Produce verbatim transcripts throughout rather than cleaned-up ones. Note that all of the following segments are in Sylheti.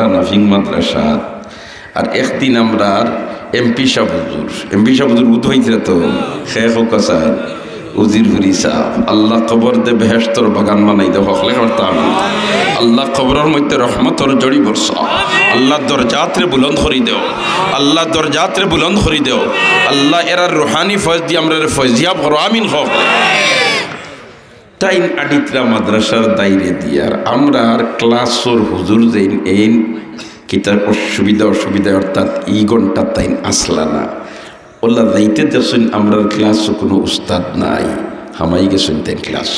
রানাফিং মাদ্রাসা। আর একদিন আমরার এমপি সাব হুজুর, এমপি সাব হুজুর বুঝ হইতরা তো, শেখ ওকাসার, উজিরপুরি সাব, আল্লাহ কবর দে বেহেশতর বাগান বানাই দেও, হকলে করতাম। আল্লাহ কবরর মধ্যে রহমতর জড়ি বর্ষা, আল্লাহ দরজাতরে বুলন্দ করি দেও, আল্লাহ দরজাতরে বুলন্দ করি দেও, আল্লাহ এরার রুহানি ফয়েজ দি আমরারে ফয়েজিয়াব করো, আমিন কও। তাইন আডিতরা মাদ্রাসার দায়রে দিয়ার আমরার ক্লাসর হুজুর যেইন এইন কিতার অসুবিধা অসুবিধা অর্থাৎ ই ঘন্টা তাইন আসলা না। ওলা যাইতে দেখছইন আমরার ক্লাসো কুনু উস্তাদ নাই, হামাই গেছইন তাইন ক্লাস।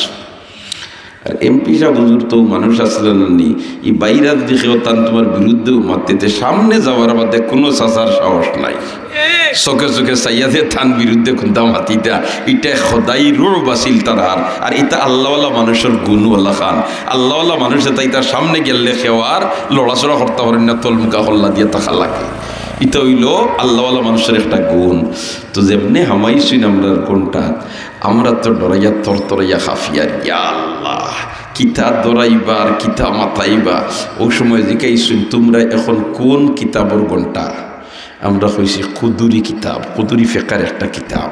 আর এমপি সাব হুজুর তো মানুষ আসলা না নি, ই বাইরা যদি কেউ তান তুমার বিরুদ্ধেও মাততে, তে সামনে যাওয়ার বাদে কুনু চাচার সাহস নাই। চোখে চোখে চাইয়া যে তান বিরুদ্ধে কুন্তা মাতিতা, ইটা খোদাই রুব আছিল তারার। আর ইতা আল্লাহওয়ালা মানুষর গুণ ওলা খান। আল্লাহওয়ালা মানুষ এতা ইতার সামনে গেলে কেউ আর লড়াচড়া করতা পারইন না, তলমুখা কল্লা দিয়া থাকা লাগে। ইতা অইলো আল্লাহওয়ালা মানুষর একটা গুণ। তো যেমনে হামাইছইন আমরার ঘন্টা, আমরা তো ডরাইয়া তরতরাইয়া কাঁপিয়ার, ইয়া আল্লাহ, কিতা ডরাইবা আর কিতা মাতাইবা। অউ সময় জিকাইছইন, তুমরা এখন কুন কিতাবর ঘন্টা? আমরা কইছি কুদুরি কিতাব, কুদুরি ফেকার একটা কিতাব।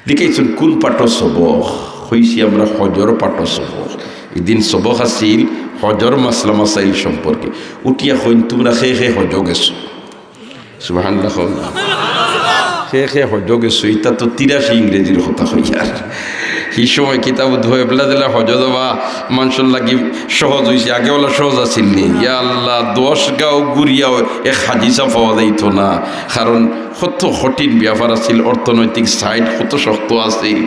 জিকাইছইন কুন পাঠো সবক? কইছি আমরা হজর পাঠো সবক। ইদিন সবক আছিল হজর মাসলা মাসাইল সম্পর্কে। উঠিয়া কইন, তুমরা কে কে হজো গেছো? সুবহানাল্লাহ কও না। কে কে হজো গেছো? ইতা তো তিরাশি ইংরেজির কথা কইয়ার। হি সময় কিতাবো ধোয়া এবলা দিলা হজো যাওয়া মানষর লাগি সহজ অইছে, আগে ওলা সহজ আছিল নি? ইয়া আল্লাহ, দশ গাঁও ঘুরিয়াও এক হাজি সাব পাওয়া যাইতো না, কারণ কত কঠিন ব্যাপার আছিল, অর্থনৈতিক সাইড কত শক্ত আছিল।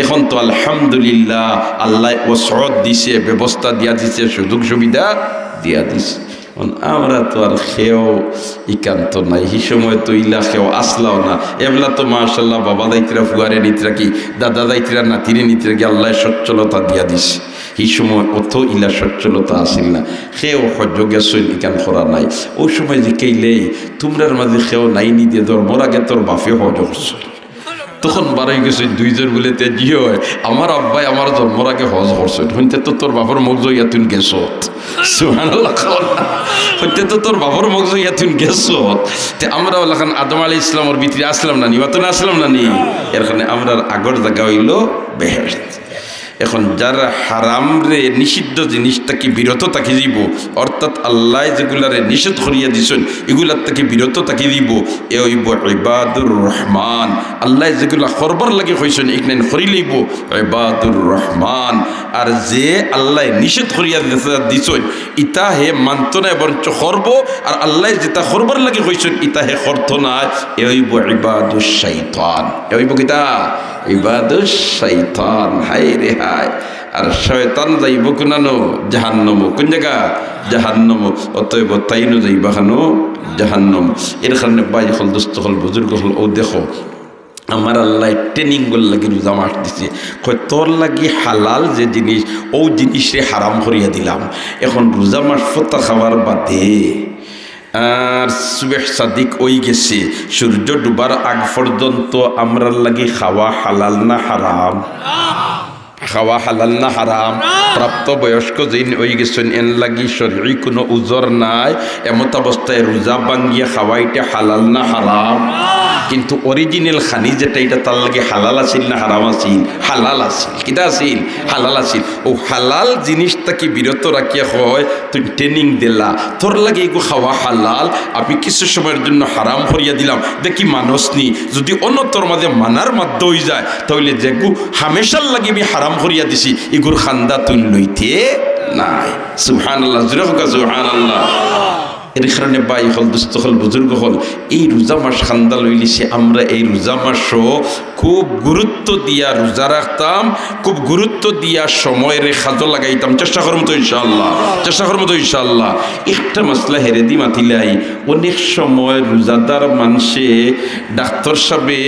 এখন তো আলহামদুলিল্লাহ, আল্লায় ওসত দিছে, ব্যবস্থা দিয়া দিছে, সুযোগ সুবিধা দিয়া দিছে। এখন আমরা তো আর কেউ ইকান্ত নাই, হি সময় তো ইলা কেউ আসলাও না। এবলা তো মাশাআল্লাহ বাবা যাইতরা ফুয়ারে নিতরা কি, দাদা যাইতরা নাতিরে নিতরা কি, আল্লায় সচ্ছলতা দিয়া দিছে। হি সময় অত ইলা সচ্ছলতা আছিল না, কেউ হজো গেছইন ইকান করা নাই। অউ সময় জিকাইলে, তুমরার মাঝে কেউ নাই নি যে জন্মর আগে তোর বাপে হজ করছইন? তখন বারই গেছইন দুইজন বুলে, তে জি অয়, আমার আব্বায় আমার জন্মর আগে হজ করছইন। হুনতে তো তোর বাপর মগজো ইয়া তুইন গেছত। সুবহানাল্লাহ কও না। হুনতে তো তোর বাপর মগজো ইয়া তুইন গেছত। তে আমরা ওলাখান আদম আলাইহিস সালামর ভিতরে আসলাম না নি, মাতো না আসলাম না নি? এর কারণে আমরার আগর জাগা অইলো বেহেশত। এখন যার হারাম রে নিষিদ্ধ জিনিস থাকি বিরত থাকি যাইবো, অর্থাৎ আল্লায় যেগুলারে নিষেধ করিয়া দিছইন, ইগুলার থাকি বিরত থাকি যাইবো, এ অইবো ইবাদুর রহমান। আল্লায় যেগুলা করবার লাগি কইছইন, ইখান করি লইবো ইবাদুর রহমান। আর যে আল্লায় নিষেধ করিয়া দিছে, দিছইন, ইতা হে মানতো নায়, বরঞ্চ করবো। আর আল্লায় যেতা করবার লাগি কইছইন, ইতা হে করতো নায়, এ অইবো ইবাদুশ শাইতান। এ অইবো কিতা? ইবাদুশ শাইতান। হায় রে হায়। আর শয়তান যাইবো কুনানো? জাহান্নামো। কুন জাগা? জাহান্নামো। অতএব তাইনও যাইবা খানো? জাহান্নামো। এর কারণে ভাই অকল, দোস্ত অকল, বুজুর্গ অকল, অউ দেখো, আমার আল্লায় training অর লাগি রোজা মাস দিছে। কয়, তোর লাগি হালাল যে জিনিস, অউ জিনিসরে হারাম করিয়া দিলাম। এখন রোজা মাস ফতা খাওয়ার বাদে আর সুবহ সাদিক অই গেছে, সূর্য ডুবার আগ পর্যন্ত আমরার লাগি খাওয়া হালাল না হারাম? খাওয়া হালাল না হারাম? প্রাপ্ত বয়স্ক যেইন অই গেছইন, এন লাগি শরয়ী কুনু উজর নাই, এমতাবস্থায় রোজা ভাঙ্গিয়া খাওয়া ইটা হালাল না হারাম? কিন্তু original খানি যেটা, ইটা তার লাগি হালাল আছিল না হারাম আছিল? হালাল আছিল। কিতা আছিল? হালাল আছিল। অউ হালাল জিনিস থাকি বিরত রাখিয়া কয়, তুই training দিলা, তোর লাগি ইগু খাওয়া হালাল, আমি কিছু সময়র জন্য হারাম করিয়া দিলাম, দেখি মানস নি। যদি অন্য তোর মাঝে মানার বাধ্য অই যায়, তাইলে যেগু হামেশার লাগি আমি হারাম করিয়া দিছি, ইগুর কান্দা তুই লইতে নায়। সুবহানাল্লাহ, জোরে কউক্কা সুবহানাল্লাহ। এর কারণে ভাই অকল, দোস্ত অকল, বুজুর্গ অকল, এই রোজা মাস কান্দা লইলিছে, আমরা এই রোজা মাসও খুব গুরুত্ব দিয়া রোজা রাখতাম, খুব গুরুত্ব দিয়া সময়রে কাজো লাগাইতাম। চেষ্টা করমু তো ইনশাআল্লাহ, চেষ্টা করমু তো ইনশাআল্লাহ। একটা মাসলা হেরেদি মাতিলাই, অনেক সময় রোজাদার মানষে ডাক্তর সাবে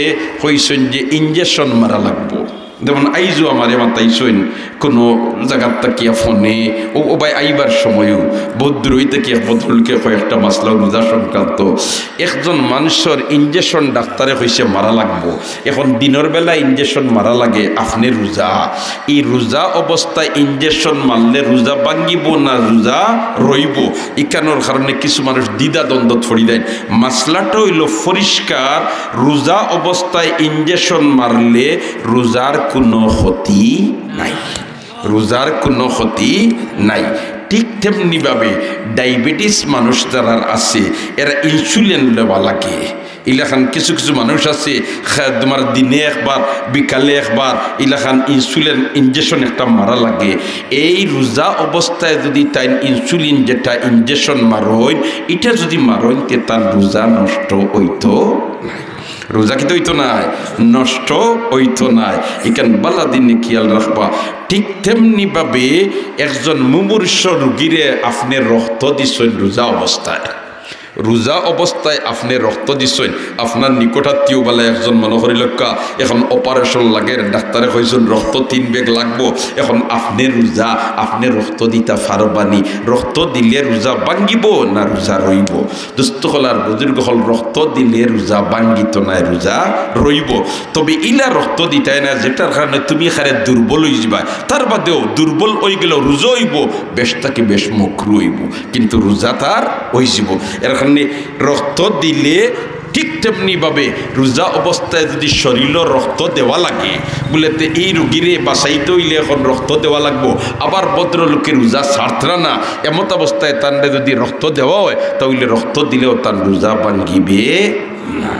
কইছইন যে injection মারা লাগবো। যেমন আইজও আমারে মাতাইছইন কোনো জাগাত থাকিয়া ফোনে, ও, ও ভাই আইবার সময়ও বউত দূরই থাকি এক ভদ্রলোকে কয়েকটা মাসলা রোজা সংক্রান্ত। একজন মানষর ইনজেকশন ডাক্তারে কইছে মারা লাগবো, এখন দিনর বেলা ইনজেকশন মারা লাগে, আপনে রোজা, ই রোজা অবস্থায় ইনজেকশন মারলে রোজা ভাঙ্গিবো না রোজা রইবো? ইখানোর কারণে কিছু মানুষ দ্বিধাদ্বন্দ্বত পড়ি দেয়। মাসলাটা অইলো পরিষ্কার, রোজা অবস্থায় ইনজেকশন মারলে রোজার কোনো ক্ষতি নাই, রোজার কোনো ক্ষতি নাই। ঠিক তেমনিভাবে ডায়াবেটিস মানুষ যারার আছে, এরা ইনসুলিন লওয়া লাগে। ইলাখান কিছু কিছু মানুষ আছে, খা-, তোমার দিনে একবার, বিকালে একবার, ইলাখান ইনসুলিন ইনজেকশন একটা মারা লাগে। এই রোজা অবস্থায় যদি তাইন ইনসুলিন যেটা ইনজেকশন মারইন, ইটা যদি মারইন, তে তার রোজা নষ্ট অইতো নায়। রোজা কিতা অইতো নায়? নষ্ট অইতো নায়। ইখান বালা দিনে খেয়াল রাখবা। ঠিক তেমনিভাবে একজন মুমূর্ষ রুগীরে আপনে রক্ত দিছইন রোজা অবস্থায়, রোজা অবস্থায় আপনে রক্ত দিছইন, আপনার নিকটাত্মীয় বালা একজন মনো করিলউক্কা, এখন অপারেশন লাগের, ডাক্তারে কইছইন রক্ত তিন ব্যাগ লাগবো, এখন আপনে রোজা, আপনে রক্ত দিতা পারবানি? রক্ত দিলে রোজা ভাঙ্গিবো না রোজা রইবো? দোস্ত অকল আর বুজুর্গ অকল, রক্ত দিলে রোজা ভাঙ্গিতো নায়, রোজা রইবো। তবে ইলা রক্ত দিতায় না যেটার কারণে তুমি খারে দুর্বল অইযিবায়, তার বাদেও দুর্বল অইগেলেও রোজা অইবো, বেশ থাকি বেশ মকরু অইবো। কিন্তু রোজা তার অইযিবো। এর কারণে রক্ত দিলে ঠিক তেমনিভাবে রোজা অবস্থায় যদি শরীরো রক্ত দেওয়া লাগে, বুলে তে এই রুগীরে বাঁচাইতে অইলে এখন রক্ত দেওয়া লাগবো, আবার ভদ্রলোকে রোজা ছাড়তরা না, এমত অবস্থায় তানরে যদি রক্ত দেওয়া অয়, তা অইলে রক্ত দিলেও তান রোজা ভাঙ্গিবে না।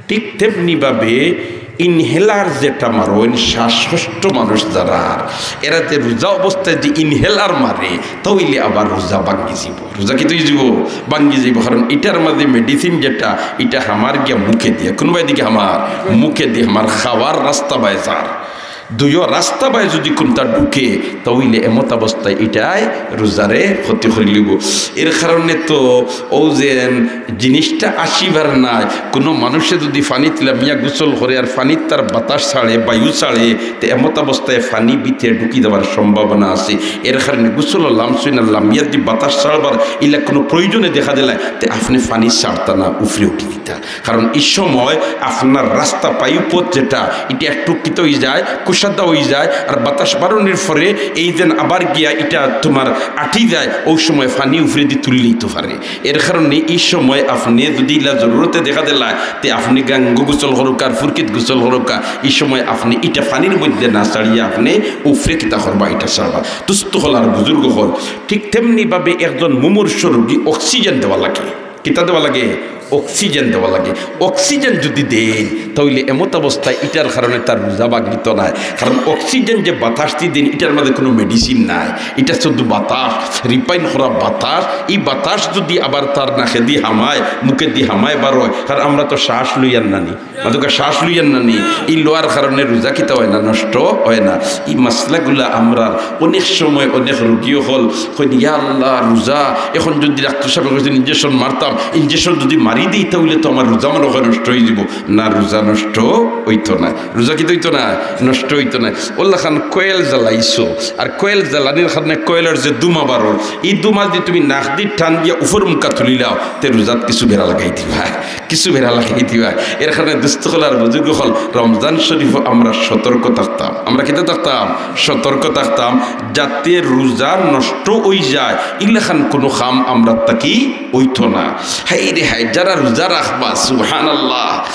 ঠিক তেমনিভাবে ইনহেলার যেটা মারইন, শ্বাসকষ্ট মানুষ যারার, এরা যে রোজা অবস্থায় যে ইনহেলার মারে, তা অইলে আবার রোজা ভাঙ্গি যিবো। রোজা কিতা অইযিবো? ভাঙ্গি যিবো। কারণ ইটার মাঝে মেডিসিন যেটা, ইটা হামার গিয়া মুখে দিয়া, কুনবায় দিকে হামার মুখে দিয়া, হামার খাওয়ার রাস্তা বায় যার, দুইও রাস্তা বায় যদি কুনতা ঢুকে, তা অইলে এমত অবস্থায় ইটায় রোজারে ক্ষতি করিলিবো। এর কারণে তো অউ যে জিনিসটা আসিবার নায়। কুনু মানুষে যদি পানিত লামিয়া গোসল করে আর পানিত তার বাতাস ছাড়ে, বায়ু ছাড়ে, তে এমত অবস্থায় পানি ভিতরে ঢুকি যাওয়ার সম্ভাবনা আছে। এর কারণে গোসলো লামছইন আর লামিয়া যদি বাতাস ছাড়বার ইলা কুনু প্রয়োজনে দেখা দিলায়, তে আপনে পানি ছাড়তা না, উপরে উঠি দিতা। কারণ ই সময় আপনার রাস্তা, বায়ুপথ যেটা, ইটা একটু কিতা অইযায়, কুশাদা অইযায়, আর বাতাস বারনির পরে এই যেন আবার গিয়া ইটা তোমার আটি যায়, অউ সময় পানি উপরেদি তুলিলিতো পারে। এর কারণে ই সময় আপনে যদি ইলা জরুরতে দেখা দিলায়, তে আপনে গাঙ্গো গোসল করউক্কা আর ফুরকিত গোসল করউক্কা, ই সময় আপনে ইটা পানির মধ্যে না ছাড়িয়া আপনে উপরে কিতা করবা, ইটা ছাড়বা। দোস্ত অকল আর বুজুর্গ অকল, ঠিক তেমনিভাবে একজন মুমূর্ষ রুগী অক্সিজেন দেওয়া লাগে। কিতা দেওয়া লাগে? অক্সিজেন দেওয়া লাগে। অক্সিজেন যদি দেইন, তা অইলে এমত অবস্থায় ইটার কারণে তার রোজা ভাঙ্গিতো নায়। কারণ অক্সিজেন যে বাতাসদি দেইন, ইটার মাঝে কুনু মেডিসিন নাই, ইটা শুধু বাতাস, রিফাইন করা বাতাস। ই বাতাস যদি আবার তার নাকেদি হামায়, মুখেদি হামায় বার অয়, কারণ আমরা তো শ্বাস লইয়ার নানি, মাতুক্কা শ্বাস লইয়ার নানি, ই লওয়ার কারণে রোজা কিতা অয় না? নষ্ট অয় না। ই মাসলাগুলা আমরার অনেক সময় অনেক রুগী অকল কইন, "ইয়া আল্লাহ, রোজা, এখন যদি ডাক্তার সাবে কইছইন ইনজেকশন মারতাম, ইনজেকশন যদি মারি দেই, তা অইলে তো আমার রোজা মনো অয় নষ্ট অইযিবো।" না, রোজা নষ্ট অইতো নায়। রোজা কিতা অইতো নায়? নষ্ট অইতো নায়। অউলাখান কয়েল জ্বালাইছো, আর কয়েল জ্বালানির কারণে কয়েলর যে ধুমা বারর, ই ধুমা যদি তুমি নাকদি টান দিয়া উপর মুখা তুলিলাও, তে রোজাত কিছু বেড়া লাগাই দিবা। কিছু বেড়া লাগাই দিবা। এর কারণে দোস্ত অকল আর বুজুর্গ অকল, রমজান শরীফো আমরা সতর্ক থাকতাম। আমরা কিতা থাকতাম? সতর্ক থাকতাম, যাতে রোজা নষ্ট অইযায়, ইলাখান কুনু কাম আমরার থাকি অইতো না। হায়রে হায়, যারা রোজা রাখবা, সুবহানাল্লাহ,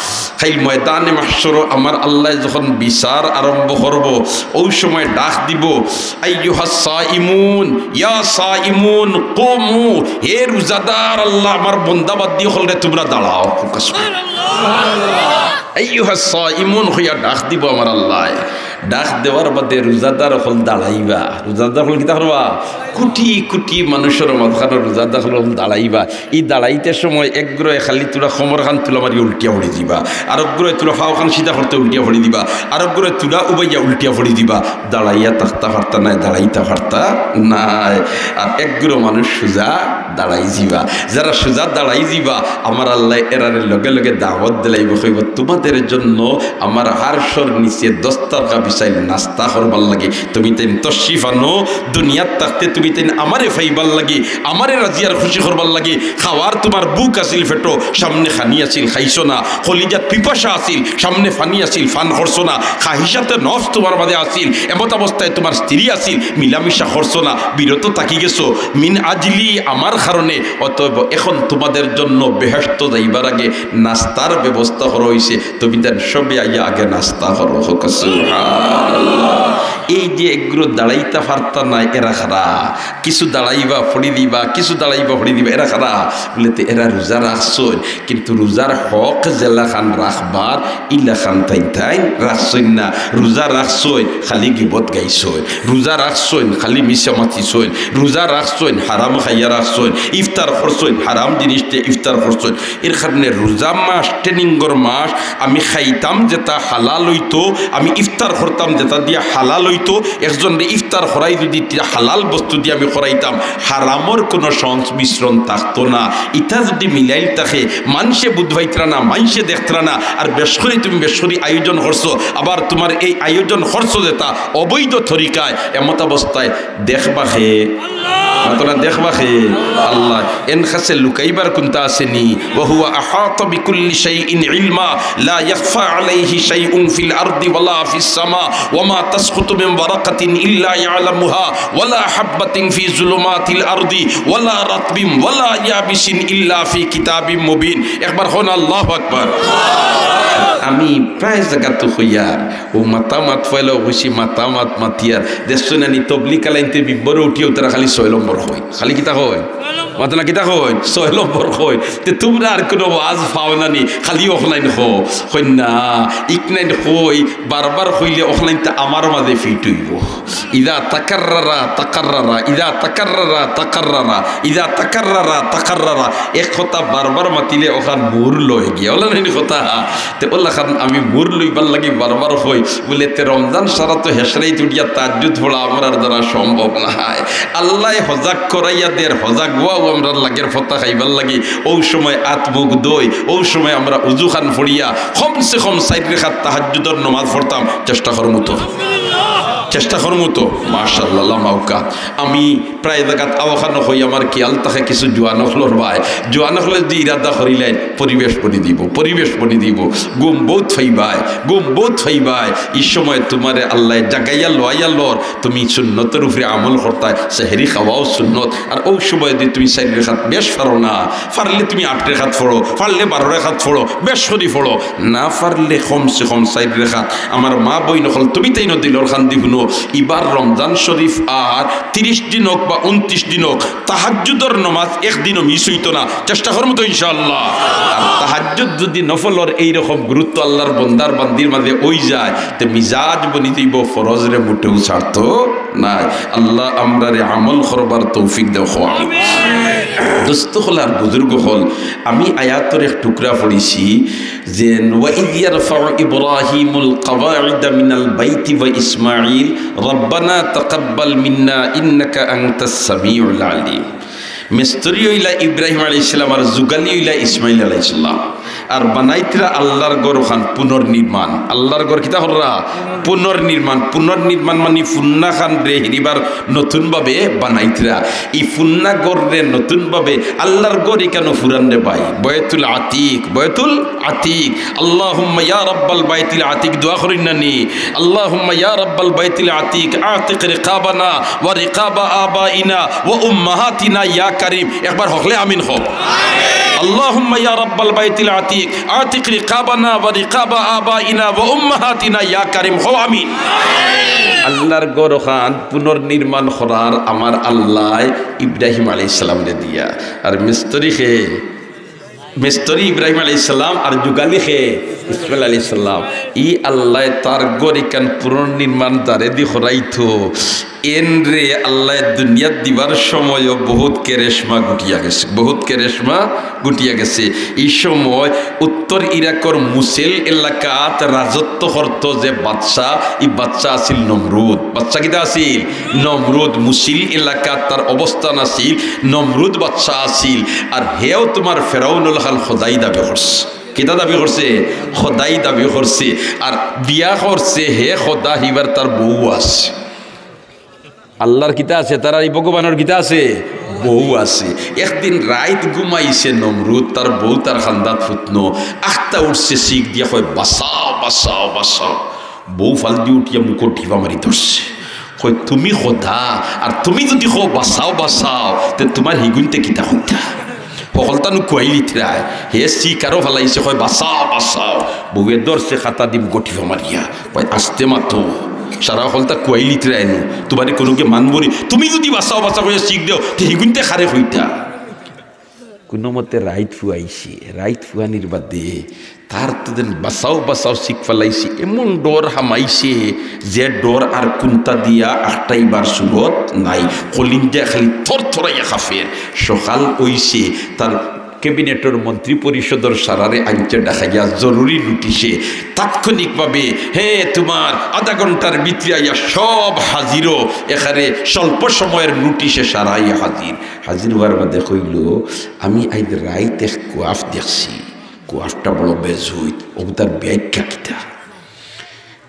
কাইল ময়দানে মাহশরো আমার আল্লায় যখন বিচার আরম্ভ করবো, অউ সময় ডাক দিবো, "আইয়ুহাস সাইমুন, ইয়া সাইমুন, কুমু, হে রোজাদার, আল্লাহ আমার বন্দা বান্দি অকলরে তুমরা দাঁড়াও।" আইয়ুহাস সাইমুন কইয়া ডাক দিবো আমার আল্লায়। ডাক দেওয়ার বাদে রোজাদার অকল দাঁড়াইবা। রোজাদার অকল কিতা করবা? কুটি কুটি মানুষর মাঝখানো রোজাদার অকল দাঁড়াইবা। ই দাঁড়াইতে সময় একগুরে খালি তুলা কমরখান তুলা মারি উল্টিয়া পড়ি দিবা, আরকগুরে তুলা ফাওখান সিধা করতে উল্টিয়া পড়ি দিবা, আরকগুরে তুলা উবাইয়া উল্টিয়া পড়ি দিবা। দাঁড়াইয়া থাকতা পারতা নায়, দাঁড়াইতা পারতা নায়। আর একগুরে মানুষ সুজা দাঁড়াই যিবা, যারা সুজা দাঁড়াই যিবা, আমার আল্লায় এরারে লগে লগে দাওয়াত দিলাইবো, কইবো, "তুমাদের জন্য আমার আরশর নিচে দস্তরখা বিছাইল নাস্তা করবার লাগি। তুমি তাইন তশরিফ আনো, দুনিয়াত থাকতে তুমি তাইন আমারে পাইবার লাগি, আমারে রাজি আর খুশি করবার লাগি। খাওয়ার তুমার ভুক আছিল পেটো, সামনে খানি আছিল, খাইছো না, কলিজাত পিপাসা আছিল, সামনে পানি আছিল, পান করছো না, খাহিশাতে নফস তুমার মাঝে আছিল, এমত অবস্থায় তুমার স্ত্রী আছিল, মিলামিশা করছো না, বিরত থাকি গেছো, মিন আজলি, আমার কারণে। অতএব এখন তুমাদের জন্য বেহেশত যাইবার আগে নাস্তার ব্যবস্থা করা অইছে, তুমি তাইন সবে আইয়া আগে নাস্তা করো।" কউক্কা সুবহানাল্লাহ। এই যে এগুলো দাঁড়াইতা পারতা না, এরা কারা? কিছু দাঁড়াইবা, পড়ি দিবা, কিছু দাঁড়াইবা, পড়ি দিবা, এরা কারা? বলে, "তে এরা রোজা রাখছইন, কিন্তু রোজার হক যেলাখান রাখবার, ইলাখান তাইন তাইন রাখছইন না। রোজা রাখছইন, খালি গিবত গাইছইন। রোজা রাখছইন, খালি মিছা মাতিছইন। রোজা রাখছইন, হারাম খাইয়া রাখছইন। ইফতার করছইন, হারাম জিনিস দিয়া ইফতার করছইন।" এর কারণে রোজা মাস, ট্রেনিংর মাস, আমি খাইতাম যেটা হালাল অইতো, আমি ইফতার করতাম যেটা দিয়া হালাল অইতো, একজনরে ইফতার করাই যদি তি-, হালাল বস্তু দিয়া আমি করাইতাম, হারামর কোনো সংমিশ্রণ থাকতো না। ইটা যদি মিলাইল থাকে, মানষে বুঝ পাইতরা না, মানষে দেখতরা না। আর বেশ করি তুমি বেশ করি আয়োজন করছো, আবার তুমার এই আয়োজন করছো যেটা অবৈধ তরিকায়, এমত অবস্থায় দেখবা কে? মাতরা দেখবা কে? আল্লায়। এন কাছে লুকাইবার কুন্তা আছে নি? "ওয়া হুয়া আহাতা বিকুল্লি শাইইন ইলমা, লা ইয়াখফা আলাইহি শাইউন ফিল আরদি ওয়ালা ফিস সামা, ওয়া মা তাসকুতু মিন ওয়ারাকাতিন ইল্লা ইয়ালামুহা, ওয়ালা হাব্বাতিন ফি যুলুমাতিল আরদি, ওয়ালা রাতবিন ওয়ালা ইয়াবিসিন ইল্লা ফি কিতাবিম মুবিন।" একবার কউন আল্লাহু আকবার। আমি প্রায় জাগাত তো কইয়ার, ও মাতামাত ফয়লাও কইছি, মাতামাত মাতিয়ার। দেখছো না নি, তবলিগ আলাইন্তে মিম্বরো উঠিয়াউ তারা খালি ছয় নম্বর কইন। খালি কিতা কইন? মাতো না, কিতা কইন? ছয় নম্বর কইন। তে তুমরা আর কুনু ওয়াজ পাও না নি, খালি অখলাইন কও। কইন না, ইকনাইন কই, বারবার কইলে অখলাইন তে আমার মাঝে ফিট অইবো। ইদা তাকাররারা তাকাররারা, ইদা তাকাররারা তাকাররারা, ইদা তাকাররারা তাকাররারা। এক কথা বারবার মাতিলে অখান মুর লয় গিয়া। অলা নানি কথা? তে অলাখান আমি মুর লইবার লাগি বারবার কই, বলে, তে রমজান সারা তো হেশরাইত উঠিয়া তাহাজ্জুদ পড়া আমরার দ্বারা সম্ভব নায়। আল্লায় হজাগ করাইয়া দের, হজাগ অওয়াউ আমরার লাগের ফতা খাইবার লাগি। অউ সময় আত মুখ ধই, অউ সময় আমরা উজুখান পড়িয়া কমসে কম চাইর রেখাত তাহাজ্জুদর নমাজ পড়তাম। চেষ্টা করমু তো, চেষ্টা করমু তো। মাশাআল্লাহ, লামাউকা। আমি প্রায় জাগাত আওখানো কই, আমার খিয়াল থাকে কিছু জোয়ান অকলর বায়। জোয়ান অকলে যদি ইরাদা করিলাইন, পরিবেশ বনি দিবো, পরিবেশ বনি দিবো। ঘুম বউত পাইবায়, ঘুম বউত পাইবায়। ই সময় তুমারে আল্লায় জাগাইয়া লওয়াইয়া লর, তুমি সুন্নতর উপরে আমল করতায়, সেহরি খাওয়াও সুন্নত। আর অউ সময় যদি তুমি চাইর রেখাত বেশ পারো না, পারলে তুমি আট রেখাত পড়ো, পারলে বারো রেখাত পড়ো, বেশ করি পড়ো, না পারলে কমসে কম চাইর রেখাত। আমার মা বইন অকল, তুমি তাইনও দিলর কান্দি হুনো, ইবার রমজান শরীফ আর তিরিশ দিন অউক বা ঊনত্রিশ দিন অউক, তাহাজ্জুদর নমাজ একদিনও মিস অইতো না। চেষ্টা করমু তো ইনশাআল্লাহ। আর তাহাজ্জুদ যদি নফলর এইরকম গুরুত্ব আল্লার বন্দার বান্দির মাঝে অইযায়, তে মিজাজ বনি যাইবো, ফরজরে মুটেও ছাড়তো নায়। আল্লাহ আমরারে আমল করবার তৌফিক দেও। দোস্ত অকল আর বুজুর্গ অকল, আমি আয়াতর এক টুকরা পড়ছি, যেন, "ওয়া ইয ইয়ারফাউ ইব্রাহিমুল কাওয়াইদা মিনাল বাইতি ওয়া ইসমাঈল, রাব্বানা তাকাব্বাল মিন্না ইন্নাকা আনতাস সামিউল আলিম।" মিস্ত্রি অইলা ইব্রাহিম আলাইহিস সালাম আর যুগালি অইলা ইসমাইল আলাইহিস সালাম। আর বানাইতরা আল্লার ঘর অখান পুনর্নির্মাণ। আল্লার ঘর কিতা কররা? পুনর্নির্মাণ। পুনর্নির্মাণ মানি পুন্না খানরে হিরিবার নতুনভাবে বানাইতরা। ই পুন্না ঘররে নতুনভাবে আল্লার ঘর ইখানো ফুরান রে ভাই। বয়তুল আতিক, বয়তুল আতিক। আল্লাহুম্মা ইয়া রাব্বাল বাইতিল আতিক, দোয়া করইন না নি? আল্লাহুম্মা ইয়া রাব্বাল বাইতিল আতিক, আতিক রিকাবানা ওয়া রিকাবা আবাইনা ওয়া উম্মাহাতিনা ইয়া কারীম। একবার হকলে আমিন কও। আল্লাহুম্মা ইয়া রাব্বাল বাইতিল আতিক, আতিক রিকাবানা ওয়া রিকাবা আবাইনা ওয়া উম্মাহাতিনা ইয়া কারীম। কও আমিন। আল্লার ঘর অখান পুনর্নির্মাণ করার আমার আল্লায় ইব্রাহিম আলাইহিস সালামরে দিয়া। আর মিস্ত্রি কে? মিস্ত্রি ইব্রাহিম আলাইহিস সালাম। আর যুগালি কে? ইসমাইল আলাইহিস সালাম। ই আল্লায় তার ঘর ইখান পুনর্নির্মাণ যারেদি করাইতো, এনরে আল্লায় দুনিয়াত দিবার সময়ও বহুত কেরেশমা ঘটিয়া গেছে, বহুত কেরেশমা ঘটিয়া গেছে। ই সময় উত্তর ইরাকর মুসিল এলাকাত রাজত্ব করত যে বাদশা, ই বাদশা আছিল নমরুদ। বাদশা কিতা আছিল? নমরুদ। মুসিল এলাকাত তার অবস্থান আছিল, নমরুদ বাদশা আছিল। আর হেও তুমার ফেরাউন লাখান খোদাই দাবি করছে। কিতা দাবি করছে? খোদাই দাবি করছে। আর বিয়া করছে হে খোদা, হিবার তার বউ আছে। আল্লার কিতা আছে, তার আর ই ভগবানর কিতা আছে, বউ আছে। একদিন রাইত ঘুমাইছে নমরুদ, তার বউ তার খান্দাত ফুতনো, আখতা উঠছে, চিক দিয়া কয়, "বাঁচাও, বাঁচাও, বাঁচাও।" বউ ফালদি উঠিয়া মুখো টিপা মারি ধরছে, কয়, "তুমি খোদা, আর তুমি যুদি কও, 'বাঁচাও, বাঁচাও,' তে তুমার হিগুইন্তে কিতা কইতা?" হকলতা নু কুয়াইলিতরায়, হে চিক আরো ফালাইছে, কয়, "বাঁচাও, বাঁচাও।" বউয়ে ধরছে খাতা দি মুখো টিপা মারিয়া, কয়, "আস্তে মাতো, সারা হকলতা কুয়াইলিতরায় নু, তুমারে কুনুগিয়ে মানবো নি? তুমি যুদি 'বাঁচাও, বাঁচাও' কইয়া চিক দেও, তে হিগুইন্তে কারে কইতা?" কুনুমতে রাইত ফুয়াইছে, রাইত ফুয়ানির বাদে তার তো যেন "বাঁচাও, বাঁচাও" চিক ফালাইছে, এমন ডর হামাইছে যে ডর আর কুন্তা দিয়া আটকাইবার সুরত নাই। কলিঞ্জা খালি থরথরাইয়া কাফের। সকাল অইছে, তার ক্যাবিনেটর মন্ত্রী পরিষদর সারারে আনছে ডাকাইয়া জরুরি নোটিশে, তাৎক্ষণিকভাবে, হে, তুমার আধা ঘন্টার ভিতরে আইয়া সব হাজিরও, এখানে স্বল্প সময়ের নোটিশে সারা আইয়া হাজির। হাজির অওয়ার বাদে কইলো, "আমি আইজ রাইত এক কোয়াফ দেখছি, কোয়াফটা বড় বেজুইত, অগুতার ব্যাখ্যা কিতা?"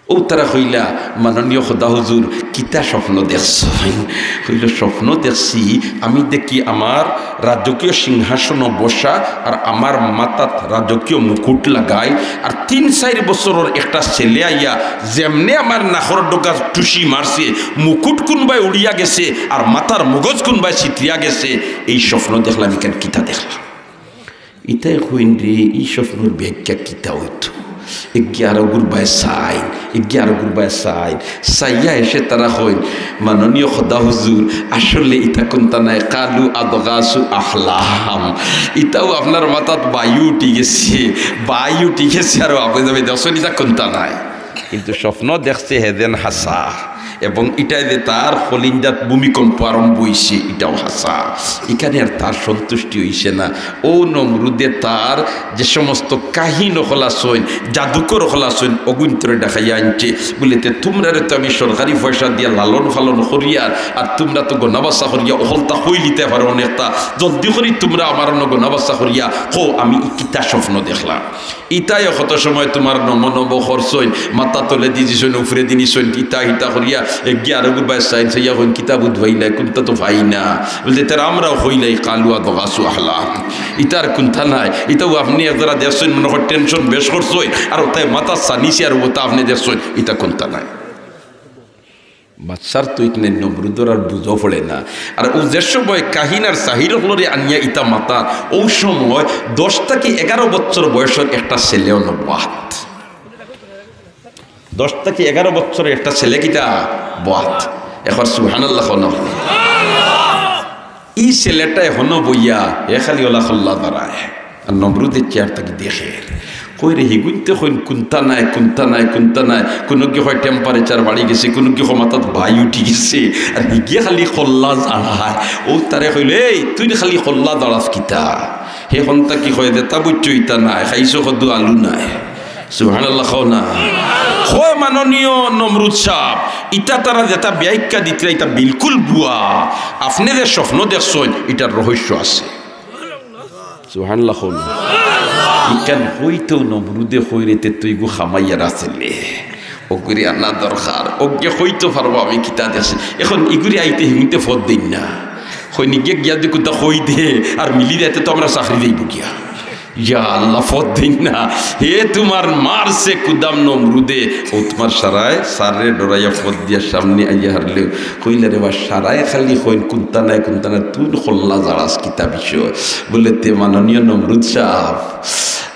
অউ তারা কইলা, "মাননীয় খোদা হুজুর, কিতা স্বপ্ন দেখছইন?" কইলো, "স্বপ্ন দেখছি, আমি দেখি আমার রাজকীয় সিংহাসনো বসা, আর আমার মাথাত রাজকীয় মুকুট লাগাই, আর তিন চাইর বছরর একটা ছেলে আইয়া যেমনে আমার নাকর ডগাত টুসি মারছে, মুকুট কুনবায় উড়িয়া গেছে, আর মাথার মগজ কুনবায় ছিতরিয়া গেছে। এই স্বপ্ন দেখলাম, ইখান কিতা দেখলাম?" ইতায় কইন রে, ই স্বপ্নর ব্যাখ্যা কিতা অইতো? এগিয়ে আরো গুরবায় চাইন, এগিয়ে আরো গুরবায় চাইন। চাইয়া এসে তারা কইন, "মাননীয় খোদা হুজুর, আসলে ইতা কুন্তা নায়, কালু আদগাসু আহলাম। ইতাও আপনার মাথাত বায়ু উঠি গেছে, বায়ু উঠি গেছে, আর আপনে যাবে দেখছইন ইতা কুন্তা নায়।" কিন্তু স্বপ্ন দেখছে হে যেন হাছা, এবং ইটায় যে তার কলিঞ্জাত ভূমিকম্প আরম্ভ অইছে, ইটাও হাছা। ইখানে আর তার সন্তুষ্টি অইছে না। অউ নমরুদে তার যে সমস্ত কাহিন অকল আছইন, জাদুকর অকল আছইন, অগুইন্তরে ডাকাইয়া আনছে। বুলে, "তে তুমরারে তো আমি সরকারি পয়সা দিয়া লালন পালন করিয়ার, আর তুমরা তো গনাবাছা করিয়া অকলতা কইলিতে পারো অনেকটা। জলদি করি তুমরা আমার অনো গনাবাছা করিয়া কও, আমি ই কিতা স্বপ্ন দেখলাম?" ইতায় কত সময় তুমার নম নম করছইন, মাথা তলেদি দিছইন, উপরেদি নিছইন, ইতা হিতা করিয়া এগিয়ে আরো গুরবায় চাইন, চাইয়া কইন, "কিতা বুঝবায় না, কুন্তা তো পাই না।" বুলে, "তে আমরাও কইলাই, কালু আদগাসু আহলাম। ইতার কুন্তা নাই, ইতাও আপনে একজরা দেখছইন, মনে কয় টেনশন বেশ করছইন, আর অতায় মাথা চানিছে, আর অতা আপনে দেখছইন, ইতা কুন্তা নাই।" বাদশার তো ইখানে নমরুদর আর বুঝো পড়ে না। আর অউ যে সময় কাহিন আর সাহির অকলরে আনিয়া ইতা মাতার, অউ সময় দশ থাকি এগারো বছর বয়সর একটা ছেলে অনো বওয়াত। দশ থাকি এগারো বছরর একটা ছেলে কিতা বওয়াত। একবার সুবহানাল্লাহ কও না। ই ছেলেটা অনো বইয়া, হে খালি অলা কল্লা দাড়ায়। আর নমরুদে চেয়ার থাকি দেখের। কইরে, হিগুইন্তে কইন কুন্তা নাই, কুন্তা নাই, কুন্তা নাই। কুনুগি কয় temperature বাড়ি গেছে, কুনুগি কয় মাথাত বায়ু উঠি গেছে। আর হিগিয়ে খালি কল্লা দাড়ায়। অউ তারে কইলো, "এই, তুইন খালি কল্লা দাড়াস কিতা?" হে হন্তা কি কয়, "যেতা বুঝছো ইতা নায়, খাইছো কদু আলু নায়।" সুবহানাল্লাহ কও না। কয়, "মাননীয় নমরুদ সাব, ইতা তারা যেতা ব্যাখ্যা দিতরা, ইতা বিলকুল ভুয়া। আপনে যে স্বপ্ন দেখছইন, ইটার রহস্য আছে।" সুবহানাল্লাহ কও না। ইখান কইতেউ নমরুদে কইরে, "তে তুই গু খামাইয়া রাসেলে। অগুরে আনা দরকার। অগুয়ে কইতো পারবো আমি কিতা দেখছি।" এখন ইগুরে আইতে হিগুইন্তে পথ দেইন না। কইন ইগিয়ে গিয়া দি কুন্তা কই দে, আর মিলি দেয়, তে তো আমরার চাকরি যাইবো গিয়া। ইয়া আল্লাহ, পথ দেইন না। হে তুমার মারছে কুদাম নমরুদে। অউ তুমার সারায়, সাররে ডরাইয়া পথ দিয়া সামনে আইয়া হারলেউ। কইলা, "রে বা, সারায় খালি কইন, কুন্তা নাই, কুন্তা নাই, তুইন কল্লা দাড়াস কিতা বিষয়?" বুলে, "তে মাননীয় নমরুদ সাব,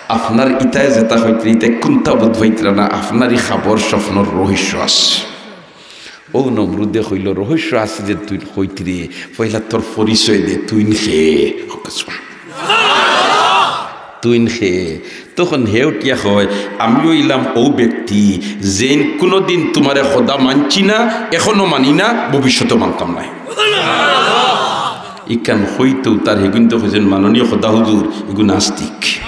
আপনার ইতায় যেতা কইতরা, ইতায় কুন্তা বুঝ পাইতরা না, আপনার ই খাবর স্বপ্নর রহস্য আছে।" অউ নমরুদে কইলো, "রহস্য আছে যে তুইন কইতরে, পয়লা তোর পরিচয় দে, তুইন কে?" তুইন খে, তখন হে উঠিয়া কয়, "আমি অইলাম অউ ব্যক্তি, যেইন কুনুদিন তুমারে খোদা মানছি না, এখনো মানি না, ভবিষ্যতেও মানতাম নায়।" ইখান কইতেউ তার হেগুইন্তে কইছইন, "মাননীয় খোদা হুজুর, ইগু নাস্তিক।"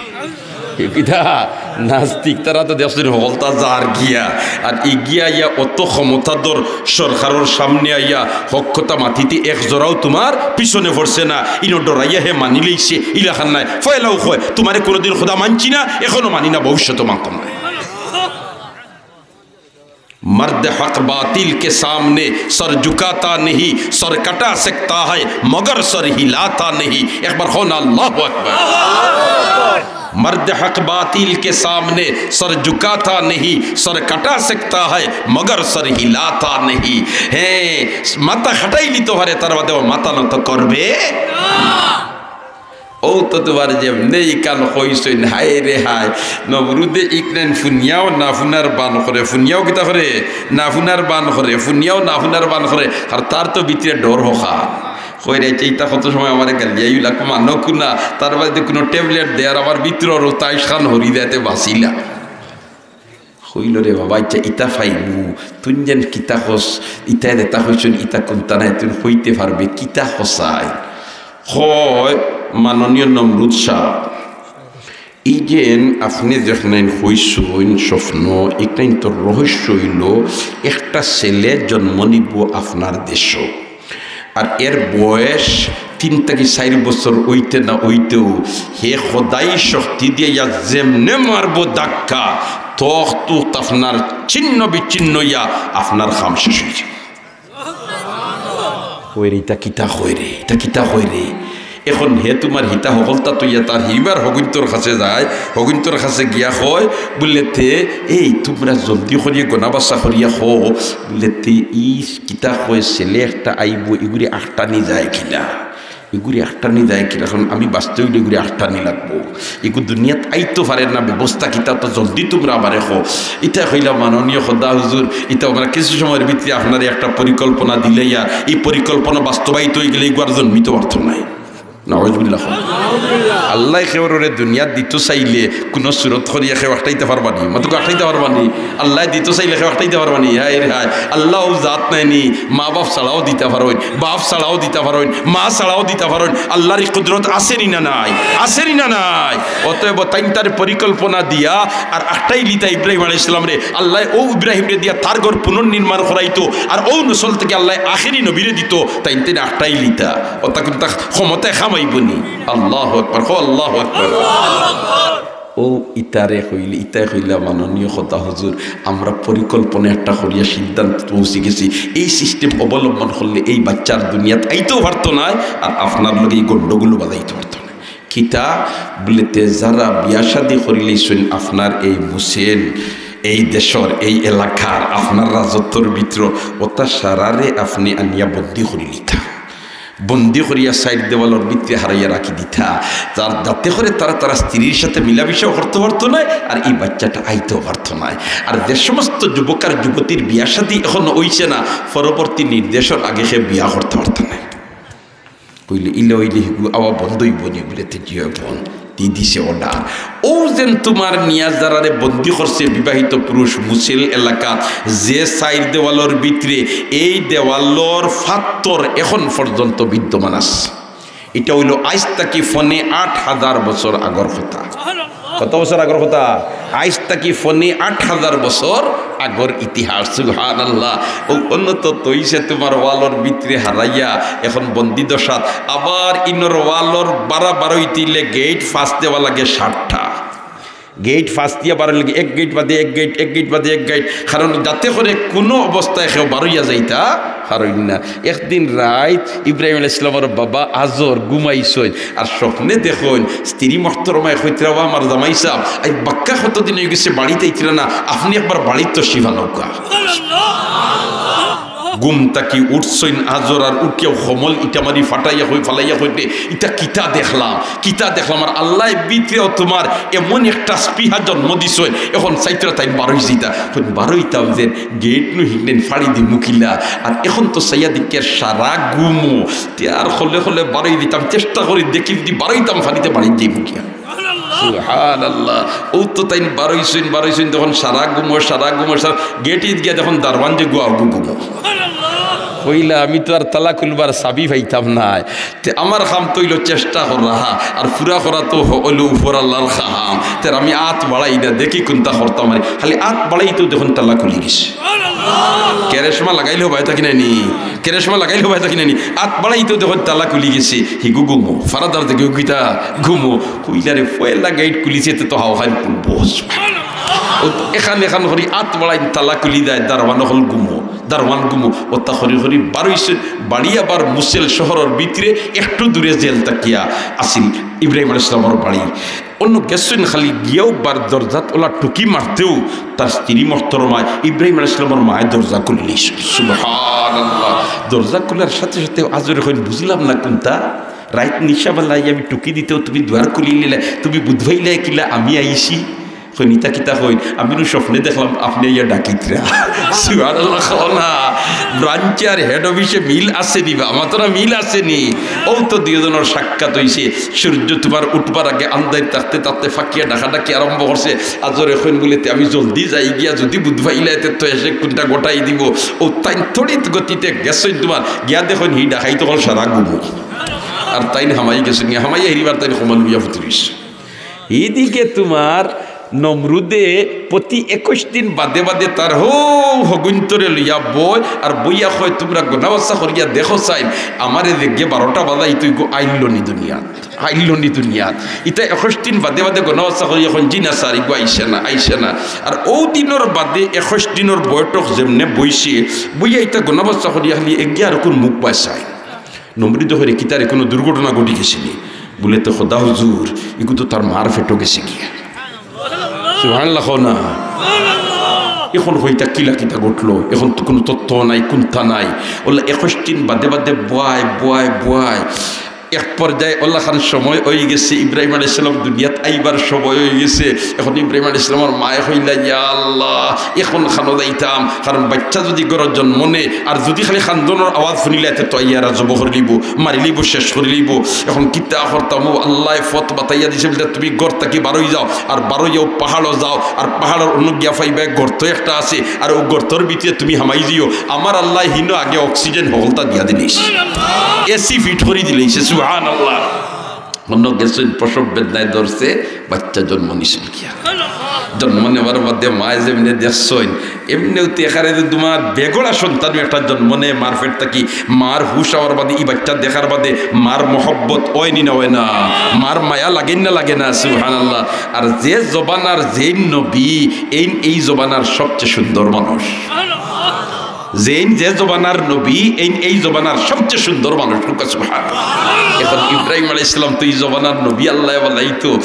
হে কিতা নাস্তিক, তারা তো দেখছইন হকলতা যার গিয়া। আর ইগিয়া আইয়া অত ক্ষমতাধর সরকারর সামনে আইয়া হক কথা মাতিতে এক জরাও তুমার পিছনে পড়ছে না। ইনো ডরাইয়া হে মানিলাইছে, ইলাখান নায়। পয়লাউ কয়, "তুমারে কুনুদিন খোদা মানছি না, এখনো মানি না, ভবিষ্যতেও মানতাম নায়।" مرد حق باطل کے سامنے سر جھکاتا نہیں، سر کٹا سکتا ہے مگر سر ہلاتا نہیں۔ একবার কও না, আল্লাহু আকবার। مرد حق باطل کے سامنے سر جھکاتا نہیں، سر کٹا سکتا ہے مگر سر ہلاتا نہیں। হ্যাঁ, মাথা খাটাইলিতো পারে, তার বাদে অউ মাথা নত করবে। অউ তো তুমার যেমনে ইখান কইছইন, হায় রে হায়, নমরুদে ইখান ফুনিয়াও না ফুনার বান করে, ফুনিয়াও কিতা করে? না ফুনার বান করে, ফুনিয়াও না ফুনার বান করে। আর তার তো ভিতরে ডর হকা। কয় রে, "আইচ্ছা, ইতা কত সময় আমারে গালিয়াইলা, মানো কুনা, তার বাদে কুনু ট্যাবলেট দে, আর আমার ভিতরর তাইশখান হরি যাইতে বাঁচিলা।" কইল, "রে বাবা, আইচ্ছা, ইতা পাইমু, তুইন যেন কিতা কস, ইতায় যেতা কইছইন, ইতা কুন্তা নায়, তুইন কইতে পারবে, কিতা কছাইন?" কয়, "মাননীয় নমরুদ সাব, ই যেন আপনে যেখান কইছইন স্বপ্ন, ইখান তো রহস্য অইলো, একটা ছেলে জন্ম নিবো আপনার দেশো।" আর এর বয়স তিন থাকি চাইর বছর অইতে না অইতেউ হে খোদাই শক্তি দিয়া ইয়া যেমনে মারবো ধাক্কা, তখতু আপনার ছিন্ন বিচ্ছিন্ন ইয়া আপনার কাম শেষ অইযিবো। কয় রে, ইতা কিতা কয় রে, ইতা কিতা কয় রে? এখন হে তুমার হিতা হকলতা থইয়া তার হিবার হগুইন্তর কাছে যায়, হগুইন্তর কাছে গিয়া কয়, বুলে তে, "এই তুমরা জলদি করিয়া গনা বাছা করিয়া কও, বুলে তে ই কিতা কয়, ছেলে একটা আইবো, ইগুরে আটকানি যায় কিনা, ইগুরে আটকানি যায় কিনা, কারণ আমি বাঁচতে অইলে ইগুরে আটকানি লাগবো, ইগু দুনিয়াত আইতো পারে না, ব্যবস্থা কিতা, তো জলদি তুমরা আমারে কও।" ইতা কইলা, "মাননীয় খোদা হুজুর, ইতা আমরা কিছু সময়র ভিতরে আপনারে একটা পরিকল্পনা দিলাইয়ার, ই পরিকল্পনা বাস্তবায়িত অইগেলে ইগু আর জন্মিতো পারতো নায়।" নাউজুবিল্লাহ। আল্লায় কেউররে দুনিয়াত দিতো চাইলে কুনু সুরত করিয়া কেউ আটকাইতা পারবা নি? মাতউক্কা, আটকাইতা পারবা নি? আল্লায় দিতো চাইলে কেউ আটকাইতা পারবা নি? হায় রে হায়, আল্লাহ অউ জাত নায় নি, মা বাপ ছাড়াও দিতা পারইন, বাপ ছাড়াও দিতা পারইন, মা ছাড়াও দিতা পারইন। আল্লার ই কুদরত আছে নি না নাই? আছে নি না নাই? অতএব তাইন তার পরিকল্পনা দিয়া আর আটকাইলিতা ইব্রাহিম আলাইহিস সালামরে, আল্লায় অউ ইব্রাহিমরে দিয়া তার ঘর পুনর্নির্মাণ করাইতো, আর অউ নসল থাকি আল্লায় আখেরি নবীরে দিতো, তাইন তাইন আটকাইলিতা। অতা কুন্তা ক্ষমতায় কামাইবো নি? আল্লাহু আকবার, কও আল্লাহু আকবার। অউ ইতারে কইলে, ইতায় কইলা, "মাননীয় খোদা হুজুর, আমরা পরিকল্পনা একটা করিয়া সিদ্ধান্ত পৌঁছি গেছি, এই system অবলম্বন করলে এই বাচ্চার দুনিয়াত আইতেও পারতো নায়, আর আপনার লগে ই গন্ডগোল বাধাইতো পারতো নায়।" কিতা? বুলে তে যারা বিয়া শাদি করিলাইছইন আপনার এই মুসেল, এই দেশর, এই এলাকার, আপনার রাজত্বর ভিতর, অতা সারারে আপনে আনিয়া বন্দি করিলিতা। বন্দি করিয়া চাইর দেওয়ালর ভিতরে হারাইয়া রাখি দিতা, যার, যাতে করে তারা তারা স্ত্রীর সাথে মিলামিশাও করতে পারতো নায়, আর ই বাচ্চাটা আইতেও পারতো নায়। আর যে সমস্ত যুবক আর যুবতীর বিয়া শাদি এখনো অইছে না, পরবর্তী নির্দেশর আগে হে বিয়া করতে পারতো নায়। কইলে, "ইলা অইলে হিগু আওয়া বন্ধ অইবো নি?" বুলে, "তে জি অয় বন্ধ।" দি দিছে order। অউ যেন তুমার নিয়া যারারে বন্দি করছে বিবাহিত পুরুষ মুসেল এলাকাত, যে চাইর দেওয়ালর ভিতরে, এই দেওয়ালর ফাত্তর এখন পর্যন্ত বিদ্যমান আছে। ইটা অইলো আইজ থাকি পনে আট হাজার বছর আগর কথা। কত বছর আগর কথা? আইজ থাকি পনে আট হাজার বছর আগর ইতিহাস। সুবহানাল্লাহ। অউ অন্য তো তৈছে তুমার ওয়ালর ভিতরে হারাইয়া এখন বন্দি দশাত। আবার ইনর ওয়ালর বারা বারইতে অইলে গেইট ফাঁস দেওয়া লাগে সাতটা। গেইট ফাঁস দিয়া বারইলে এক গেইট বাদে এক গেইট, এক গেইট বাদে এক গেইট। কারণ যাতে করে কুনু অবস্থায় কেউ বারইয়া যাইতা পারইন না। একদিন রাইত ইব্রাহিম আলাইহিস সালামর বাবা আজর ঘুমাইছইন, আর স্বপ্নে দেখইন স্ত্রী মহতরমায় কইতরা, "ও আমার জামাই সাব, আইজ বাক্কা কতদিন অইগেছে বাড়িত আইতরা না, আপনে একবার বাড়িত তশরিফ আনউক্কা।" ঘুম থাকি উঠছইন আজর, আর উঠিয়াউ কমল ইটা মারি ফাটাইয়া কই, ফালাইয়া কইতরা, "ইটা কিতা দেখলাম, কিতা দেখলাম?" আর আল্লায় ভিতরেউ তুমার এমন একটা স্পৃহা জন্ম দিছইন, এখন চাইতরা তাইন বারই যিতা, কইন বারইতাম যেন গেইট নু হিকলেন ফাড়ি দিমু কিলা। আর এখন তো চাইয়া দেখিয়ার সারা ঘুমো, তে আর হলে হলে বারই দিতাম, চেষ্টা করি দেখি যদি বারইতাম ফাড়িতে বাড়িত যাইমু কিয়া। সুবহানাল্লাহ। অউ তো তাইন বারইছইন, বারইছইন, তখন সারা ঘুমো, সারা ঘুমো, সারা গেটিত গিয়া তখন দারোয়ান যে গুয়া ঘুমো। কইলা, "আমি তো আর তালা খুলবার চাবি পাইতাম নায়, তে আমার কাম তো অইলো চেষ্টা করা, আর পুরা করা তো হ-, অইলো উপর আল্লার কাম। তে আমি আত বাড়াই না, দেখি কুনটা করতাম পারি।" খালি আত বাড়াইতো দেখইন তালা খুলি গেছে। কেরেশমা লাগাইল হবায় থাকি নানি, কেরেশমা লাগাইল হবায় থাকি নানি। আত বাড়াইতো দেখইন তালা খুলি গেছে। হিগু ঘুমো, ফারাদার দেখে কিতা ঘুমো। কইলা রে, পয়লা গেইট খুলিছে, তে তো হাওখান খুলবো। অউ তো এখান এখান করি আত বাড়াইন, তালা খুলি দেয়, দারোয়ান অকল ঘুমো, দারোয়ান ঘুমো। অতা করি করি বারইছইন, বাড়ি আবার মুসেল শহরর ভিতরে একটু দূরে জেল থাকিয়া আছিল ইব্রাহিম আলাইহিস সালামর বাড়ি। অনো গেছইন, খালি গিয়াউ বার দরজাত অলা টুকি মারতেউ তার স্ত্রী মহতরমায়, ইব্রাহিম আলাইহিস সালামর মায়ে দরজা খুলিলিছইন। সুবহানাল্লাহ। দরজা খুলার সাথে সাথে আজরে কইন, "বুঝলাম না কুনটা, রাইত নিশা বেলায় আমি টুকি দিতেউ তুমি দুয়ার খুলিলিলায়, তুমি বুঝ পাইলায় কিলা আমি আইছি?" কইন, "ইতা কিতা কইন? আমি নু স্বপ্নে দেখলাম আপনে আইয়া ডাকিতরা।" সুবহানাল্লাহ, কও না। ব্রাঞ্চে আর হেড অফিসে মিল আছে নি বা? মাতরা মিল আছে নি? অউ তো দুইওজনর সাক্ষাৎ অইছে। সূর্য তুমার উঠবার আগে আন্দাইর থাকতে থাকতে ফাকিয়া ডাকাডাকি আরম্ভ করছে। আজরে কইন বুলে, "তে আমি জলদি যাই গিয়া, যুদি বুঝ পাইলায় তে তো এসে কুনটা গটাই দিবো।" অউ তাইন তড়িৎ গতিতে গেছইন তুমার, গিয়া দেখইন হি ডাকাইত অকল সারা ঘুমো। আর তাইন হামাই গেছইন, হামাইয়া হিরিবার তাইন কমান গিয়া ফুতুরিস। ইদিকে তুমার নমরুদে প্রতি একুশ দিন বাদে বাদে তার হউ হগুইন্তরে লইয়া বয়, আর বইয়া কয়, "তুমরা গনাবাসা করিয়া দেখো চাইন, আমারে যে গে বারোটা বাজাইতো ইগু আইলো নি দুনিয়াত, আইলো নি দুনিয়াত।" ইতা একুশ দিন বাদে বাদে গনাবাসা করিয়া কইন, "জি না স্যার, ইগু আইছে না, আইছে না।" আর অউ দিনর বাদে একুশ দিনর বৈঠক যেমনে বইছে, বইয়া ইতা গনাবাসা করিয়া খালি এগিয়া আর কুন মুখ পায় চায়। নমরুদে কয়, "রে, কিতা রে, কুনু দুর্ঘটনা ঘটি গেছে নি?" বুলে, "তে খোদা হুজুর, ইগু তো তার মার পেটো গেছে গিয়া।" সুবহানাল্লাহ, কও না। অখন কইতা কিলা কিতা ঘটলো, অখন তো কুনু তথ্য নাই, কুন্তা নাই। অলা একুশ দিন বাদে বাদে বয়, বয়, বয়। এক পর্যায়ে অলাখান সময় অইগেছে, ইব্রাহিম আলাইহিস সালাম দুনিয়াত আইবার সময় অইগেছে। অখন ইব্রাহিম আলাইহিস সালামর মায়ে কইলা, "ইয়া আল্লাহ, অখন কানো যাইতাম?" কারণ বাইচ্চা যুদি ঘরো জন্ম নেয়, আর যুদি খালি কান্দনর আওয়াজ হুনিলায়, তে তো আইয়া এরা জবো করিলিবো, মারিলিবো, শেষ করিলিবো। অখন কিতা করতাম? অউ আল্লায় পথ বাতাইয়া দিছে বুলে, "তুমি ঘর থাকি বারই যাও, আর বারইয়া অউ পাহাড়ো যাও, আর পাহাড়র অনো গিয়া পাইবায় গর্ত একটা আছে, আর অউ গর্তর ভিতরে তুমি হামাই যাইও।" আমার আল্লায় হিনো আগে অক্সিজেন হকলতা দিয়া দিলিছে, এসি ফিট করি দিলিছে। সুবহানাল্লাহ। অনো গেছইন, প্রসব বেদনায় ধরছে, বাইচ্চা জন্ম নিছইন গিয়া। জন্ম নেওয়ার বাদে মায়ে যেমনে দেখছইন, এমনেউ তো এখানে যে তুমার বেগড়া সন্তান একটা জন্ম নেয় মার পেট থাকি, মার হুশ আওয়ার বাদে, ই বাইচ্চা দেখার বাদে মার মহব্বত অয় নি না অয় না? মার মায়া লাগে না লাগে না? সুবহানাল্লাহ। আর যে জমানার যেইন নবী, এইন এই জমানার সবচেয়ে সুন্দর মানুষ। যেইন যে জমানার নবী, এইন এই জমানার সবচেয়ে সুন্দর মানুষ। কউক্কা সুবহানাল্লাহ। অখন ইব্রাহিম আলাইহিস সালাম তো ই জমানার নবী, আল্লায় বানাইতো।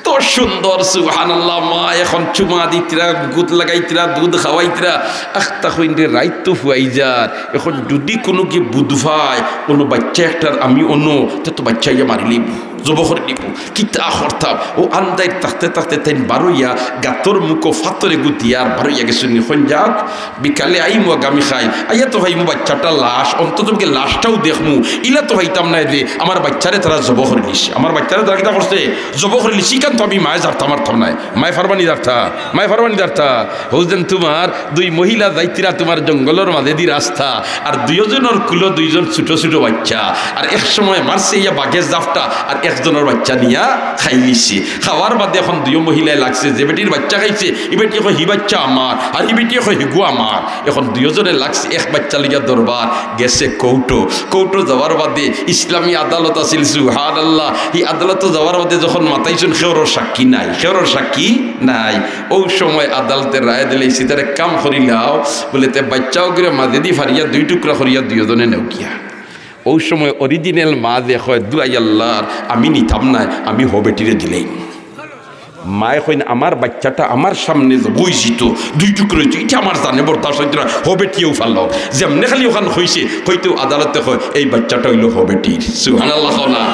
কত সুন্দর, সুবহানাল্লাহ। মা অখন চুমা দিতরা, গুদ লাগাইতরা, দুধ খাওয়াইতরা। আখতা কইন রে, রাইত তো ফুয়াই যার। অখন যুদি কুনুগি বুধ পায়, অনো বাইচ্চা একটার আমি অনো, তে তো বাইচ্চা ইয়া মারিলিবো, জবো করিলিবো। কিতা করতাম? অউ আন্দাইর থাকতে থাকতে তাইন বারইয়া গাতর মুখো ফাতর এগু দিয়া আর বারইয়া গেছইন। কইন, "যাউক, বিকালে আইমু আগামী কাইল। আইয়া তো পাইমু বাইচ্চাটার লাশ, অন্তত পক্ষে লাশটাউ দেখমু। ইলা তো পাইতাম নায় যে আমার বাইচ্চারে তারা জবো করিলিছে। আমার বাইচ্চারে তারা কিতা করছে? জবো করিলিছে। ইখান তো আমি মায়ে জারতা মারতাম নায়।" মায়ে পারবা নি জারতা? মায়ে পারবা নি জারতা? হউ যেন তুমার দুই মহিলা যাইতরা তুমার জঙ্গলর মাজেদি রাস্তা, আর দুইওজনর কুলো দুইজন ছুটো ছুটো বাইচ্চা, আর এক সময় মারছে ইয়া বাঘে জাফটা, আর একজনর বাইচ্চা নিয়া খাইলিছে। খাওয়ার বাদে অখন দুইও মহিলায় লাগছে, যে বেটির বাইচ্চা খাইছে, ই বেটিয়ে কয়, "হি বাইচ্চা আমার", আর হি বেটিয়ে কয়, "হিগু আমার।" অখন দুইওজনে লাগছে এক বাইচ্চা লইয়া দরবার, গেছে কোর্টো। কোর্টো যাওয়ার বাদে ইসলামী আদালত আছিল, সুবহানাল্লাহ। ই আদালতো যাওয়ার বাদে যখন মাতাইছইন, কেউরর সাক্ষী নাই, কেউরর সাক্ষী নাই। অউ সময় আদালতে রায় দিলাইছে, "তারে এক কাম করিলাও", বুলে, "তে বাইচ্চা অগুরে মাজেদি ফারিয়া দুই টুকরা করিয়া দুইওজনে নেও গিয়া।" অউ সময় original মা যে কয়, "দুয়াই আল্লার, আমি নিতাম নায়, আমি হউ বেটিরে দিলাইমু।" মায়ে কইন, "আমার বাইচ্চাটা আমার সামনে জবো অইযিতো, দুই টুকরা অইতো, ইটা আমার জানে বরদাস্ত অইতো না, হউ বেটিয়েউ ফালাও।" যেমনে খালি অখান কইছে, কইতেউ আদালতে কয়, "এই বাইচ্চাটা অইলো হউ বেটির।" সুবহানাল্লাহ কও না।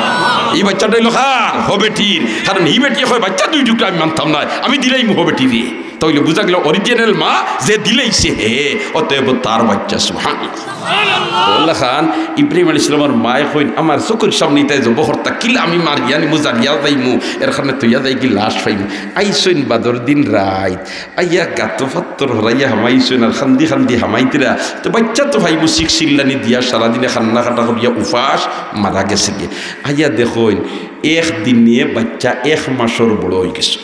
"ই বাইচ্চাটা অইলো কার? হউ বেটির।" কারণ হি বেটিয়ে কয়, "বাইচ্চা দুই টুকরা আমি মানতাম নায়, আমি দিলাইমু হউ বেটিরে।" তাইলে বুঝা গেল অরিজিনাল মা যে দিলাইছে হে, অতএব তার বাচ্চা। সুবহানাল্লাহ। অলাখান ইব্রাহিম আলাইহিস সালামর মায়ে কইন, "আমার চকুর সামনে ইতায় জবো করতা, কিলা আমি মারিয়া নিমু, জারিয়া যাইমু, এর কারণে থইয়া যাইগি লাশ পাইমু।" আইছইন বাদর দিন রাইত, আইয়া গাতো ফাত্তর হরাইয়া হামাইছইন, আর কান্দি কান্দি হামাইতরা, তো বাচ্চা তো পাইমু, চিক চিল্লানি দিয়া সারাদিনে কান্না কাটা করিয়া উপাস মারা গেছেগি। আইয়া দেখইন, এক দিনে বাচ্চা এক মাসর বড় অইগেছে।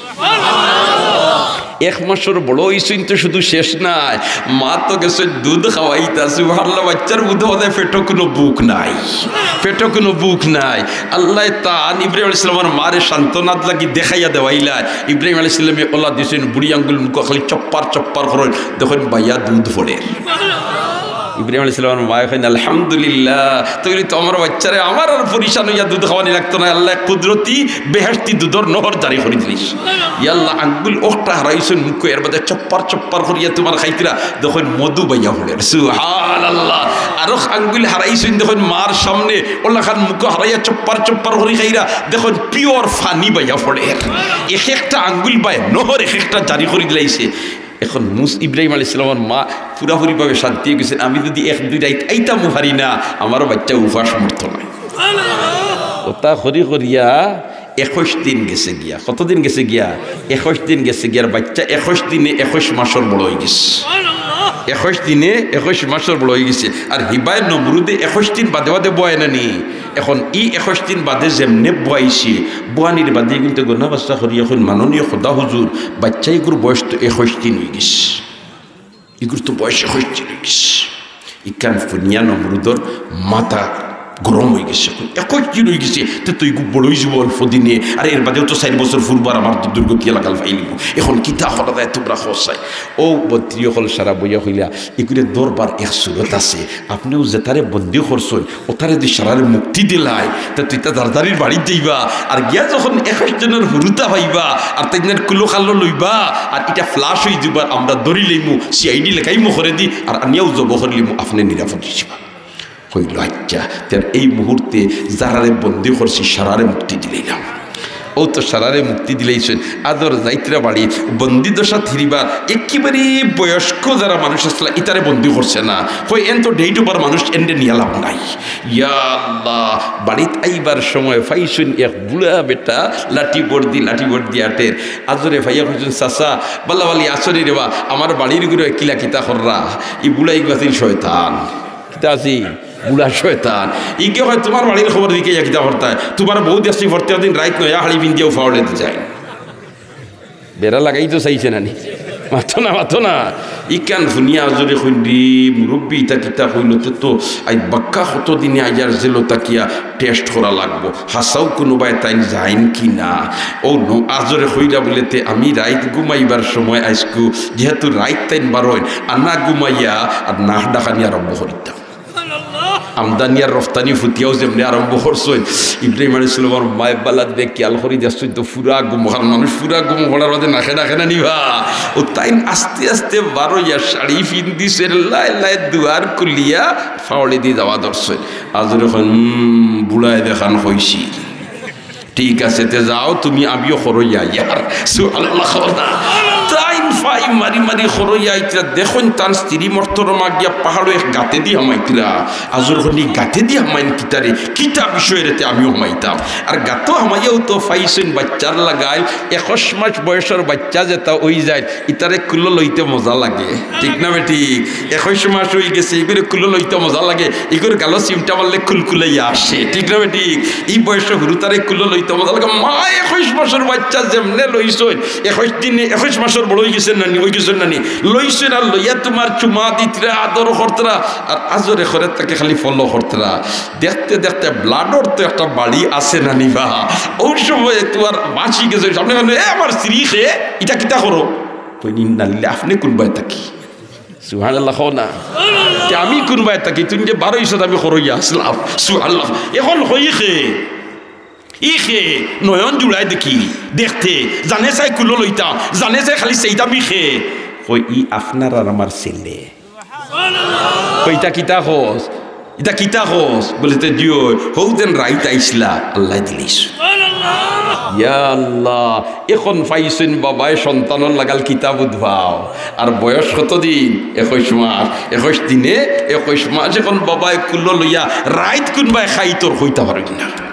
এক মাসর বড় অইছইন তো শুধু শেষ নায়, মা তো গেছে দুধ খাওয়াইতা। সুবহানাল্লাহ, বাচ্চার বুঝা যায় পেটো কুনু ভুক নাই, পেটো কুনু ভুক নাই। আল্লায় তান ইব্রাহিম আলাইহিস সালামর মারে সান্ত্বনার লাগি দেখাইয়া দেওয়াইলা। ইব্রাহিম আলাইহিস সালামে অলা দিছইন, বুড়ি আঙ্গুল মুখো খালি চপ্পার চপ্পার করইন, দেখইন বাইয়া দুধ পড়ের। ইব্রাহিম আলাইহিস সালামর মায়ে কইন, "আলহামদুলিল্লাহ, তাইলে তো আমার বাচ্চারে আমার আর পরেশান অইয়া দুধ খাওয়ানি লাগতো নায়, আল্লায় কুদরতি বেহেশতি দুধর নহর জারি করি দিলিছ।" ইয়াল্লা, আঙ্গুল অখটা হারাইছইন মুখো, এর বাদে চপ্পার চপ্পার করিয়া তুমার খাইতরা, দেখইন মধু বাইয়া পড়ের। সুবহানাল্লাহ। আরো আঙ্গুল হারাইছইন, দেখইন মার সামনে, অলাখান মুখো হারাইয়া চপ্পার চপ্পার করি খাইরা, দেখইন পিওর পানি বাইয়া পড়ের। এক একটা আঙ্গুল বায় নহর এক একটা জারি করি দিলাইছে। এখন মুস-, ইব্রাহিম আলাইহিস সালামর মা পুরাপুরিভাবে শান্তি অইগেছইন, "আমি যদি এক দুই রাইত আইতামও পারি না, আমার বাচ্চা উপাস মরতো নায়।" অতা করি করিয়া একুশ দিন গেছে গিয়া। কতদিন গেছে গিয়া? একুশ দিন গেছে গিয়া। আর বাচ্চা একুশ দিনে একুশ মাসর বড় অইগেছে। একুশ দিনে একুশ মাসর বড় অইগেছে। আর হিবায় নমরুদে একুশ দিন বাদে বাদে বয় না নি? এখন ই একুশ দিন বাদে যেমনে বয়াইছে, বয়ানির বাদে কিন্তু গনা বাচ্চা করি এখন, "মাননীয় খোদা হুজুর, বাচ্চা ইগুর বয়স তো একুশ দিন অইগেছে, ইগুর তো বয়স একুশ দিন অইগেছে।" ইখান হুনিয়া নমরুদর মাথা গরম অইগেছে। "একুশ দিন অইগেছে, তে তো ইগু বড় অইযিবো অল্প দিনে, আর এর বাদেও তো চাইর বছর ফুরবো, আর আমার তো দুর্গতিয়ে লাগাল পাইলিবো। এখন কিতা করা যায় তুমরা কও চাই?" অউ মন্ত্রী অকল সারা বইয়া কইলা, "ইগুরে ধরবার এক সুরত আছে, আপনেও যেতারে বন্দি করছইন, অতারে দি সারারে মুক্তি দিলাই, তে তো ইতা দারদারির বাড়িত যাইবা, আর গিয়া যখন একুশ জনর হুরুতা পাইবা, আর তাইনর কুলো কালো লইবা, আর ইটা flash অইযিবো, আর আমরা ধরি লইমু, CID লেখাইমু করেদি, আর আনিয়াও জবো করিলিমু, আপনে নিরাপদ অইযিবা।" কইলো, "আইচ্ছা।" তে এই মুহূর্তে যারারে বন্দি করছি, সারারে মুক্তি দিলাইলাম। অউ তো সারারে মুক্তি দিলাইছইন, আদর যাইতরা বাড়ি, বন্দি দশা থিরিবার একেবারে বয়স্ক যারা মানুষ আছলা, ইতারে বন্দি করছে না। কই, "এন তো date over মানুষ, এনরে নিয়া লাভ নাই।" ইয়া আল্লাহ, বাড়িত আইবার সময় পাইছইন এক বুড়া বেটা, লাঠি বর্দি, লাঠি বর্দি আটের। আজরে পাইয়া কইছইন, "চাচা, বালা বালি আছনি রেবা, আমার বাড়ির ঘরো কিলা কিতা কররা?" ই বুড়া ইগু আছিল শয়তান। কিতা আছি? বুড়া শয়তান। ইগে কয়, "তুমার বাড়ির খবর দিকে ইয়া কিতা করতায়? তুমার বউ দেখছি প্রত্যেক দিন রাইত নয়া হাড়ি পিন্দিয়াও ফাওড়ে দি যায়।" বেড়া লাগাইতো চাইছে না নি? মাতো না, মাতো না। ইখান হুনিয়া আজরে কইন, "রে মুরব্বি, ইতা কিতা কইলো? তে তো আইজ বাক্কা কত দিনে আইয়ার জেলো থাকিয়া test করা লাগবো। হাছাউ কুনুবায় তাইন যাইন কি না?" অউ ন-, আজরে কইরা বুলে, "তে আমি রাইত ঘুমাইবার সময় আইজকু, যেহেতু রাইত তাইন বারইন, আনা ঘুমাইয়া আর নাক ডাকানি আরম্ভ করিতাম।" আমদানি আর রফতানি ফুতিয়াও যেমনে আরম্ভ করছইন, ইব্রাহিম আলাইহিস সালামর মায়ে বালা দিলে খিয়াল করি দেখছইন তো পুরা ঘুম, কারণ মানুষ পুরা ঘুম পড়ার বাদে নাকে ডাকে না নি বা। অউ তাইন আস্তে আস্তে বারইয়া শাড়ি পিন্দিছইন, লায় লায় দুয়ার খুলিয়া ফাওড়ে দি যাওয়া ধরছইন। আজরে কইন, "হুম, বুড়ায় দেখান কইছিল।" ঠিক আছে, তে যাও তুমি, আমিও খরইয়া আইয়ার। সুবহানাল্লাহ, কও না। তাইন ফাই মারি মারি খরইয়া আইতরা, দেখইন তান স্ত্রী মহতরমা গিয়া পাহাড়ো এক গাতেদি হামাইতরা। আজরে কইন, "গাতেদি হামাইন কিতারে? কিতা বিষয় রে তে আমিও হামাইতাম।" আর গাতো হামাইয়াও তো পাইছইন বাচ্চার লাগাইল, একুশ মাস বয়সর বাচ্চা যেটা অই যায়, ইতারে কুলো লইতে মজা লাগে, ঠিক না বেঠিক? একুশ মাস অইগেছে, ইগুরে কুলো লইতে মজা লাগে, ইগুর গালো চিমটা মারলে কুলকুলাইয়া আসে, ঠিক না বেঠিক? ই বয়সো হুরুতারে কুলো লইতে মজা লাগে। মা একুশ মাসর বাচ্চা যেমনে লইছইন, একুশ দিনে, একুশ মাসর বড় অইগেছে না নি, অইগেছে না নি? লইছইন আর লইয়া তুমার চুমা দিতরা, আদর করতরা, আর আজরে করে তাকে খালি follow করতরা। দেখতে দেখতে bloodর তো একটা বাড়ি আছে না নি বা? অউ সময় তুমার বাঁচি গেছে, সামনে বলে, "এ আমার স্ত্রী খে, ইটা কিতা করো?" কইন, "ইন্না লিল্লাহ, আপনে কুনবায় থাকি?" সুবহানাল্লাহ, কও না। তে আমি কুনবায় থাকি? তুই যে বারইছত আমি খরইয়া আছলাম। সুবহানাল্লাহ। এখন কই খে? ই খে? নয়ন জুড়ায় দেখি, দেখতে। জানে চাই কুলো লইতাম, জানে চাই খালি চাইতাম ই খে। কই, "ই আপনার আর আমার ছেলে।" কই, "ইতা কিতা কস?" ইতা কিতা কস? বলে, "তে দিও, হউ যেন রাইত আইছলা, আল্লায় দিলাইছইন।" ইয়া আল্লাহ, এখন পাইছইন বাবায় সন্তানর লাগাল কিতা বুঝবাও। আর বয়স কতদিন? একুশ মাস। একুশ দিনে একুশ মাস। এখন বাবায় কুলো লইয়া রাইত কুনবায় খাইতর কইতা পারইন না।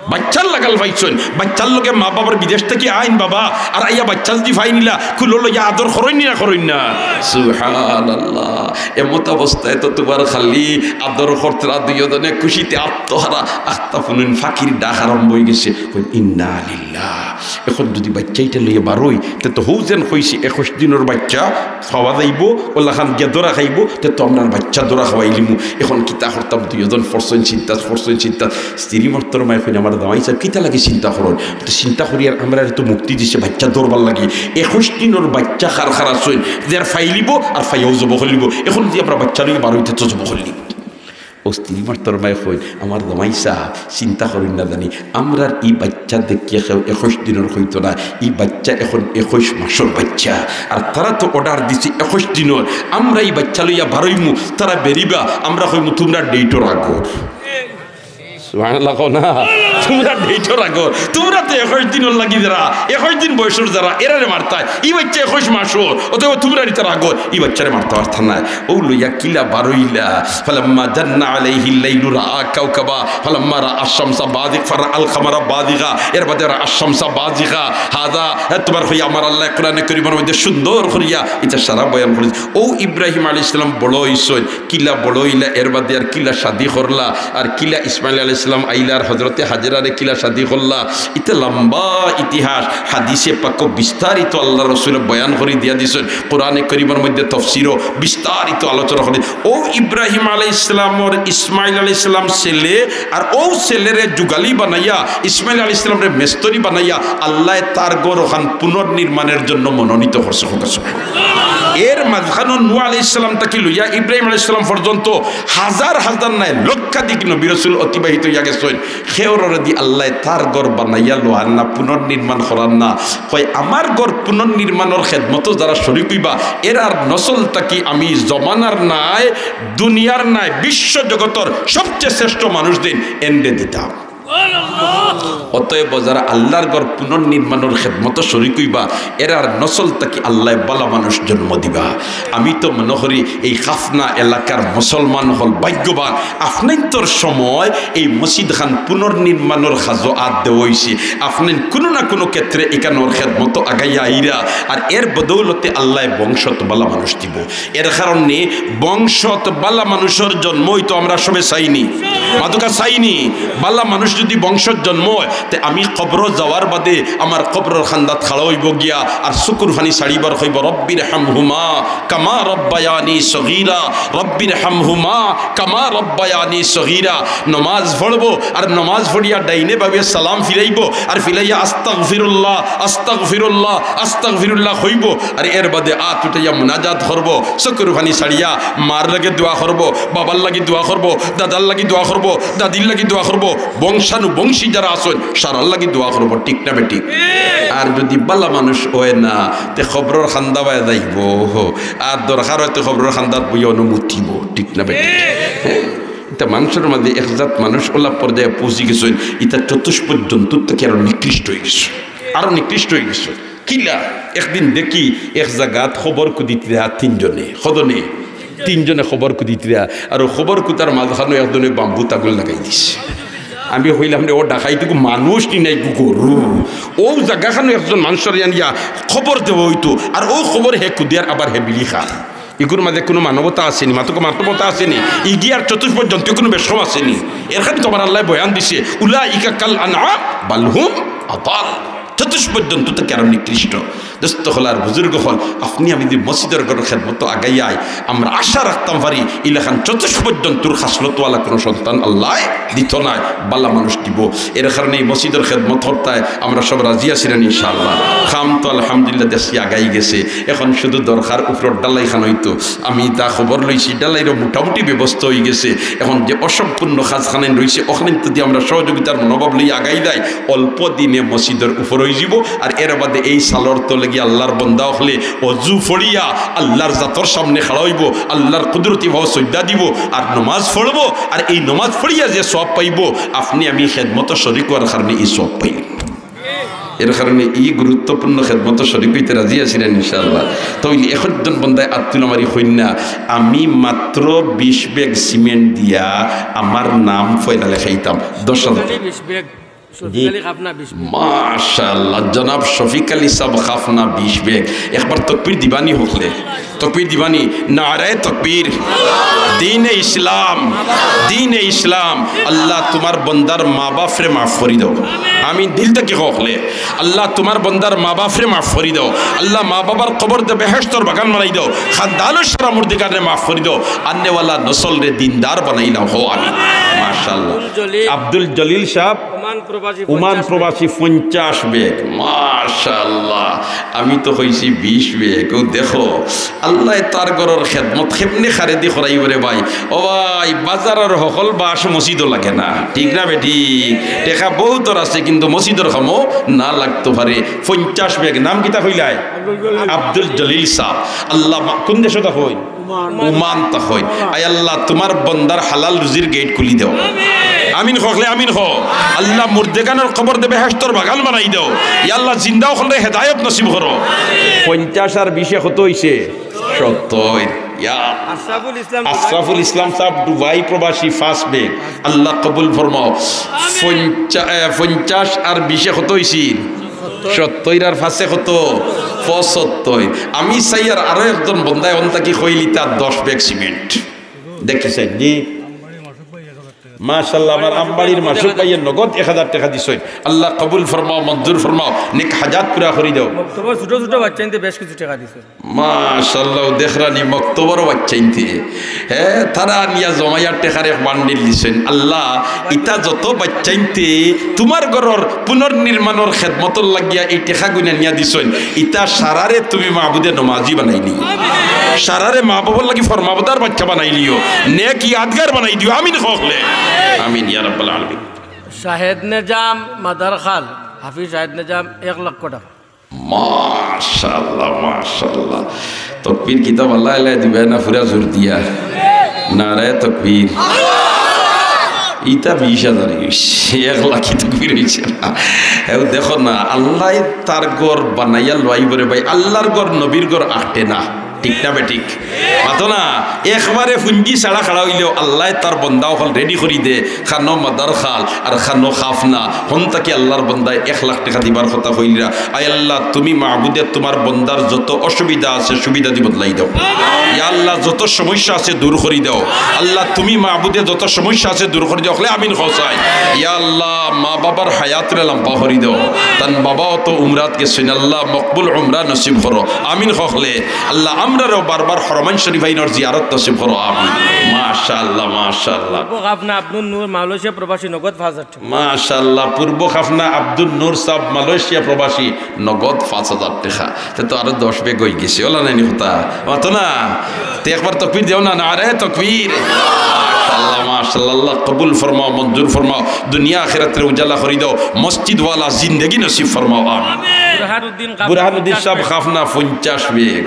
বাইচ্চার লাগাল পাইছইন, বাইচ্চার লগে মা বাবার বিদেশ থাকি আইন বাবা, আর আইয়া বাইচ্চা যদি পাইন ইলা, কুলো লইয়া আদর করইন না, করইন না? সুবহানাল্লাহ। এমত অবস্থায় তো তুমার খালি আদর করতরা দুইওজনে খুশিতে আত্মহারা, আখতা ফুনুন ফাকির ডাক আরম্ভ অইগেছে। কইন, "ইন্না লিল্লাহ।" এখন যদি বাইচ্চা ইটা লইয়া বারই, তে তো হউ যেন কইছি একুশ দিনর বাইচ্চা পাওয়া যাইবো, অলাখান গিয়া ধরা খাইবো, তে তো আমরার বাইচ্চা ধরা খাওয়াইলিমু। এখন কিতা করতাম? দুইওজন পড়ছইন চিন্তাত, পড়ছইন চিন্তাত। স্ত্রী মহতরমায় কইন, "আমার জামাই সাব, কিতা লাগি চিন্তা করইন?" তো চিন্তা করি আর আমরারে তো মুক্তি দিছে বাইচ্চা ধরবার লাগি। একুশ দিনর বাইচ্চা খার খার আছইন, যার পাইলিবো আর পাইয়াউ জবো করিলিবো। এখন যদি আমরা বাইচ্চা লইয়া বারই তে তো জবো করিলিবো। অউ স্ত্রী মহতরমায় কইন, "আমার জামাই সাব, চিন্তা করইন না জানি, আমরার ই বাইচ্চা দেখিয়া কেউ একুশ দিনর কইতো না, ই বাইচ্চা এখন একুশ মাসর বাইচ্চা। আর তারা তো অর্ডার দিছে একুশ দিনর, আমরা ই বাইচ্চা লইয়া বারইমু, তারা বেরিবা, আমরা কইমু, 'তুমরা ডেটর আগর।'" সুবহানাল্লাহ কও না, "তুমরা ডেটর আগর, তুমরা তো একুশ দিনর লাগি যারা, একুশ দিন বয়সর যারা, এরারে মারতায়, ই বাইচ্চা একুশ মাসর, অতএব তুমরা ইতার আগর, ই বাইচ্চারে মারতা পারতা নায়।" অউ লইয়া কিলা বারইলা, "ফালাম্মা জান্না আলাইহিল লাইলু রাআ কাওকাবা, ফালাম্মা রাআশ শামসা বাযিগ-, ফারাআল কামারা বাযিগা", এর বাদে "রাআশ শামসা বাযিগা", হাদা, এ, তুমার কই আমার আল্লায় কোরআনে করিমর মধ্যে সুন্দর করিয়া ইতা সারা বয়ান করিছে। অউ ইব্রাহিম আলাইহিস সালাম বড় অইছইন, কিলা বড় অইলা, এর বাদে আর কিলা শাদি করলা, আর কিলা ইসমাইল আলাইহিস সালাম আইলা, আর হযরতে হাজেরারে কিলা শাদি করলা, ইতা লম্বা ইতিহাস। হাদিসে পাকো বিস্তারিত আল্লার রসুলে বয়ান করি দিয়া দিছইন, কোরআনে করিমর মধ্যে তফসিরও বিস্তারিত আলোচনা করি। অউ ইব্রাহিম আলাইহিস সালামর ইসমাইল আলাইহিস সালাম ছেলে, আর অউ ছেলেরে যুগালি বানাইয়া, ইসমাইল আলাইহিস সালামরে মেস্তরি বানাইয়া, আল্লায় তার ঘর অখান পুনর্নির্মাণের জন্য মনোনীত করছে। এর মাঝখানো নূহ আলাইহিস সালাম থাকি লইয়া ইব্রাহিম আলাইহিস সালাম পর্যন্ত হাজার হাজার নায়, লক্ষাধিক নবী রসুল অতিবাহিত অইয়া গেছইন। কেউররে দি আল্লায় তার ঘর বানাইয়া লওয়ার না, পুনর্নির্মাণ করার না। কয়, "আমার ঘর পুনর্নির্মাণর খেদমতো যারা শরিক অইবা, এরার নসল থাকি আমি জমানার নায়, দুনিয়ার নায়, বিশ্ব জগতর সবচেয়ে শ্রেষ্ঠ মানুষ দিন এনরে দিতাম।" অতএব যারা আল্লার ঘর পুনর্নির্মাণর খেদমতো শরিক অইবা, এরার নসল থাকি আল্লায় বালা মানুষ জন্ম দিবা। আমি তো মনো করি এই খাফনা এলাকার মুসলমান অকল ভাগ্যবান, আফনাইন্তর সময় এই মসজিদ খান পুনর্নির্মাণর কাজো আত দেওয়া অইছে। আফনাইন কুনু না কুনু ক্ষেত্রে ইখানর খেদমতো আগাইয়া আইরা, আর এর বদৌলতে আল্লায় বংশত বালা মানুষ দিবো। এর কারণে বংশত বালা মানুষর জন্ম অইতো আমরা সবে চাইনি, মাতুক্কা চাইনি। বালা মানুষ যদি বংশত জন্ম অয়, তে আমি কবরো যাওয়ার বাদে আমার কবরর কান্দাত খাড়া অইবো গিয়া, আর চকুর পানি ছাড়িবো আর কইবো, "রব্বির হামহুমা কামা রব্বায়ানি সগীরা, রব্বির হামহুমা কামা রব্বায়ানি সগীরা।" নমাজ পড়বো, আর নমাজ পড়িয়া ডাইনে বামে সালাম ফিরাইবো, আর ফিরাইয়া আস্তাগফিরুল্লাহ, আস্তাগফিরুল্লাহ, আস্তাগফিরুল্লাহ কইবো, আর এর বাদে আত উঠাইয়া মুনাজাত করবো, চকুর পানি ছাড়িয়া মার লাগি দোয়া করবো, বাবার লাগি দোয়া করবো, দাদার লাগি দোয়া করবো, দাদির লাগি দোয়া করবো, বংশানুবংশী যারা আছইন, সারার লাগি দোয়া করবো, ঠিক না বেঠিক? আর যদি বালা মানুষ অয় না, তে কবরর কান্দা বায় যাইবো, আর দরকার অয় তে কবরর কান্দাত বইয়া অনো মুতিবো, ঠিক না বেঠিক? হ্যাঁ? ইতা মানষর মাঝে এক জাত মানুষ অলা পর্যায়ে পৌঁছি গেছইন, ইতা চতুষ্পদ জন্তুর থাকি আরো নিকৃষ্ট অইগেছে, আরো নিকৃষ্ট অইগেছে। কিলা? একদিন দেখি এক জাগাত কবর কুদিতরা তিনজনে, কয়জনে? তিনজনে কবর কুদিতরা। আর অউ কবর কুদার মাঝখানো একজনে বাম্বু তাগুল লাগাই দিছে। আমি কইলাম রে, অউ ডাকাইত গু মানুষ নি নাইগু গরু? অউ জাগাখানো একজন মানষরে আনিয়া কবর দেওয়া অইতো, আর অউ কবর হে কুদে আর আবার হে বিড়ি খায়। ইগুর মাঝে কুনু মানবতা আছেনি, মাতুক্কা মানবতা আছেনি? ইগিয়ার চতুষ্পদ জন্তুর কুনু বেশকম আছেনি? এর খানি তো আমার আল্লায় বয়ান দিছে, "উলাইকা কাল আনআম বাল হুম আদাল।" চতুষ্পদ জন্তু থাকি আরো নিকৃষ্ট। দোস্ত অকল আর বুজুর্গ অকল, আফনে আমি যদি মসজিদর ঘরর খেদমতো আগাইয়া আই, আমরা আশা রাখতাম পারি, ইলাখান চতুষ্পদ জন্তুর খাসলতওয়ালা কুনু সন্তান আল্লায় দিতো নায়, বালা মানুষ দিব। এর কারণে এই মসজিদর খেদমত করতায় আমরা সব রাজি আছি না ইনশাআল্লাহ। কাম তো আলহামদুলিল্লাহ দেখছি আগাই গেছে, এখন শুধু দরকার উপরর ঢালাইখান অইতো। আমি তা খবর লইছি, ঢালাইরও মোটামুটি ব্যবস্থা অই গেছে। এখন যে অসম্পূর্ণ কাজখানাইন রইছে, অখানাইন যদি আমরা সহযোগিতার মনোভাব লইয়া আগাই যাই, অল্প দিনে মসজিদর উপর অই যিবো। আর এর বাদে এই চালর তলে গিয়া আল্লাহর বন্দা অকলে অজু পড়িয়া আল্লাহর জাতর সামনে খাড়া অইবো, আল্লাহর কুদরতি ভাও সইজদা দিবো, আর নমাজ পড়বো। আর এই নমাজ পড়িয়া যে সওয়াব পাইবো, আপনে আমি খেদমতো শরিক অওয়ার কারণে ই সওয়াব পাইবো। এর কারণে ই গুরুত্বপূর্ণ খেদমতো শরিক অইতে রাজি আছি না ইনশাআল্লাহ। তো অইলে একজন বন্দায় আত তুলা মারি কইন না, আমি মাত্র বিশ ব্যাগ সিমেন্ট দিয়া আমার নাম পয়লা লেখাইতাম দশ হাজার। বিশ ব্যাগ। শফিক জি। আলী খাফনা বিশ ব্যাগ। মাশাআল্লাহ, জনাব শফিক আলী সাব খাফনা বিশ ব্যাগ। একবার তকবীর দিবানি হকলে, তকবীর দিবানি, নারায়ে তকবীর। দ্বীনে ইসলাম, দ্বীনে ইসলাম। আল্লাহ তুমার বন্দার মা বাফরে মাফ করি দেও। আমি দিল থাকি হকলে, আল্লাহ তুমার বন্দার মা বাফরে মাফ করি দেও। আল্লাহ মা বাবার কবররে বেহেশতর বাগান বানাই দেও। খান্দানর সারা মুর্দেগানরে মাফ করি দেও। আনেওয়ালা নসলরে দিনদার বানাইলাও। হো আমি। মাশাআল্লাহ। আব্দুল জলিল। আব্দুল জলিল সাব। ওমান প্রবাসী ওমান পঞ্চাশ ব্যাগ। প্রবাসী পঞ্চাশ ব্যাগ। মাশাআল্লাহ। আমি তো কইছি বিশ ব্যাগ। অউ দেখো, আল্লায় তার ঘরর খেদমত কেমনে খারেদি করাইবো রে ভাই। ও ভাই, বাজারর হকল বাঁশ মসজিদো লাগে না, ঠিক না বেঠিক? টেকা বউতর আছে, কিন্তু মসজিদর কামো না লাগতো পারে। পঞ্চাশ ব্যাগ। নাম কিতা কইলায়? আব্দুল জলিল সাব। আল্লাহ মা-, কুন দেশো তা কই? ওমান তা কই। আয় আল্লাহ, তুমার বন্দার হালাল রুজির গেইট খুলি দেও। আমিন কও হকলে, আমিন কও। আল্লাহ মুর্দেগানর কবররে বেহেশতর বাগান বানাই দেও। ইয়া আল্লাহ, জিন্দা অকলরে হেদায়েত নসিব করো। পঞ্চাশ আর বিশে কত অইছে? সত্তইর। ইয়া আশরাফুল ইসলাম আশরাফুল ইসলাম সাব দুবাই প্রবাসী পাঁচ ব্যাগ। আল্লাহ কবুল ফরমাও। পঞ্চা-, এ, পঞ্চাশ আর বিশে কত অইছিল? সত্তইর আর পাঁচে কত? পঁচাত্তইর। আমি চাইয়ার আরো একজন বন্দায় অন থাকি কইলিতা দশ ব্যাগ সিমেন্ট। দেখছইন নি? মাশাআল্লাহ, আমার আমবাড়ির মাসুক ভাইয়ে নগদ এক হাজার টেকা দিছইন। আল্লাহ কবুল ফরমাও, মঞ্জুর ফরমাও, নেক হাজাত পুরা করি দেও। মক্তবর ছোট ছোট বাচ্চাইন্তে বেশ কিছু টেকা দিছে। মাশাআল্লাহ, দেখরানি মক্তবরও বাচ্চাইন্তে। হে, তারা আনিয়া জমাইয়া টেকার এক বান্ডিল দিছইন। আল্লাহ, ইতা যত বাচ্চাইন্তে তুমার ঘরর পুনর্নির্মাণর খেদমতর লাগিয়া এই টেকাগুইন আনিয়া দিছইন, ইতা সারারে তুমি মাবুদে নমাজি বানাইলিও। সারারে মা বাবার লাগি ফরমাবরদার বাচ্চা বানাইলিও। নেক ইয়াদগার বানাই দিও। আমিন কও হকলে। আমিন ইয়া রাব্বাল আলামিন। শাহেদ নিজাম মাদারখাল, হাফিজ শাহেদ নিজাম এক লক্ষ টেকা। মাশাআল্লাহ, মাশাআল্লাহ। তকবীর কিতা বালা এলাই দিবায় না পুরা জোর দিয়া? নারায়ে তকবীর। ইতা বিশ হাজার অইছে, এক লাখি তকবীর অইছে না। এও দেখো না, আল্লায় তার ঘর বানাইয়া লওয়াইবো রে ভাই, আল্লার ঘর নবীর ঘর আটে না, ঠিক না বেঠিক? মাতো না, একবারে পুঞ্জি ছাড়া খাড়া অইলেও আল্লায় তার বন্দা অকল রেডি করি দে, খানো মাদারখাল আর খানো খাফনা, হন থাকি আল্লার বন্দায় এক লাখ টেকা দিবার কথা কইলিরা। আয় আল্লাহ, তুমি মাবুদে তুমার বন্দার যত অসুবিধা আছে সুবিধাদি বদলাই দেও। ইয়া আল্লাহ, যত সমস্যা আছে দূর করি দেও। আল্লাহ, তুমি মাবুদে যত সমস্যা আছে দূর করি দেও। হকলে আমিন কও চাই। ইয়া আল্লাহ, মা বাবার হায়াতরে লাম্বা করি দেও। তান বাবাও তো উমরাত গেছইন, আল্লাহ মকবুল উমরা নসিব করো। আমিন কও হকলে। আল্লাহ, আমরারেও বারবার হরমাইন শরীফাইনর জিয়ারত নসিব করো। আমিন। মাশাআল্লাহ, মাশাআল্লাহ। পূর্ব খাফনা আব্দুল নূর, মালয়েশিয়া প্রবাসী, নগদ পাঁচ হাজার টেকা। মাশাআল্লাহ, পূর্ব খাফনা আব্দুল নূর সাব, মালয়েশিয়া প্রবাসী, নগদ পাঁচ হাজার টেকা। তে তো আরো দশ ব্যাগ অই গেছে, অলা নায়নি কথা? মাতো না? তে একবার তকবীর দেও না, নারায়ে তকবীর। মাশাআল্লাহ, মাশাআল্লাহ, আল্লাহ কবুল ফরমাও, মঞ্জুর ফরমাও, দুনিয়া আখিরাতরে উজালা করি দেও, মসজিদওয়ালা জিন্দেগি নসিব ফরমাও। আমিন। বুরহানুদ্দিন খাফনা বুরহানুদ্দিন সাব পঞ্চাশ ব্যাগ। খাফনা পঞ্চাশ ব্যাগ।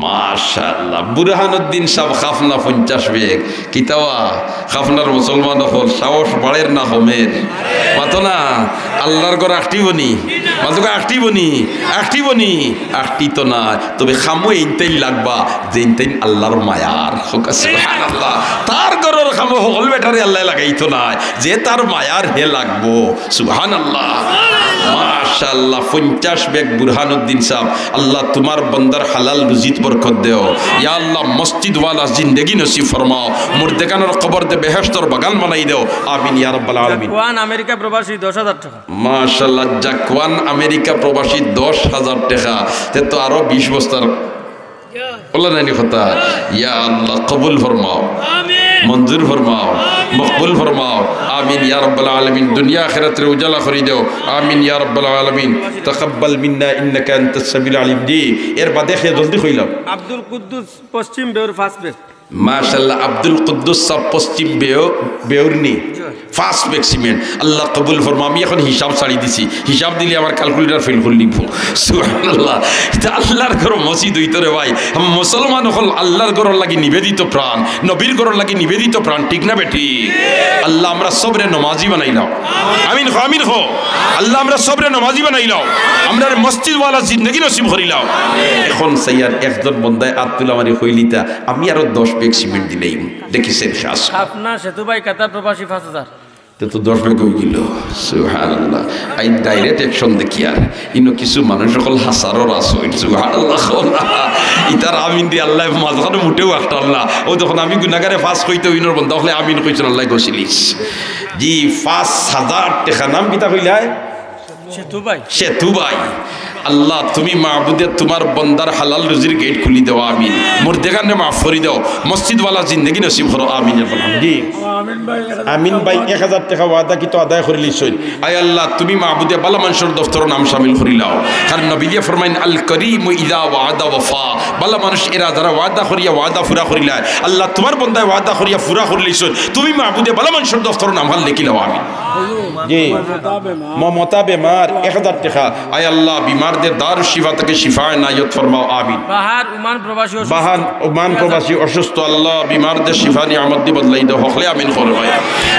মাশাআল্লাহ, বুরহানুদ্দিন সাব খাফনা পঞ্চাশ ব্যাগ। কিতাবা, খাফনার মুসলমান অকল, সাহস বাড়ের না কমের? মাতো না, আল্লার ঘর আটিবো নি? মাতো আটিবো নি? আটিবো নি? আটিতো না। তবে কামো এইনতাইন লাগবা, যেইনতাইন আল্লার মায়ার। কউক্কা সুবহানাল্লাহ। তার ঘরর কামো হকল বেটারে আল্লায় লাগাইতো নায়, যে তার মায়ার হে লাগবো। সুবহানাল্লাহ। মাশাআল্লাহ, পঞ্চাশ ব্যাগ বুরহানুদ্দিন সাব, আল্লাহ তুমার বন্দার হালাল রুজিত বরকত দেও। ইয়া আল্লাহ, মসজিদওয়ালা জিন্দেগি নসিব ফরমাও, মুর্দেগানর কবররে বেহেশতর বাগান বানাই দেও। আমিন ইয়া রাব্বাল আলামিন। জাকুয়ান আমেরিকা প্রবাসী দশ হাজার টেকা। মাশাআল্লাহ, জাকুয়ান আমেরিকা প্রবাসী দশ হাজার টেকা, তে তো আরো বিশ বস্তার অলা নায়নি কথা? ইয়া আল্লাহ, কবুল ফরমাও। আমিন। মঞ্জুর ফরমাও, মকবুল ফরমাও। আমিন ইয়া রাব্বাল আলামিন। দুনিয়া আখিরাতরে উজালা করি দেও। আমিন ইয়া রাব্বাল আলামিন। তাকাব্বাল মিন্না ইন্নাকা আনতাস সামিউল আলিম। জি, এর বাদে কে জলদি কইলাম। আব্দুল কুদ্দুস পশ্চিম বেউর ফার্স্ট বেস। মাশাআল্লাহ, আব্দুল কুদ্দুস সাব পশ্চিম বেউ-, বেউর নি। First base cement. আল্লাহ কবুল ফরমা। আমি এখন হিসাব ছাড়ি দিছি। হিসাব দিলে আমার ক্যালকুলেটর ফেল করি দিব। সুবহানাল্লাহ। ইটা আল্লাহর ঘর মসজিদ অইতো রে ভাই। মুসলমান অকল আল্লাহর ঘরর লাগি নিবেদিত প্রাণ, নবীর ঘরর লাগি নিবেদিত প্রাণ, ঠিক না বেঠিক? আল্লাহ আমরা সবরে নমাজি বানাইলাও। আমিন কও, আমিন কও। আল্লাহ আমরা সবরে নমাজি বানাইলাও। আমরারে মসজিদওয়ালা জিন্দেগি নসিব করিলাও। এখন সাইয়ার একজন বন্দায় আত তুলা মারি কইলিতা, আমি আরো দশ বেগ সিমেন্ট দিলাইমু। দেখি শের খাস। আপনার সেতু ভাই কাতার প্রবাসী পাঁচ হাজার। তে তো দশ বেগ অইগেলো। সুবহানাল্লাহ। আই ডাইরেক্ট অ্যাকশন দেখিয়ার। ইনো কিছু মানুষ অকল হাসারর আছইন। সুবহানাল্লাহ। ইতার আমিন দি আল্লাহ মাঝখানো মুটেও আটকার না। অউ তখন আমি গুনাগারে পাস কইতে অইনর বন্দা অকলে আমিন কইছইন আল্লাহ গছিলিস। জি, পাঁচ হাজার টেকা। নাম কিতা কইলায়? সেতু ভাই। সেতু ভাই। আল্লাহ, তুমি মাবুদে তুমার বন্দার হালাল রুজির গেট খুলি দেও, আমিন। মুর্দেগানরে মাফ করি দেও, মসজিদওয়ালা জিন্দেগি নসিব করো, আমিন। জি। আমিন ভাই এক হাজার টেকা ওয়াদা কিন্তু আদায় করিলিছইন। আয় আল্লাহ, তুমি মাবুদে বালা মানষর দফতরো নাম শামিল করিলাও। কারণ নবীয়ে ফরমাইন, "আল করিমু ইযা ওয়াদা ওয়াফা।" বালা মানুষ এরা যারা ওয়াদা করিয়া ওয়াদা পুরা করিলায়, আল্লাহ তুমার বন্দায় ওয়াদা করিয়া পুরা করিলিছইন, তুমি মাবুদে বালা মানষর দফতরো নাম হাল লেখিলাও, আমিন। জি। মমতা বেমার, এক হাজার টেকা। আয় আল্লাহ, বিমারদের দারুশ শিফা থাকি শিফা এনায়েত ফরমাও, আমিন। বাহার ওমান প্রবাসী অসুস্থ। বাহার ওমান প্রবাসী অসুস্থ, আল্লাহ, বিমারদের শিফা নিয়ামত দি বদলাই দেও, হকলে আমিন করো ভাই।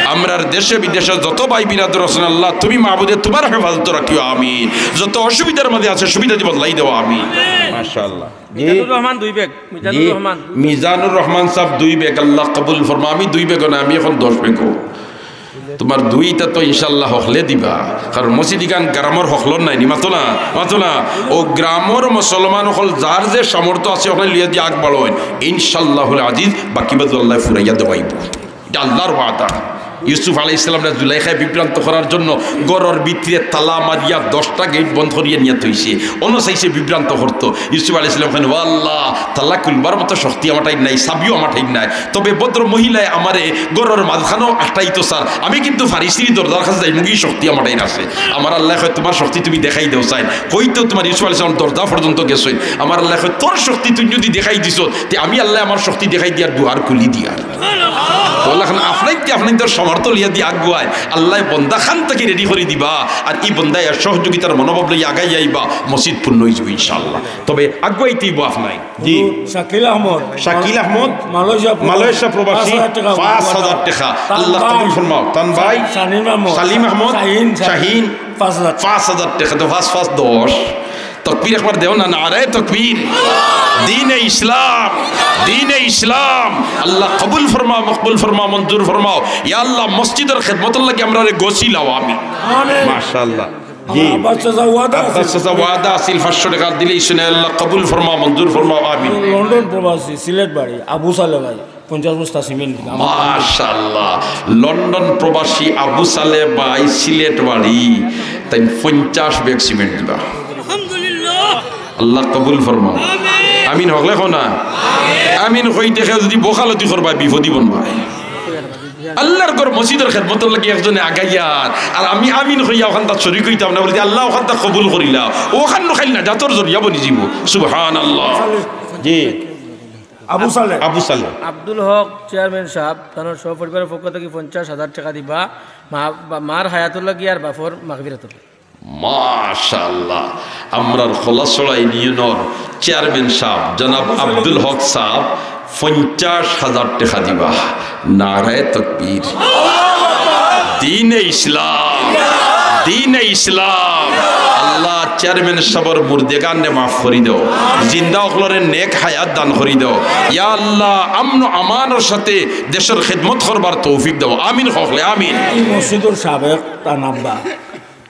আমরার দেশে বিদেশে যত ভাই বিরাদর আছইন, আল্লাহ, তুমি মাবুদে তুমার হেফাজতো রাখিও, আমিন। যত অসুবিধার মাঝে আছে, সুবিধা দি বদলাই দেও, আমিন। মাশাআল্লাহ। জি। মিজানুর রহমান দুই বেগ, মিজানুর জি। রহমান। মিজানুর রহমান সাব দুই বেগ, আল্লাহ কবুল ফরমা। আমি দুই বেগ না, আমি এখন দশ বেগ। তুমার দুইটা তো ইনশাআল্লাহ হকলে দিবা, কারণ মসজিদ ইখান গ্রামর হকলর নায় নি, মাতো না, মাতো না। অউ গ্রামর মুসলমান অকল যার যে সামর্থ্য আছে, অখান লইয়া দি আগ বাড়ইন, ইনশাআল্লাহুল আজিজ বাকি বাদ আল্লায় ফুরাইয়া দেওয়াইবো। ইটা আল্লাহর ওয়াদা। ইউসুফ আলাইহিস সালামরে জুলাইখায় বিভ্রান্ত করার জন্য ঘরর ভিতরে তালা মারিয়া দশটা গেট বন্ধ করিয়া নিয়া থইছে। অনো চাইছে বিভ্রান্ত করতো। ইউসুফ আলাইহিস সালাম কইন, "ও আল্লাহ, তালা খুলবার মতো শক্তি আমার ঠাইন নাই, চাবিও আমার ঠাইন নাই। তবে ভদ্র মহিলায় আমারে ঘরর মাঝখানো আটকাইতো চার। আমি কিন্তু ফারিসির দরজার কাছে যাইমুগি, শক্তি আমার ঠাইন আছে।" আমার আল্লায় কয়, "তুমার শক্তি তুমি দেখাই দেও চাইন।" কইতো তুমার ইউসুফ আলাইহিস সালাম দরজা পর্যন্ত গেছইন। আমার আল্লায় কয়, "তোর শক্তি তুই যদি দেখাই দিছস, তে আমি আল্লায় আমার শক্তি দেখাই দিয়ার দুয়ার খুলি দিয়ার।" তো আল্লাহ খান আফনাইতে আফনাইতে সামর্থ্য লইয়া দি আগুয়ায়, আল্লায় বন্দা খান থাকি রেডি করি দিবা, আর ই বন্দায় আর সহযোগিতার মনোভাব লইয়া আগাই আইবা, মসজিদ পূর্ণ অইযিবো ইনশাআল্লাহ। তবে আগুয়াইতে অইবো আফনাইন। জি। শাকিল আহমদ। শাকিল আহমদ, মালয়েশিয়া প্রবাসী। মালয়েশিয়া প্রবাসী, পাঁচ হাজার টেকা। পাঁচ হাজার টেকা। তান আল্লাহ ভাই। কবুল ফরমাও। তান ভাই। শাহিন আহমদ। সালিম আহমদ। শাহিন, শাহিন। শাহিন। পাঁচ হাজার। পাঁচ হাজার টেকা, তো পাঁচ পাঁচ দশ। তকবীর একবার দেও না, নারায়ে তকবীর। দ্বীনে ইসলাম, দ্বীনে ইসলাম। আল্লাহ কবুল ফরমাও, মকবুল ফরমাও, মঞ্জুর ফরমাও। ইয়া আল্লাহ, মসজিদর খেদমতর লাগি আমরারে গছিলাও, আমিন। আমিন। মাশাআল্লাহ। জি। আব্বাস চাচা ওয়াদা আব্বাস আছিল। চাচা ওয়াদা আছিল, পাঁচশো টেকা দিলে ইসনে আল্লাহ কবুল ফরমাও, মঞ্জুর ফরমাও, আমিন। লন্ডন প্রবাসী, সিলেট বাড়ি, আবু সালে ভাই। পঞ্চাশ বস্তা সিমেন্ট দিবা। মাশাআল্লাহ। লন্ডন প্রবাসী আবু সালে ভাই, সিলেট বাড়ি, তাইন পঞ্চাশ ব্যাগ সিমেন্ট দিবা। আলহামদুলিল্লাহ। আল্লাহ কবুল ফরমাও। আমিন। আমিন হকলে কও না। আমিন কইতে কেউ যদি বখালতি করবায়, বিপদি বনবায়। আল্লাহর ঘর মসজিদর খেদমতর লাগি একজনে আগাইয়ার, আর আমি আমিন কইয়া অখানতাত শরিক অইতাম না, বলতে আল্লাহ অখানতা কবুল করিলা, অখান নু খাইল নাজাতর জরিয়া বনি যিবো। সুবহানাল্লাহ। জি। আবু সালেহ। আবু সালেহ। আব্দুল হক চেয়ারম্যান সাব, তানর সপরিবারর পক্ষ থাকি পঞ্চাশ হাজার টেকা দিবা, মা, বা, মার হায়াতর লাগি আর বাপর মাগফিরাতর লাগি। মাশাআল্লাহ, আমরার খোলাছড়া ইউনিয়নর চেয়ারম্যান সাব জনাব আব্দুল হক সাব পঞ্চাশ হাজার টেকা দিবা। নারায়ে তকবীর। দ্বীনে ইসলাম, দ্বীনে ইসলাম। আল্লাহ, চেয়ারম্যান সাবর মুর্দেগানরে মাফ করি দেও, জিন্দা অকলরে নেক হায়াত দান করি দেও। ইয়া আল্লাহ, আমন আমানর সাথে দেশর খেদমত করবার তৌফিক দেও। আমিন কও হকলে, আমিন। ই মসজিদর সাবেক তান আব্বা।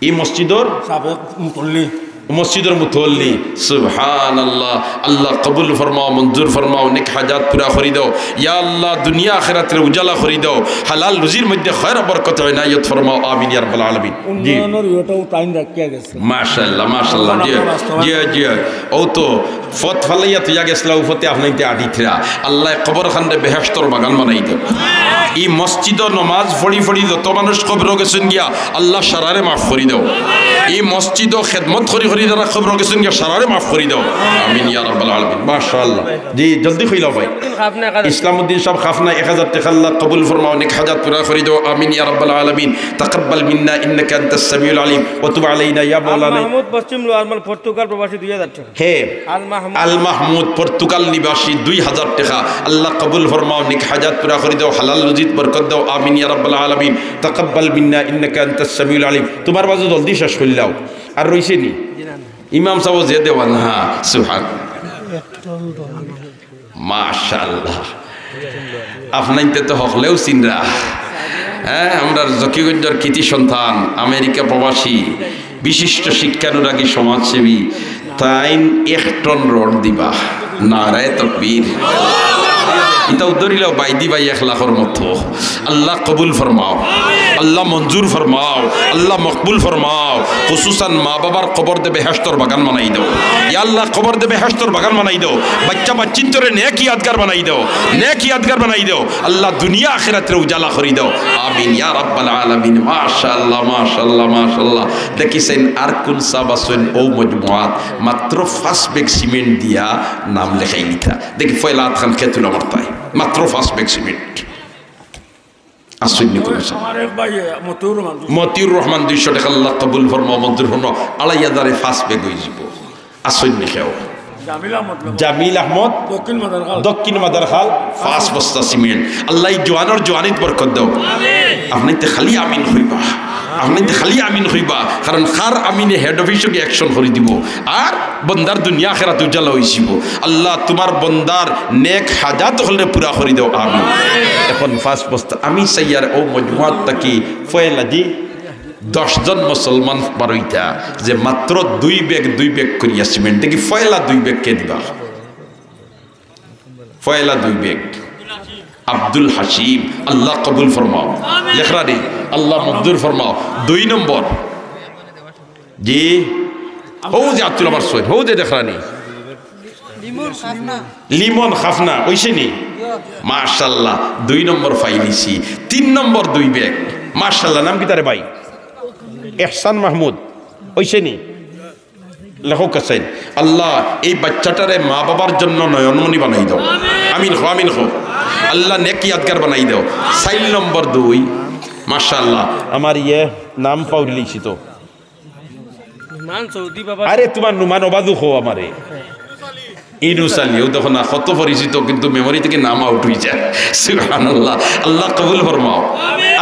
ই মসজিদর সাবেক মুতল্লি। মসজিদর মুতল্লি। সুবহানাল্লাহ। আল্লাহ কবুল ফরমাও, মঞ্জুর ফরমাও, নেক হাজাত পুরা করি দেও। ইয়া আল্লাহ, দুনিয়া আখিরাতরে উজালা করি দেও। হালাল রুজির মধ্যে খয়র বরকত এনায়েত ফরমাও। আমিন ইয়া রাব্বাল আলামিন। জি। উন্নয়নর ইয়েটাও টাইম রাখিয়া গেছে। মাশাআল্লাহ, মাশাআল্লাহ। জি, আমরা বাস্তবায়ন জি, জি। অউ তো পথ ফালাইয়া থইয়া গেছলা, অউ পথে আপনাইন্তে আটিত্রা। আল্লায় কবরখানরে বেহেশতর বাগান বানাই দেও। ই মসজিদো নমাজ পড়ি পড়ি যত মানুষ কবরো গেছইন গিয়া, আল্লাহ সারারে মাফ করি দেও। ই মসজিদো খেদমত করি করি যারা কবরো গেছইন গিয়া, সারারে মাফ করি দেও। আমিন ইয়া রাব্বাল আলামিন। মাশাআল্লাহ। জি, জলদি কইলাও ভাই। ইসলামউদ্দিন সাব খাফনা এক হাজার টেকা, আল্লাহ কবুল ফরমাও, নেক হাজাত পুরা করি দেও। আমিন ইয়া রাব্বাল আলামিন। তাকাব্বাল মিন্না ইন্নাকা আনতাস সামিউল আলিম ওয়া তুব আলাইনা ইয়া মাওলানা। মাহমুদ পশ্চিম লোয়ার মাল পর্তুগাল প্রবাসী দুই হাজার টেকা। হে, আল মাহমুদ। আল মাহমুদ, পর্তুগাল নিবাসী, দুই হাজার টেকা। আল্লাহ কবুল ফরমাও, নেক হাজাত পুরা করি দেও, হালাল রুজিত বরকত দেও। আমিন ইয়া রাব্বাল আলামিন। তাকাব্বাল মিন্না ইন্নাকা আনতাস সামিউল আলিম। তুমার বাজু জলদি শেষ করিলাও। আর রইছে নি? ইমাম সাব যে দেওয়ান, হ্যাঁ, সুবহান। মাশাআল্লাহ। আপনাইন্তে তো হকলেও চিনরা। হ্যাঁ, আমরার জকিগঞ্জর কৃতি সন্তান, আমেরিকা প্রবাসী, বিশিষ্ট শিক্ষানুরাগী, সমাজসেবী, তাইন এক টন রড দিবা। নারায়ে তকবীর। ইতা উদ্ধরিলাও বাইদি ভাই এক লাখর মতো। আল্লাহ কবুল ফরমাও, আল্লাহ মঞ্জুর ফরমাও, আল্লাহ মকবুল ফরমাও। খুসুসান মা বাবার কবরদে বেহেশতর বাগান বানাই দেও। ইয়া আল্লাহ, কবরদে বেহেশতর বাগান বানাই দেও। বাচ্চা বাচ্চিন্তরে নেক ইয়াদগার বানাই দেও, নেক ইয়াদগার বানাই দেও। আল্লাহ দুনিয়া আখিরাতরে উজালা করি দেও। আমিন ইয়া রাব্বাল আলামিন। মাশাআল্লাহ, মাশাআল্লাহ, মাশাআল্লাহ। দেখিছেন আর কোন সাব আছইন অউ মজমুয়াত মাত্র পাঁচ ব্যাগ সিমেন্ট দিয়া নাম লেখাই নিতা? দেখি পয়লা আতখান কে তুলা মারতায়, মাত্র পাঁচ ব্যাগ সিমেন্ট। আশ্চর্য কোনো সময়। আমার এক ভাই, মতিউর রহমান। মতিউর রহমান দুইশো টেকা, আল্লাহ কবুল ফরমাও, মঞ্জুর ফরমাও, আড়াই হাজারে পাঁচ ব্যাগ অইযিবো। আশ্চর্য কেউ। জামিল আহমদ। জামিল আহমদ। দক্ষিণ মাদারখাল। দক্ষিণ মাদারখাল, পাঁচ বস্তা সিমেন্ট। আল্লাহ ই জোয়ানর জোয়ানিত বরকত দেও। আপনাইন্তে খালি আমিন কইবা, আপনাইন্তে খালি আমিন কইবা, কারণ কার আমিনে হেড অফিসো গিয়া action করি দিবো। আর বন্দার দুনিয়া আখেরাত উজালা অইযিবো। আল্লাহ, তুমার বন্দার নেক হাজাত অকলরে পুরা করি দেও, আমিন। এখন পাঁচ বস্তা, আমি চাইয়ার অউ মজমুয়াত থাকি পয়লা জি দশ জন মুসলমান বারইতা যে মাত্র দুই ব্যাগ, দুই ব্যাগ করিয়া সিমেন্ট, দেখি পয়লা দুই ব্যাগ কে দিবা? পয়লা দুই ব্যাগ আব্দুল হাসিম, আল্লাহ কবুল ফরমাও। লেখরানি, আল্লাহ মঞ্জুর ফরমাও। দুই নম্বর, জি, হউ যে আব্দুল আমার সৈয়দ, হউ যে দেখরানি। লিমন খাফনা। লিমন খাফনা, অইছে নি? মাশাআল্লাহ, দুই নম্বর পাইলিছি। তিন নম্বর দুই ব্যাগ। মাশাআল্লাহ, নাম কিতা রে ভাই? এহসান মাহমুদ, অইছে নি? লেখক আছইন, আল্লাহ, এই বাচ্চাটারে মা বাবার জন্য নয়নমণি বানাই দেও। আমিন কও, আমিন কও। আল্লাহ, নেক ইয়াদগার বানাই দেও। চাইর নম্বর দুই, মাশাআল্লাহ, আমার ইয়ে নাম পাউরিলিছি তো। নুমান চৌধুরী বাবা। আরে, তুমার নুমান অবাদু কও আমারে। ইনুস আলী, অউ দেখো না, কত পরিচিত, কিন্তু memory থাকি নাম out অইযায়। সুবহানাল্লাহ, আল্লাহ কবুল ফরমাও।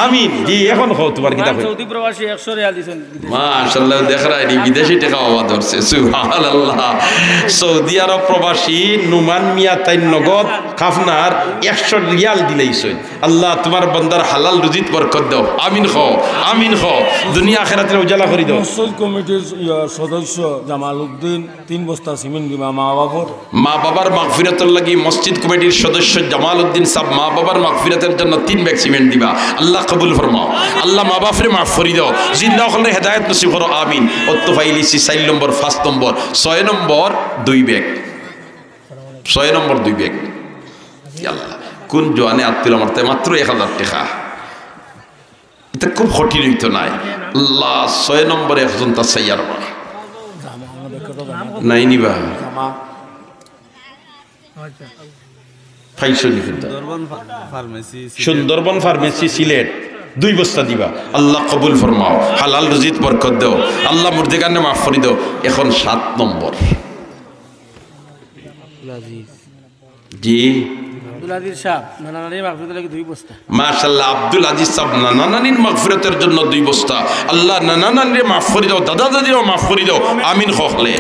আমিন। জি, এখন কও, তুমার কিতা কই? চৌধুরী প্রবাসী একশো রিয়াল দিছইন। মাশাআল্লাহ, দেখরায়নি, বিদেশি টেকা অবা ধরছে। সুবহানাল্লাহ। সৌদি আরব প্রবাসী নুমান মিয়া তাইন নগদ খাফনার একশো রিয়াল দিলাইছইন। আল্লাহ, তুমার বন্দার হালাল রুজিত বরকত দেও। আমিন কও, আমিন কও। দুনিয়া আখেরাতরে উজালা করি দেও। মসজিদ কমিটির, ইয়া, সদস্য জামাল উদ্দিন তিন বস্তা সিমেন্ট দিবা মা বাবার। মা বাবার মাগফিরাতর লাগি মসজিদ কমিটির সদস্য জামাল উদ্দিন সাব মা বাবার মাগফিরাতর জন্য তিন ব্যাগ সিমেন্ট দিবা। আল্লাহ কবুল ফরমাও। আল্লাহ মা বাপরে মাফ করি দেও। জিন্দা অকলরে হেদায়েত নসিব করো। আমিন। অত্ত পাইলিছি চাইর নম্বর, পাঁচ নম্বর, ছয় নম্বর দুই ব্যাগ। ছয় নম্বর দুই ব্যাগ। ইয়া আল্লাহ, কোন জোয়ানে আত তুলা মারতে মাত্র এক হাজার টেকা। ইটা খুব কঠিন অইতো নায়। আল্লাহ, ছয় নম্বরে একজন তা চাইয়ার বা। নাই নি বা? পাইছো নি কিন্তু? সুন্দরবন ফা-, ফার্মেসি, সিলেট। সুন্দরবন ফার্মেসি, সিলেট। দুই বস্তা দিবা। আল্লাহ কবুল ফরমাও। হালাল রুজিত বরকত দেও। আল্লাহ মুর্দেগানরে মাফ করি দেও। এখন সাত নম্বর। জি। আব্দুল আজিজ সাব, নানা নানির মাগফিরাতের লাগি দুই বস্তা। মাশাআল্লাহ, আব্দুল আজিজ সাব নানা নানির মাগফিরাতের জন্য দুই বস্তা। আল্লাহ নানা নানিরে মাফ করি দেও, দাদা দাদিরেও মাফ করি দেও। আমিন কও অকলে।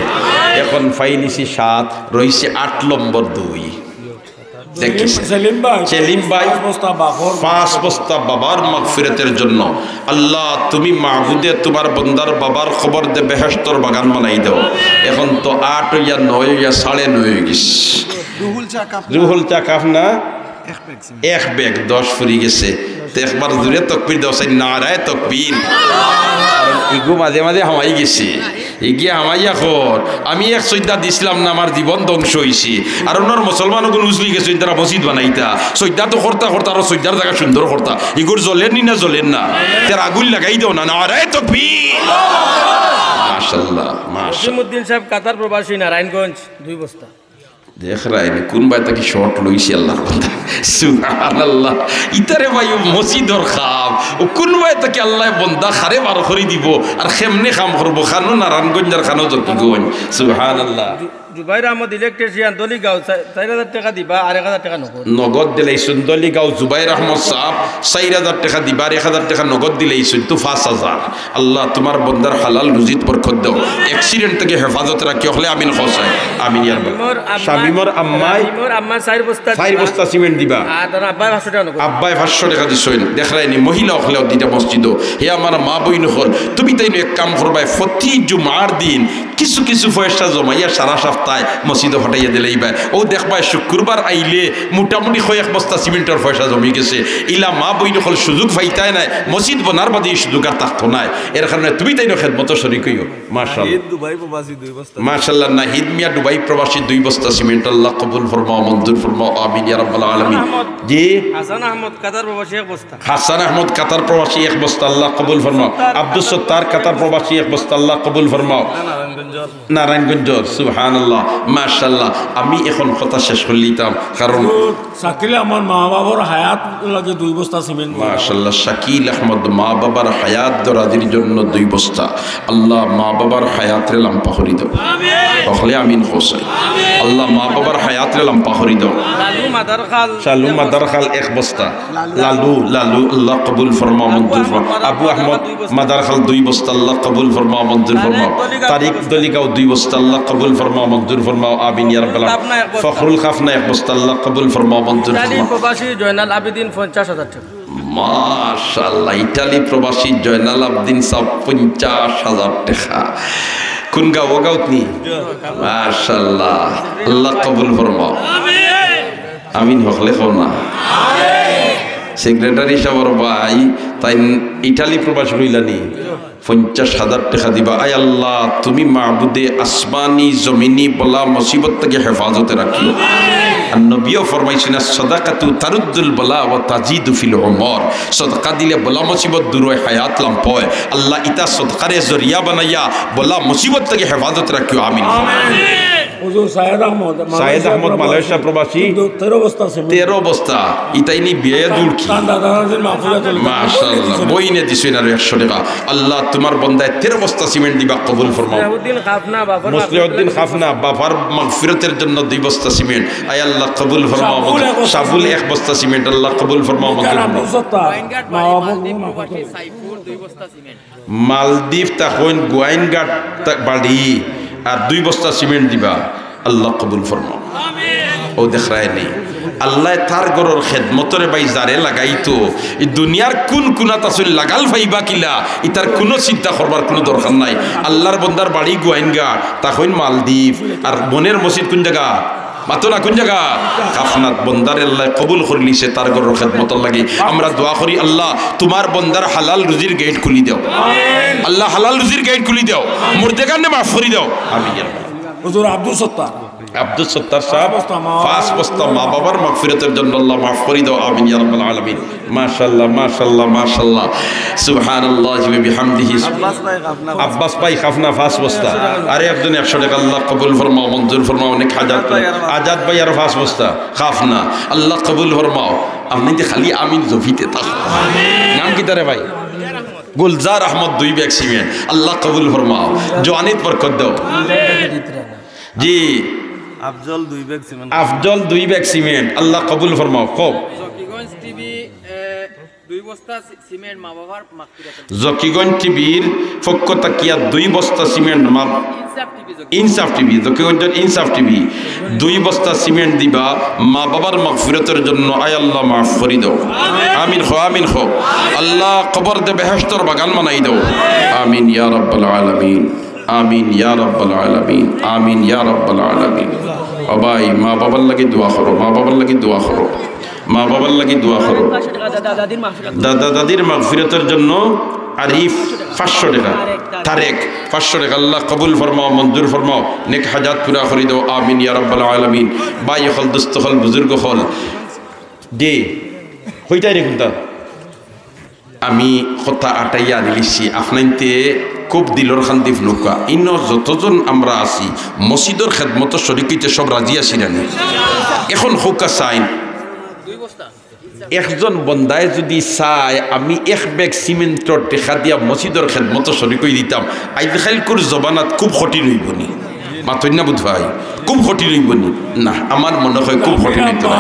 এখন পাইলিছি সাত, রইছে আট নম্বর দুই। দেখিস। সেলিম ভাই, সেলিম ভাই, পাঁচ বস্তা বাবার পাঁচ বস্তা বাবার মাগফিরাতের জন্য। আল্লাহ, তুমি মাবুদে তুমার বন্দার বাবার কবরদে বেহেশতর বাগান বানাই দেও। এখন তো আট অইয়া নয় অইয়া সাড়ে নয় অইগেছে। রুহুল চা কাপ না? রুহুল চা কাপ না? এক ব্যাগ সিমেন্ট। এক ব্যাগ দশ ফুরি গেছে। তে একবার জুরে তকবির দেও চাই, নারায়ে তকবির। কারণ ইগু মাঝে মাঝে হামাই গেছে, ইগিয়ে হামাইয়া কর, "আমি এক সইজদা দিছলাম না, আমার জীবন ধ্বংস অইছে।" আর অন্যর মুসলমান অগুন উজলি গেছে, তারা মসজিদ বানাইতা, সইজদা তো করতা করতা, আরো সইজদার জাগা সুন্দর করতা। ইগুর জ্বলের নি না জ্বলের না? তার আগুন লাগাই দেও না, নারায়ে তকবির। মাশাআল্লাহ, মাশাআল্লাহ। জসিমউদ্দিন সাহেব কাতার প্রবাসী, নারায়ণগঞ্জ, দুই বস্তা। দেখরায়নি, কুনবায় থাকি শর্ট লইছে আল্লাহর বান্দা। সুবহানাল্লাহ। ইতারে ভাই, ও মসজিদর কাম, ও কুনবায় থাকি আল্লায় বন্দা কারে বার করি দিবো, আর কেমনে কাম করবো, কানো নারায়ণগঞ্জ আর কানো জকিগঞ্জ। সুবহানাল্লাহ। জু-, জুবাইর আহমদ ইলেকট্রিশিয়ান, দলিগাঁও, চা-, চাইর হাজার টেকা দিবা আর এক হাজার টেকা নগদ। নগদ দিলাইছইন, দলিগাঁও জুবাইর আহমদ সাহেব, চাইর হাজার টেকা দিবা আর এক হাজার টেকা নগদ দিলাইছইন, তো পাঁচ হাজার। আল্লাহ তুমার বন্দার হালাল রুজিত বরকত দেও, অ্যাক্সিডেন্ট থাকি হেফাজত রাখিও, হকলে আমিন কও চাই। আমিন ইয়া রাব্বাল। শামীমর আম্মায় শামীমর আম্মায় চাইর বস্তা চাইর দিবা। বস্তা সিমেন্ট দিবা। আর তার আব্বায় পাঁচশো টেকা নগদ। আব্বায় পাঁচশো টেকা দিছইন। দেখরায়নি, মহিলা অকলেও দিতা মসজিদো। হে আমার মা বইন অকল, তুমি তাইন এক কাম করবায়, প্রতি জুমার দিন কিছু কিছু পয়সা জমাইয়া সারা সপ্তায় মসজিদো ফাটাইয়া দিলাইবায়। অউ দেখবায় শুক্রবার আইলে মোটামুটি কয়েক বস্তা সিমেন্টর পয়সা জমি গেছে। ইলা মা বইন অকল সুযোগ পাইতায় নায়, মসজিদ বনার বাদে ই সুযোগ আর থাকতো নায়। এর কারণে তুমি তাইন খেদমতো শরিক অইও। মাশাআল্লাহ। নাহিদ দুবাই প্রবাসী দুই বস্তা। মাশাআল্লাহ, নাহিদ মিয়া দুবাই প্রবাসী দুই বস্তা সিমেন্ট, আল্লাহ কবুল ফরমাও, মঞ্জুর ফরমাও, আমিন ইয়া রাব্বাল আলামিন। আহমদ। জি। হাসান আহমদ কাতার প্রবাসী এক বস্তা। হাসান আহমদ কাতার প্রবাসী এক বস্তা, আল্লাহ কবুল ফরমাও। আব্দুস সত্তার কাতার প্রবাসী এক বস্তা, আল্লাহ কবুল ফরমাও। নারায়ণগঞ্জ। নারায়ণগঞ্জ, সুবহানাল্লাহ, মাশাআল্লাহ। আমি এখন কথা শেষ করিলিতাম, কারণ শাকিল আহমদ মা বাবার হায়াত লাগি দুই বস্তা সিমেন্ট। মাশাআল্লাহ, শাকিল আহমদ মা বাবার হায়াত দরাজির জন্য দুই বস্তা। আল্লাহ মা বাবার হায়াতরে লাম্বা করি দেও। হকলে আমিন কও চাই। আল্লাহ মা বাবার হায়াতরে লাম্বা করি দেও। লালু মাদারখাল। লালু মাদারখাল এক বস্তা। লালু, লালু, আল্লাহ কবুল ফরমাও, মঞ্জুর ফরমাও। আবু আহমদ মাদারখাল দুই বস্তা, আল্লাহ কবুল ফরমাও, মঞ্জুর ফরমাও। তারিক দলিগাঁও দুই বস্তা, আল্লাহ কবুল ফরমাও, মঞ্জুর ফরমাও, আমিন ইয়া রাব্বাল আলামিন। ফখরুল খাফনা এক বস্তা, আল্লাহ কবুল ফরমাও, মঞ্জুর ফরমাও। ইতালি প্রবাসী জয়নাল আবেদিন পঞ্চাশ হাজার টেকা। মাশাআল্লাহ, ইতালি প্রবাসী জয়নাল আবেদিন সাব পঞ্চাশ হাজার টেকা। কুন গাঁও? অউ গাঁওত নি? মাশাআল্লাহ, আল্লাহ কবুল ফরমাও। আমিন হকলে কও না। সেক্রেটারি সাবর ভাই, তাইন ইটালি প্রবাস অইলা নি? পঞ্চাশ হাজার টেকা দিবা। আয় আল্লাহ, তুমি মাবুদে আসমানি, জমিনি বলা মুসিবত থাকি হেফাজতে রাখিও। আর নবীও ফরমাইছইন, "আস-সাদাকাতু তারুদ্দুল বালা ওয়া তাজিদু ফিল উমর।" সদকা দিলে বলা মুসিবত দূর অয়, হায়াত লাম্বা অয়। আল্লাহ, ইতা সদকারে জরিয়া বানাইয়া বলা মুসিবত থাকি হেফাজতে রাখিও। আমিন। হুজুর, সায়েদ আহমদ, সায়েদ আহমদ, মালয়েশিয়া প্রবাসী। তেরো বস্তা সিমেন্ট। তেরো বস্তা। ইতাইনি বিয়ে দূর কি? তান দাদা দাদির মাহফিলে চলে। মাশাআল্লাহ। বইনে দিছইন আরো একশো টেকা। আল্লাহ, তুমার বন্দায় তেরো বস্তা সিমেন্ট দিবা, কবুল ফরমাও। মুসলিউদ্দিন খাফনা, বাফার মুসলিউদ্দিন খাফনা, বাফার মাগফিরাতের জন্য দুই বস্তা সিমেন্ট। আয় আল্লাহ, কবুল ফরমাও। শাবুল এক বস্তা শাবুল সিমেন্ট। এক বস্তা সিমেন্ট, আল্লাহ, কবুল ফরমাও। মঞ্জুর ফরমাও। মালদ্বীপ, তাকইন গোয়াইনঘাট তা-, বাড়ি, আর দুই বস্তা সিমেন্ট দিবা। আল্লাহ কবুল ফরমাও। অউ দেখরায়নি, আল্লায় তার ঘরর খেদমতরে ভাই যারে লাগাইতো, ই দুনিয়ার কুন কুনাত আছইন, লাগাল পাইবা কিলা, ইতার কুনু চিন্তা করবার কুনু দরকার নাই। আল্লার বন্দার বাড়ি গোয়াইনঘাট, তাকইন মালদ্বীপ, আর বনের মসজিদ কুন জাগা? মাতো না, কুন জাগা? খাফনাত। বন্দারে আল্লায় কবুল করিলিছে তার ঘরর খেদমতর লাগি। আমরা দোয়া করি, আল্লাহ, তুমার বন্দার হালাল রুজির গেইট খুলি দেও। আল্লাহ, হালাল রুজির গেইট খুলি দেও। মুর্দেগানরে মাফ করি দেও। আমিন। হুজুর আব্দুস সত্তার। আব্দুস সত্তার সাব, পাঁচ বস্তা মা পাঁচ বস্তা মা বাবার মাগফিরাতের জন্য আল্লাহ মাফ করি দেও। আমিন ইয়া রাব্বাল আলামিন। মাশাআল্লাহ, মাশাআল্লাহ, মাশাআল্লাহ। সুবহানাল্লাহি ওয়া বিহামদিহি। আব্বাস ভাই খাফনা। আব্বাস ভাই খাফনা পাঁচ বস্তা। আরো একজন একশো টেকা, আল্লাহ কবুল ফরমাও, মঞ্জুর ফরমাও, অনেক হাজাত। আজাদ ভাই আরো পাঁচ বস্তা খাফনা, আল্লাহ কবুল ফরমাও। আপনে তো খালি আমিন জপিতে থাকো। নাম কিতা রে ভাই? গুলজার আহমদ দুই ব্যাগ সিমেন্ট, আল্লাহ কবুল ফরমাও। জওয়ানিত বরকত দেও। জি। আফজল দুই ব্যাগ সিমেন্ট। আফজল দুই ব্যাগ সিমেন্ট, আল্লাহ কবুল ফরমাও। কও। জকিগঞ্জ টিভি, এ, দুই বস্তা সি-, সিমেন্ট মা বাবার মাগফিরাতের। জকিগঞ্জ টিভির পক্ষ থাকিয়া দুই বস্তা সিমেন্ট মা-, ইনসাফ টিভি, জকিগঞ্জ। ইনসাফ টিভি, জকিগঞ্জর ইনসাফ টিভি, দুই বস্তা সিমেন্ট দিবা মা বাবার মাগফিরাতের জন্য। আয় আল্লাহ, মাফ করি দেও। আমিন কও, আমিন কও। আল্লাহ, কবররে বেহেশতর বাগান বানাই দেও। আমিন ইয়া রাব্বাল আলামিন। আমিন ইয়া রাব্বাল আলামিন, আমিন ইয়া রাব্বাল আলামিন। ও ভাই, মা বাবার লাগি দোয়া করো, মা বাবার লাগি দোয়া করো। মা বাবার লাগি দোয়া করো। দাদা দাদির মাগফিরাতর জন্য আরিফ পাঁচশো টেকা, তারেক পাঁচশো টেকা, আল্লাহ কবুল ফরমাও, মঞ্জুর ফরমাও, নেক হাজাত পুরা করি দেও, আমিন ইয়া রাব্বাল আলামিন। ভাই অকল, দোস্ত অকল, বুজুর্গ অকল, জি, কইতায় নি কুনতা? আমি কথা আটাইয়া আনিলিছি, আপনাইন্তে খুব দিলর কান্দি ফুনুক্কা। ইনো যতজন আমরা আছি, মসজিদর খেদমতো শরিক অইতে সব রাজি আছি না নি? এখন কউক্কা চাইন, একজন বন্দায় যুদি চায়, আমি এক ব্যাগ সিমেন্টর টেকা দিয়া মসজিদর খেদমতো শরিক অই দিতাম, আইজকাইলকুর জমানাত খুব কঠিন অইবো নি? মাতইন না বুধ ভাই, খুব কঠিন অইবো নি? না, আমার মনে হয় খুব কঠিন অইতো না।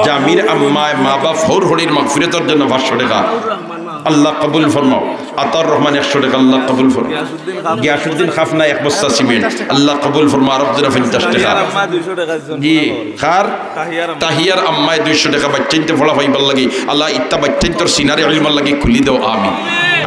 জামির আম্মায় মা বাপ হউর হড়ির মাগফিরাতর জন্য পাঁচশো টেকা, আল্লাহ কবুল ফরমাও। আতাউর রহমান একশো টেকা, আল্লাহ কবুল ফরমাও। গিয়াসুদ্দিন খাফনা এক বস্তা সিমেন্ট, আল্লাহ কবুল ফরমাও। আরব জেলা পঞ্চাশ টেকা। জি, কার? তাহিয়ার আম্মায় দুইশো টেকা, বাচ্চাইন্তে পড়া পাইবার লাগি। আল্লাহ, ইত্তা বাচ্চাইন্তর সিনারে ইলমর লাগি খুলি দেও, আমিন।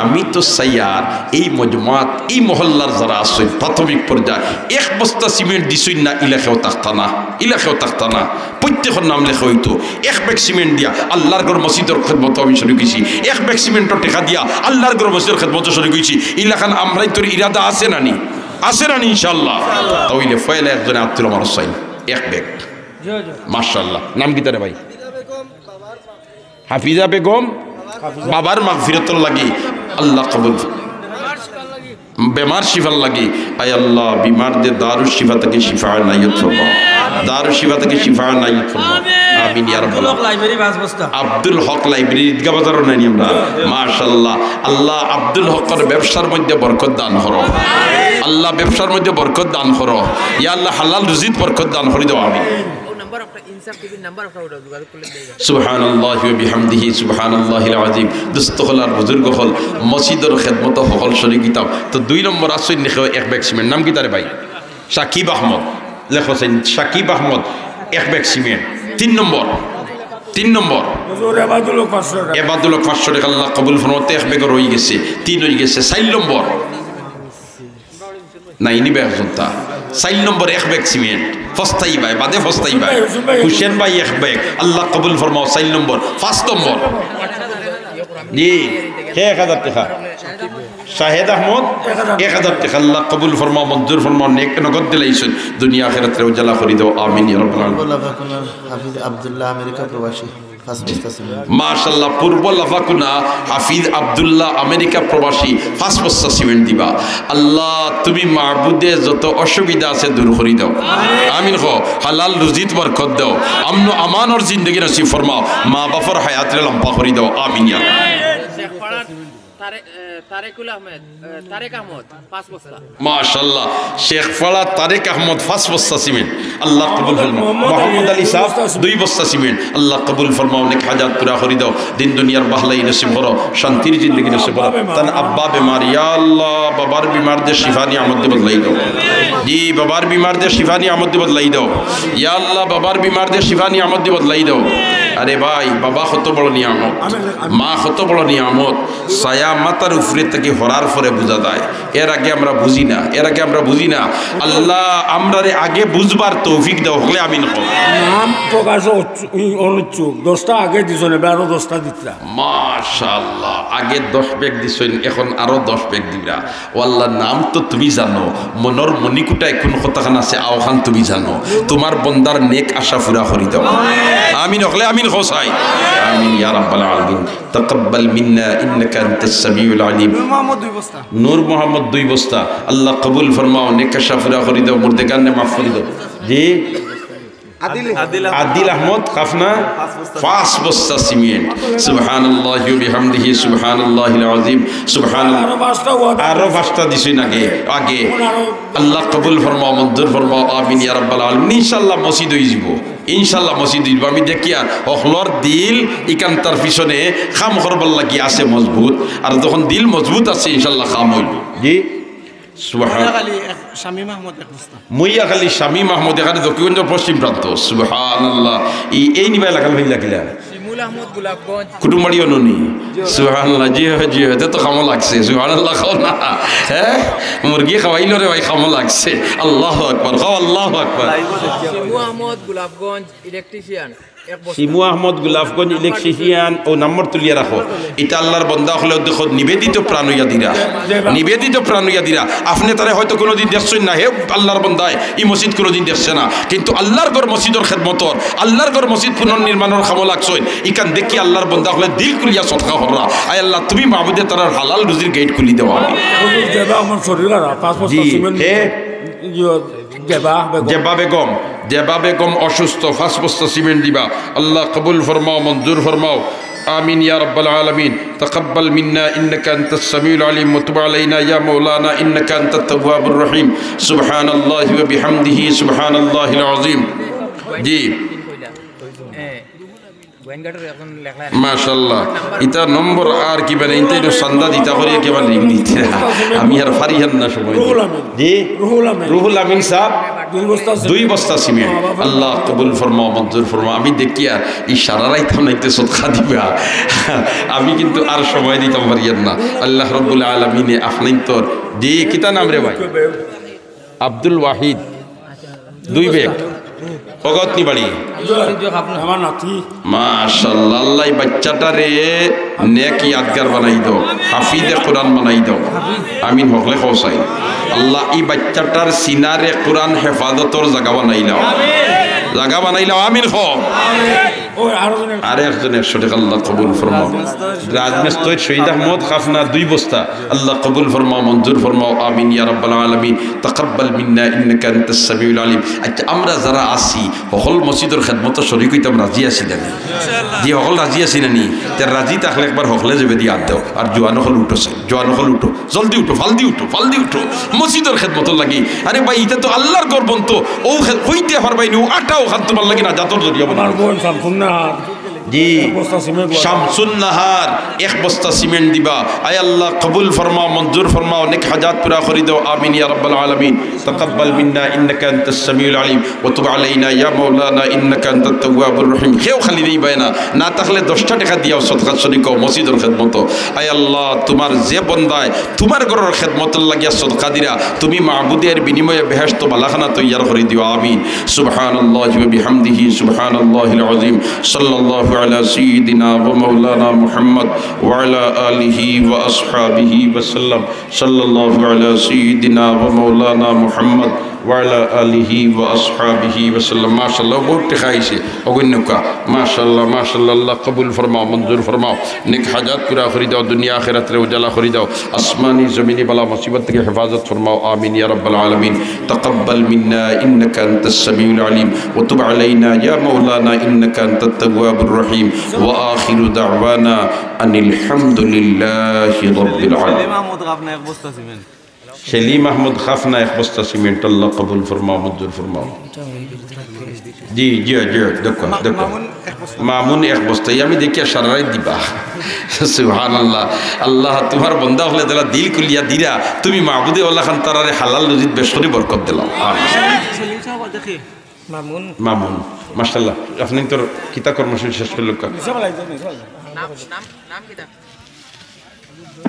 আমি তো চাইয়ার এই মজমাত, এই মহল্লার যারা আছইন প্রাথমিক পর্যায়ে, এক বস্তা সিমেন্ট দিছইন না, ইলা কেউ থাকতা না, ইলা কেউ থাকতা না। প্রত্যেকর নাম লেখা অইতো। এক ব্যাগ সিমেন্ট দিয়া আল্লাহর ঘর মসজিদর খেদমতো আমি শরিক অইছি, এক ব্যাগ সিমেন্টর টেকা দিয়া আল্লাহর ঘর মসজিদর খেদমতো শরিক অইছি। ইলাখান আমরাইন্তর ইরাদা আছে না নি? আছে না নি ইনশাআল্লাহ? তা অইলে পয়লা একজনে আত তুলো আমার চাই, এক ব্যাগ। মাশাআল্লাহ। নাম কিতা রে ভাই? হাফিজা বেগম। বাবার মাগফিরাতর লাগি আল্লাহ কবুল। বেমার শিফার লাগি, আয় আল্লাহ, বিমারদে দারুশ শিফা থাকি শিফা এনায়েত ফরমাও। দারুশ শিফা থাকি শিফা এনায়েত ফরমাও। আমিন ইয়া রাব্বাল আলামিন। আব্দুল হক লাইব্রেরি, ঈদগাহ বাজারো নাই নি আমরা? মাশাআল্লাহ। আল্লাহ, আব্দুল হকর ব্যবসার মধ্যে বরকত দান করো। আল্লাহ, ব্যবসার মধ্যে বরকত দান করো। ইয়া আল্লাহ, হালাল রুজিত বরকত দান করি দেও। আমিন। সুবহানাল্লাহি ওয়া বিহামদিহি, সুবহানাল্লাহিল আযীম। দোস্ত অকল আর বুজুর্গ অকল, মসজিদর খেদমতো হকল শরিক অইতাম। তো দুই নম্বর আছইন নি কেউ এক ব্যাগ সিমেন্ট, নাম কিতা রে ভাই? সাকিব আহমদ। লেখো চাইন, সাকিব আহমদ, এক ব্যাগ সিমেন্ট। তিন নম্বর, তিন নম্বর। হুজুর, এবাদুল হক পাঁচশো টেকা। এবাদুল হক পাঁচশো টেকা, আল্লাহ কবুল ফরমাও। তো এক ব্যাগ রই গেছে, তিন অই গেছে। চাইর নম্বর। না, ইনি ব্যাগ জনতা। চাইর নম্বর এক ব্যাগ সিমেন্ট। ফস্তাই ভাই, বাদে ফস্তাই ভাই। হুসেন ভাই এক ব্যাগ। আল্লাহ কবুল ফরমাও, চাইর নম্বর। পাঁচ নম্বর। জি, হে এক হাজার টেকা। শাহেদ আহমদ, এক হাজার টেকা। আল্লাহ কবুল ফরমাও, মঞ্জুর ফরমাও, নেক নগদ দিলাইছইন। দুনিয়া আখিরাতরে উজালা করি দেও। আমিন ইয়া রাব্বাল আলামিন। হাফিজ আব্দুল্লাহ আমেরিকা প্রবাসী। পাঁচ বস্তা সিমেন্ট। মাশাআল্লাহ, পূর্ব লাফাকুনা হাফিজ আব্দুল্লাহ আমেরিকা প্রবাসী পাঁচ বস্তা সিমেন্ট দিবা। আল্লাহ, তুমি মাবুদে যত অসুবিধা আছে দূর করি দেও। আমিন কও। হালাল রুজিত বরকত দেও। আমন আমানর জিন্দেগি নসিব ফরমাও। মা বাপর হায়াতরে লম্বা করি দেও। আমিন ইয়া। তারে-, এ, তারেকুল আহমেদ, এ, তারেক আহমদ, পাঁচ বস্তা। মাশাআল্লাহ, শেখপাড়া তারেক আহমদ পাঁচ বস্তা সিমেন্ট, আল্লাহ কবুল ফরমাও। মোহাম্মদ আলী সাহেব দুই বস্তা সিমেন্ট, আল্লাহ কবুল ফরমাও। অনেক হাজাত পুরা করি দাও, দিন দুনিয়ার বাহলাই নসিব করো, শান্তির জিন্দেগি নসিব করো। তান আব্বা বেমার, ইয়া আল্লাহ, বাবার বিমার দে শিফা নিয়ামত দি বদলাই দাও। জি, বাবার বিমার দে শিফা নিয়ামত দি বদলাই দাও। ইয়া আল্লাহ, বাবার বিমার দে শিফা নিয়ামত দি বদলাই দাও। আরে ভাই, বাবা কত বড় নিয়ামত, মা কত বড় নিয়ামত। ছায়া মাথার উপরে থাকি হরার পরে বুঝা যায়, এর আগে আমরা বুঝি না, এর আগে আমরা বুঝি না। আল্লাহ আমরারে আগে বুঝবার তৌফিক দাও, হকলে আমিন কও। নাম প্রকাশ অনিচ্ছুক, দশটা আগে দিছইন, এবার আরো দশটা দিতরা। মাশাআল্লাহ, আগে দশ ব্যাগ দিছইন, এখন আরো দশ ব্যাগ দিবা। ও আল্লাহ, নাম তো তুমি জানো, মনর মণিকুটায় কোন কথাখান আছে, অখান তুমি জানো। তোমার বন্দার নেক আশা পুরা করি দাও। আমিন, হকলে আমিন কও চাই। আমিন ইয়া রাব্বাল আলামিন। তাকাব্বাল মিন্না ইন্নাকা আনতাস সামিউল আলিম। নূর মোহাম্মদ দুই বস্তা। নূর মোহাম্মদ দুই বস্তা। আল্লাহ কবুল ফরমাও, নেক আশা পুরা করি দাও, মুর্দেগানরে মাফ করি দাও। জি? আদিল আহমদ। আদিল আহমদ, খাফনা, পাঁচ বস্তা। পাঁচ বস্তা সিমেন্ট। সুবহানাল্লাহি ওয়া বিহামদিহি, সুবহানাল্লাহিল আযীম, সুবহানাল্লাহ। আরো পাঁচটা ওয়াদা। আরো পাঁচটা দিছইন আগে, আগে। আল্লাহ কবুল ফরমাও, মঞ্জুর ফরমাও, আমিন ইয়া রাব্বাল আলামিন। ইনশাআল্লাহ মসজিদ অইযিবো, ইনশাআল্লাহ মসজিদ অইযিবো। আমি দেখিয়ার হকলর দিল ইখানতার পিছনে কাম করবার লাগি আছে মজবুত, আর যখন দিল মজবুত আছে ইনশাআল্লাহ কাম অইবো। জি, সুবহান। মইয়াখালী এক-, শামীম আহমদ এক বস্তা। মইয়াখালী শামীম আহমদ, এখানে দক্ষিণগঞ্জ পশ্চিম প্রান্ত। সুবহানাল্লাহ। ই-, এই নিবায় লাগাল ভাই লাগিলা। শিমুল আহমদ গোলাপগঞ্জ। কুটুমবাড়ি অনুনি। সুবহানাল্লাহ। জি হয়, জি হয়। এতে তো কামো লাগছে। সুবহানাল্লাহ কও না। হ্যাঁ? মুরগি খাওয়াইলো রে ভাই, কামো লাগছে। আল্লাহু আকবার। কও আল্লাহু আকবার। শিমু আহমদ গোলাপগঞ্জ, ইলেকট্রিশিয়ান। শিমু আহমদ গোলাপগঞ্জ ইলেকট্রিশিয়ান ও নম্বর তুলিয়া রাখো। ইতা আল্লাহর বন্দা অকলে দেখো নিবেদিত প্রাণ অইয়া দিরা, নিবেদিত প্রাণ অইয়া দিরা। আপনে তারে হয়তো কুনুদিন দেখছইন না, হে আল্লাহর বন্দায় ই মসজিদ কুনুদিন দেখছে না, কিন্তু আল্লাহর ঘর মসজিদর খেদমতর, আল্লাহর ঘর মসজিদ পুনর্নির্মাণর কামো লাগছইন। ইখান দেখি আল্লাহর বন্দা অকলে দিল খুলিয়া সদকা কররা। আয় আল্লাহ, তুমি মাবুদে তারার হালাল রুজির গেট খুলি দেওয়া। হুজুর, জেবা আমার শরীর আর পাঁচ বছর জি, সিমেন্ট হে। ইয়ো, জেবা বেগম। জেবা বেগম, জেবা বেগম অসুস্থ, পাঁচ বস্তা সিমেন্ট দিবা। আল্লাহ কবুল ফরমাও, মঞ্জুর ফরমাও। آمين يا رب العالمين. تقبل منا إنك أنت السميع العليم وتب علينا يا مولانا إنك أنت التواب الرحيم. سبحان الله وبحمده سبحان الله العظيم. জি। মাশাআল্লাহ। ইতা নম্বর আর কিবা নাই, ইতা একটু চান্দা দিতা করি কিবা ঋণ দিতা। আমি আর পারিয়ার না সময়। রুহুল আমিন। জি? রুহুল আমিন। রুহুল আমিন সাহেব, দুই বস্তা সিমেন্ট। দুই বস্তা সিমেন্ট। আল্লাহ কবুল ফরমাও, মঞ্জুর ফরমাও। আমি দেখিয়ার ই সারা রাইত আপনাইনতে সদকা দিবা। আমি কিন্তু আর সময় দিতাম পারিয়ার না। আল্লাহ রাব্বুল আলামিনে আপনাইনতর, জি, কিতা নাম রে ভাই? আব্দুল ওয়াহিদ, দুই ব্যাগ। কগত নি বাড়ি? আমার নাতি। মাশাআল্লাহ, আল্লাহ ই বাইচ্চাটারে নেক ইয়াদগার বানাই দেও, হাফিজে কোরআন বানাই দেও। আমিন হকলে কও চাই। আল্লাহ ই বাইচ্চাটার সিনারে কোরআন হেফাজতর জাগা বানাইলাও, জাগা বানাইলাও। আমিন কও। আরেকজন একশো টেকা আল্লাহ কবুল ফরমাও। রাজমিস্ত্রি শহীদ আহমদ খাফনা দুই বস্তা। আল্লাহ কবুল ফরমাও, মঞ্জুর ফরমাও। آمين يا رب العالمين. تقبل منا إنك أنت السميع العليم. আচ্ছা, আমরা যারা আছি, হকল মসজিদর খেদমতো শরিক অইতাম রাজি আছি না নি? জি, হকল রাজি আছি না নি? তে রাজি থাকলে একবার হকলে জোরে দি আত দেও, আর জোয়ান অকল উঠো চাই, জোয়ান অকল উঠো, জলদি উঠো, ফালদি উঠো, ফালদি উঠো, মসজিদর খেদমতর লাগি। আরে ভাই, ইটা তো আল্লাহর ঘর বনতো, অউ খে-, কইতে পারবায় নি, অউ আটা অখান তুমার লাগি নাজাতর জরিয়া বনতো। আমার বোন শামসুন্নাহার জি। এক বস্তা সিমেন্ট দিবা। শামসুন নাহার এক বস্তা সিমেন্ট দিবা। আয় আল্লাহ, কবুল ফরমাও, মঞ্জুর ফরমাও, নেক হাজাত পুরা করি দেও। آمين يا رب العالمين. تقبل منا إنك أنت السميع العليم وتب علينا يا مولانا إنك أنت التواب الرحيم. কেউ খালি দিবায় না, না থাকলে দশটা টেকা দিয়াও সদকা শরিক অও মসজিদর খেদমতো। আয় আল্লাহ, তুমার যে বন্দায় তুমার ঘরর খেদমতর লাগিয়া সদকা দিরা, তুমি মাবুদে এর বিনিময়ে বেহেশত বালাখানা তৈয়ার করি দিও। আমিন। سبحان الله وبحمده سبحان الله العظيم. صلى الله على سيدنا ومولانا محمد وعلى آله وأصحابه وسلم. صلى الله على سيدنا ومولانا محمد وعلى آله وأصحابه وسلم. মাশাআল্লাহ, বউত টেকা আইছে। অগণ্যকা। মাশাআল্লাহ, মাশাআল্লাহ, আল্লাহ কবুল ফরমাও, মঞ্জুর ফরমাও। নেক হাজাত পুরা করি দেও, দুনিয়া আখিরাতরে উজালা করি দেও। আসমানি জমিনি বালা মুসিবত থাকি হেফাজত ফরমাও। آمين يا رب العالمين. تقبل منا إنك أنت السميع العليم وتب علينا يا مولانا إنك أنت التواب الرحيم. وآخر دعوانا أن الحمد لله رب العالمين. সেলিম আহমদ খাফনা এক বস্তা সিমেন্ট। সেলিম আহমদ খাফনা এক বস্তা সিমেন্ট, আল্লাহ কবুল ফরমাও, মঞ্জুর ফরমাও। জি, জি, জি, দেখো, মা-, দেখো। মামুন এক বস্তা। মামুন এক বস্তা, ই আমি দেখিয়ার সারা রাইত দিবা। সুবহানাল্লাহ। আল্লাহ, তুমার বন্দা অকলে যেলা দিল খুলিয়া দিরা, তুমি মাবুদে ওলা খান তারারে হালাল রুজিত বেশ করি বরকত দিলাও। আমিন। মামুন। মামুন, মাশাআল্লাহ। আপনাইনতর কিতা কর্মসূচি শেষ করলো কা? নাম, নাম, নাম কিতা?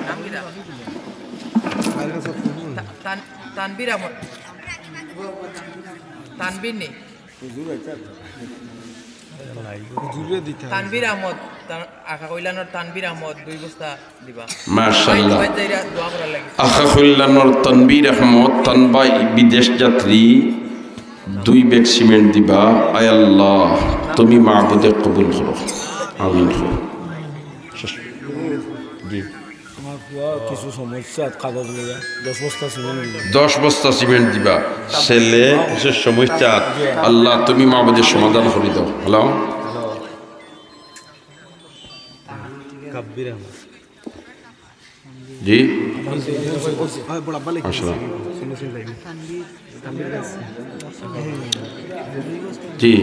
নাম কিতা? তা-, তান-, তানভীর আহমদ। তানভীর নি? তানভীর আহমদ, তান-, আখা কইলানোর তানভীর আহমদ, দুই বস্তা দিবা। মাশাআল্লাহ। ভাই, ভাই, যাইরা দোয়া করার লাগি। আখা কইলানোর তানভীর আহমদ, তান ভাই বিদেশ যাত্রী, দুই ব্যাগ সিমেন্ট দিবা। আয় আল্লাহ, তুমি মাবুদে কবুল করো। আমিন। শেষ। জি। আমার পুয়া কিছু সমস্যা, কাগজ লইয়া দশ বস্তা সিমেন্ট দিবা। দশ বস্তা সিমেন্ট দিবা। ছেলে কিছু সমস্যা, আল্লাহ তুমি মাবুদে সমাধান করি দাও। হ্যালো? কাব্বির আহমদ। জি। আসসালাম। জি।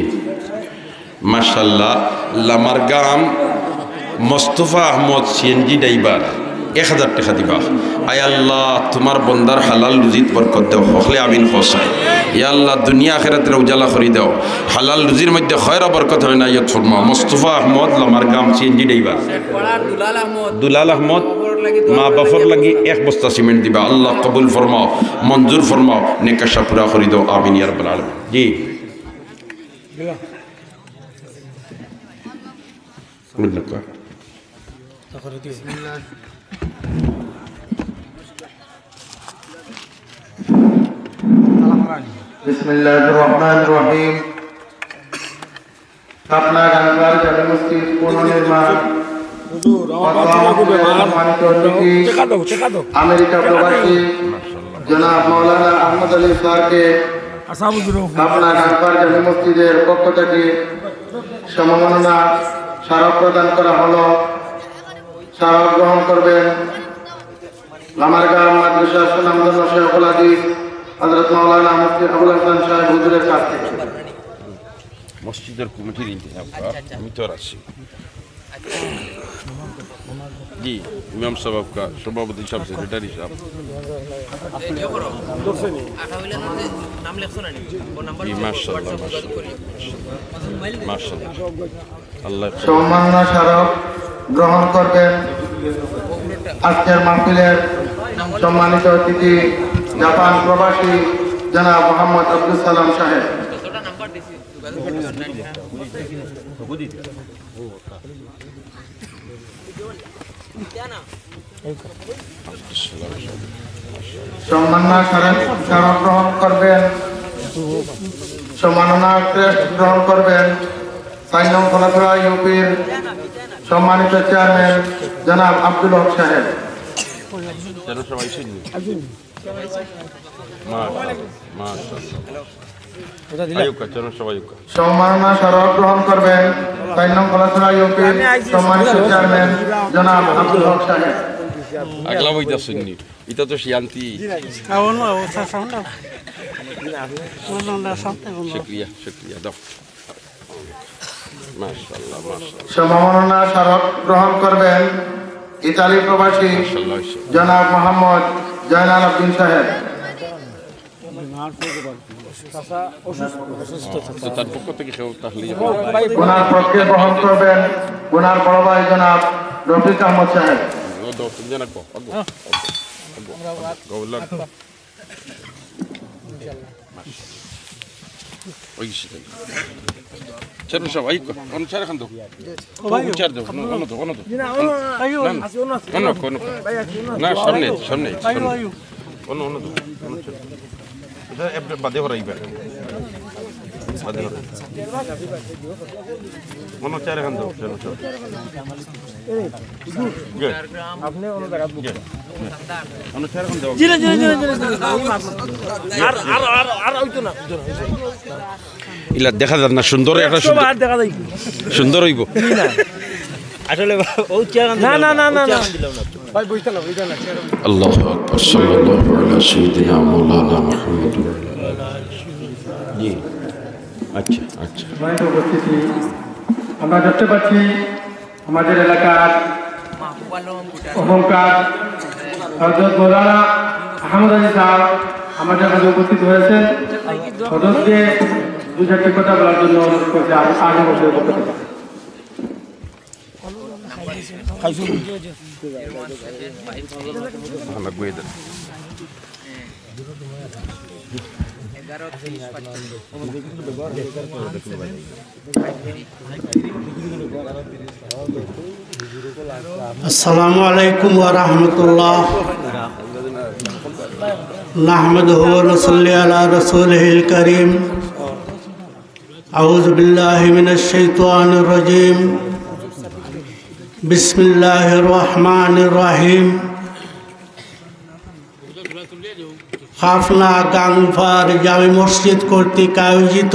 মাশাআল্লাহ, লামারগাম মোস্তফা আহমদ সিএনজি ড্রাইভার, এক হাজার টেকা দিবা। আয় আল্লাহ, তুমার বন্দার হালাল রুজিত বরকত দেও, হকলে আমিন কও চাই। ইয়া আল্লাহ, দুনিয়া আখিরাতরে উজালা করি দেও, হালাল রুজির মধ্যে খয়র ও বরকত এনায়েত ফরমাও। মোস্তফা আহমদ, লামারগাম, সিএনজি ড্রাইভার। দুলাল আহমদ। দুলাল আহমদ, মা বাফর লাগি এক বস্তা সিমেন্ট দিবা। আল্লাহ কবুল ফরমাও, মঞ্জুর ফরমাও, নেক আশা পুরা করি দেও। আমিন ইয়া রাব্বাল আলামিন। জি। بسم الله الرحمن الرحيم. পাবনা গাংপার জামে মসজিদ পুনর্নির্মাণ হুজুর, আমার বাবা সম্মানিত অতিথি, টেকা দাও, টেকা দাও। আমেরিকা প্রবাসী জনাব মাওলানা আহমদ আলী স্যারকে আচ্ছা, হুজুর, পাবনা গাংপার জামে মসজিদের পক্ষ থেকে সম্মাননা স্মারক প্রদান করা হলো। স্মারক গ্রহণ করবেন লামারগাঁও মাদ্রাসা সুনামধন্য শেখুল হাদিস হযরত মাওলানা মুফতি আবুল হাসান সাহেব হুজুরের কাছ থেকে। মসজিদের কমিটির ইন্তেজাম করা, আমি তো আর আছি। জি, ইমাম সাহেব, আপনার সভাপতি সাহেব, সেক্রেটারি সাহেব। জি, মাশাআল্লাহ, মাশাআল্লাহ, মাশাআল্লাহ। আল্লাহ সম্মাননা স্মারক গ্রহণ করবেন আজকের মাহফিলের সম্মানিত অতিথি জাপান প্রবাসী জনাব মোহাম্মদ আব্দুস সালাম সাহেব। সম্মাননা স্মারক, স্মারক গ্রহণ করবেন, সম্মাননা ক্রেস্ট গ্রহণ করবেন চার নং কলাছড়া ইউপির সম্মানিত চেয়ারম্যান জনাব আব্দুল হক সাহেব। মাশাআল্লাহ, মাশাআল্লাহ। আইউক্কা, চলো সবাই আইউক্কা। সম্মাননা স্মারক গ্রহণ করবেন চার নং কলাছড়া ইউপির সম্মানিত চেয়ারম্যান জনাব আব্দুল হক সাহেব। আগলা বইতা শুননি, এটা তো শান্তি। শুক্রিয়া, শুক্রিয়া, দাও। মাশাআল্লাহ, মাশাআল্লাহ। সম্মাননা স্মারক গ্রহণ করবেন ইতালি প্রবাসী মাশাআল্লাহ, মাশাআল্লাহ। জনাব মোহাম্মদ জয়নাল আবদিন সাহেব। তো তার পক্ষ থেকে কেউ তাহলে ওনার পক্ষে বহন করবেন ওনার বড় ভাই জনাব রফিক আহমদ সাহেব। ও দশ জন রাখো, আগো, আগো, আগো, আগো, গৌলাক। ওই সেটাই। চলো সব, এই কর, অন্য চেয়ার খান দাও। ও ভাই, অন্য চেয়ার দাও, অন্য, অন্য দাও, অন্য দাও। না, না, না, অন্য, অন্য, অন্য। না, সামনে, সামনে, সামনে। অন্য, অন্য দাও, অন্য চেয়ার। এটা এবার বাদে হরাইবা। বাদে হরাইবা। অন্য চেয়ার খান দাও, চলো, চলো। জি না, জি না, জি না, জি না, জি না। আর, আর, আর, আর হইতো না, হইতো না, হইতো না। ইলা দেখা যার না, সুন্দর একটা একশো সুন্দর, বার দেখা যাইব। সুন্দর হইব। জি না। আসলে ও চেয়ার না, না, না, না, না। দিলাম না। ভাই, বইতে না, বইতে না, চেয়ার। আল্লাহু আকবার, সাল্লাল্লাহু আলা সাইয়্যিদিনা মাওলানা মুহাম্মদ। জি। আচ্ছা, আচ্ছা। সম্মানিত উপস্থিতি, আমরা দেখতে পাচ্ছি আমাদের এলাকার অহংকার হযরত মৌলানা আহমদ আলী সাহেব আমাদের মাঝে উপস্থিত হয়েছেন। হযরতকে দু চারটি কথা বলার জন্য অনুরোধ করছি। আগে, আগে বসে বক্তব্য। আসসালামু আলাইকুম ওয়া রাহমাতুল্লাহ। নাহমাদুহু ওয়া নুসাল্লি আলা রাসূলিহিল কারীম। আউযু বিল্লাহি মিনাশ শাইতানির রাজীম। বিসমিল্লাহির রহমানির রহিম। পাবনা গাংপার জামে মসজিদ কর্তৃক আয়োজিত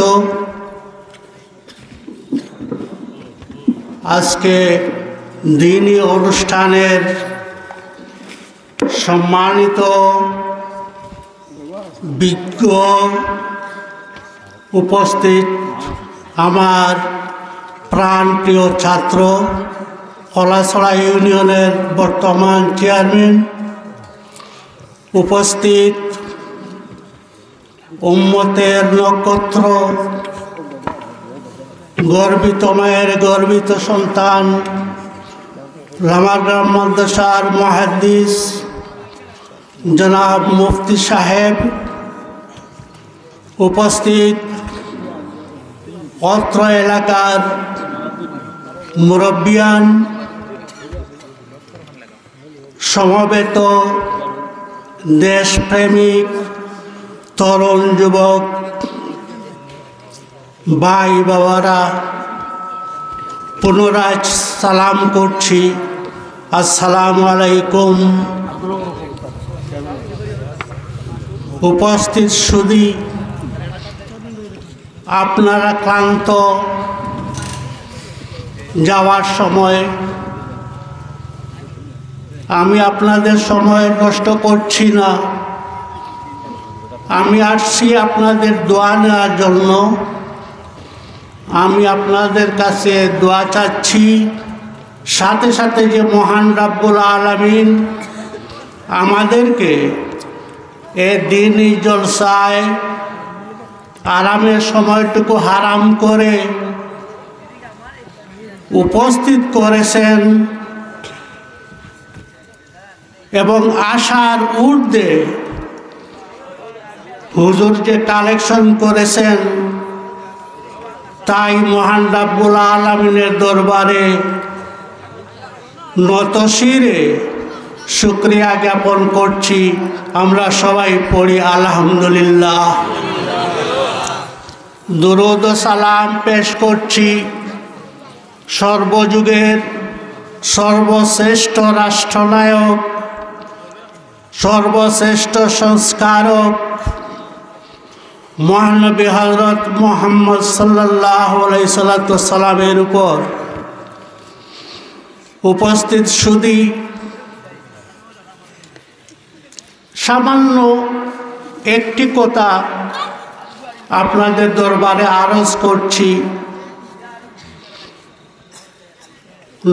আজকে দিনী অনুষ্ঠানের সম্মানিত বিজ্ঞ উপস্থিত আমার প্রাণপ্রিয় ছাত্র, কলাছড়া ইউনিয়নের বর্তমান চেয়ারম্যান, উপস্থিত উম্মতের নক্ষত্র, গর্বিত মায়ের গর্বিত সন্তান, লামারগাম মাদ্রাসার মুহাদ্দিস জনাব মুফতি সাহেব, উপস্থিত অত্র এলাকার মুরব্বিয়ান, সমবেত দেশপ্রেমিক তরুণ যুবক ভাই বাবারা, পুনরায় সালাম করছি, আসসালামু আলাইকুম। উপস্থিত সুধী, আপনারা ক্লান্ত, যাওয়ার সময় আমি আপনাদের সময় নষ্ট করছি না। আমি আসছি আপনাদের দোয়া নেওয়ার জন্য। আমি আপনাদের কাছে দোয়া চাচ্ছি, সাথে সাথে যে মহান রাব্বুল আলামিন আমাদেরকে এ দিনই জলসায় আরামের সময়টুকু হারাম করে উপস্থিত করেছেন এবং আশার ঊর্ধ্বে হুজুর যে কালেকশন করেছেন, তাই মহান রাব্বুল আলামিনের দরবারে নতশিরে শুকরিয়া জ্ঞাপন করছি। আমরা সবাই পড়ি আলহামদুলিল্লাহ। দুরূদ ও সালাম পেশ করছি সর্বযুগের সর্বশ্রেষ্ঠ রাষ্ট্রনায়ক, সর্বশ্রেষ্ঠ সংস্কারক, মহানবী হযরত মুহাম্মদ সাল্লাল্লাহু আলাইহি সাল্লাতু সালামের উপর। উপস্থিত সুধী, সামান্য একটি কথা আপনাদের দরবারে আরজ করছি।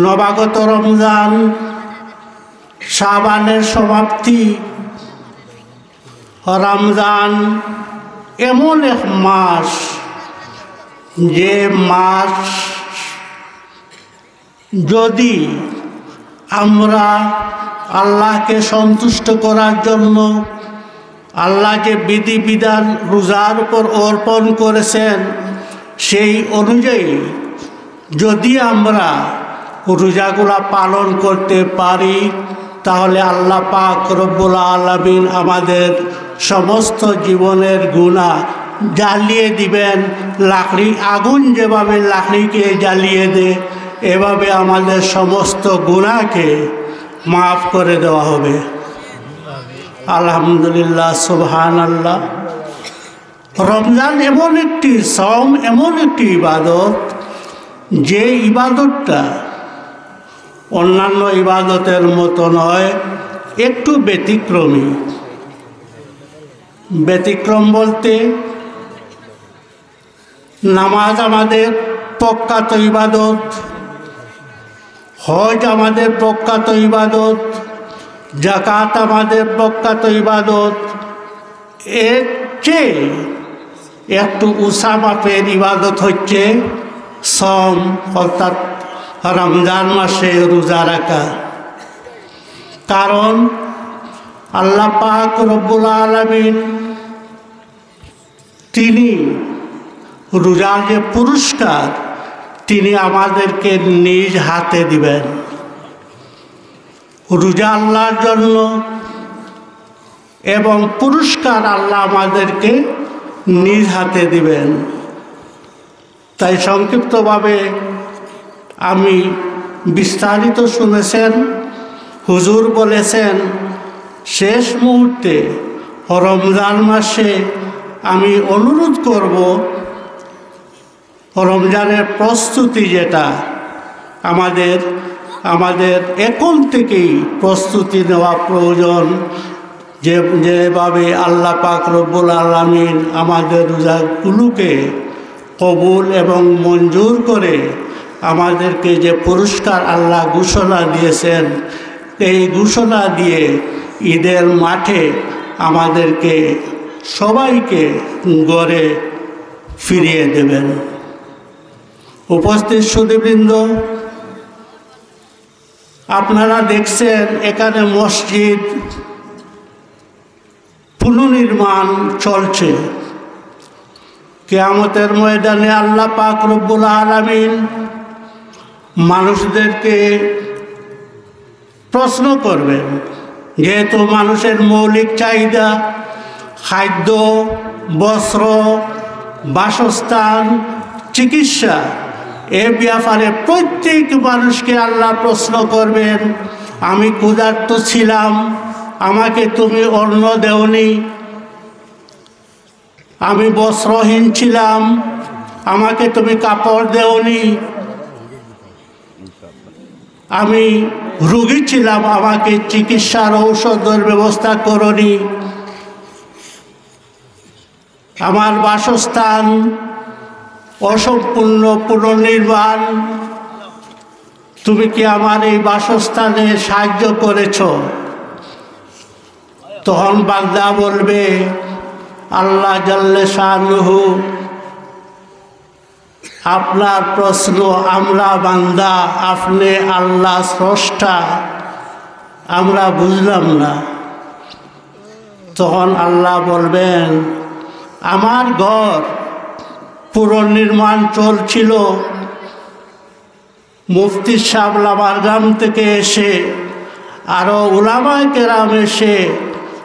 নবাগত রমজান, শাবানের সমাপ্তি, রমজান এমন এক মাস, যে মাস যদি আমরা আল্লাহকে সন্তুষ্ট করার জন্য আল্লাহ যে বিধিবিধান রোজার উপর অর্পণ করেছেন, সেই অনুযায়ী যদি আমরা রোজাগুলা পালন করতে পারি, তাহলে আল্লাহ পাক রব্বুল আলামিন আমাদের সমস্ত জীবনের গুনাহ জ্বালিয়ে দিবেন। লাকড়ি, আগুন যেভাবে লাকড়িকে জ্বালিয়ে দেয়, এভাবে আমাদের সমস্ত গুনাহকে মাফ করে দেওয়া হবে। আলহামদুলিল্লাহ, সুবহানাল্লাহ। রমজান এমন একটি, সওম এমন একটি ইবাদত, যে ইবাদতটা অন্যান্য ইবাদতের মতো নয়, একটু ব্যতিক্রমী। ব্যতিক্রম বলতে, নামাজ আমাদের প্রখ্যাত ইবাদত, হজ আমাদের প্রখ্যাত ইবাদত, যাকাত আমাদের প্রখ্যাত ইবাদত। এর চেয়ে একটু উঁচা মাপের ইবাদত হচ্ছে সওম, অর্থাৎ রমজান মাসে রোজা রাখা। কারণ আল্লাহ পাক রব্বুল আলামিন তিনি রোজার যে পুরস্কার, তিনি আমাদেরকে নিজ হাতে দিবেন। রোজা আল্লাহর জন্য এবং পুরস্কার আল্লাহ আমাদেরকে নিজ হাতে দিবেন। তাই সংক্ষিপ্তভাবে আমি বিস্তারিত শুনেছেন, হুজুর বলেছেন, শেষ মুহূর্তে রমজান মাসে আমি অনুরোধ করব, রমজানের প্রস্তুতি যেটা আমাদের, আমাদের এখন থেকেই প্রস্তুতি নেওয়া প্রয়োজন। যে, যেভাবে আল্লাহ পাক রব্বুল আলামিন আমাদের রোজাগুলোকে কবুল এবং মঞ্জুর করে আমাদেরকে যে পুরস্কার আল্লাহ ঘোষণা দিয়েছেন, এই ঘোষণা দিয়ে ঈদের মাঠে আমাদেরকে সবাইকে ঘরে ফিরিয়ে দেবেন। উপস্থিত সুধীবৃন্দ, আপনারা দেখছেন এখানে মসজিদ পুনর্নির্মাণ চলছে। কিয়ামতের ময়দানে আল্লাহ পাক রব্বুল আলামিন মানুষদেরকে প্রশ্ন করবেন, যেহেতু মানুষের মৌলিক চাহিদা, খাদ্য, বস্ত্র, বাসস্থান, চিকিৎসা, এ ব্যাপারে প্রত্যেক মানুষকে আল্লাহ প্রশ্ন করবেন, "আমি ক্ষুধার্ত ছিলাম, আমাকে তুমি অন্ন দেওনি, আমি বস্ত্রহীন ছিলাম, আমাকে তুমি কাপড় দেওনি, আমি রোগী ছিলাম, আমাকে চিকিৎসার ঔষধের ব্যবস্থা করনি, আমার বাসস্থান অসম্পূর্ণ পুনর্নির্মাণ, তুমি কি আমার এই বাসস্থানে সাহায্য করেছ?" তখন বান্দা বলবে, "আল্লাহ জাল্লে শানুহু, আপনার প্রশ্ন, আমরা বান্দা, আপনি আল্লাহ স্রষ্টা, আমরা বুঝলাম না।" তখন আল্লাহ বলবেন, "আমার ঘর পুনর্নির্মাণ চলছিল, মুফতি সাহেব লামারগাম থেকে এসে, আরো উলামায়ে কেরাম এসে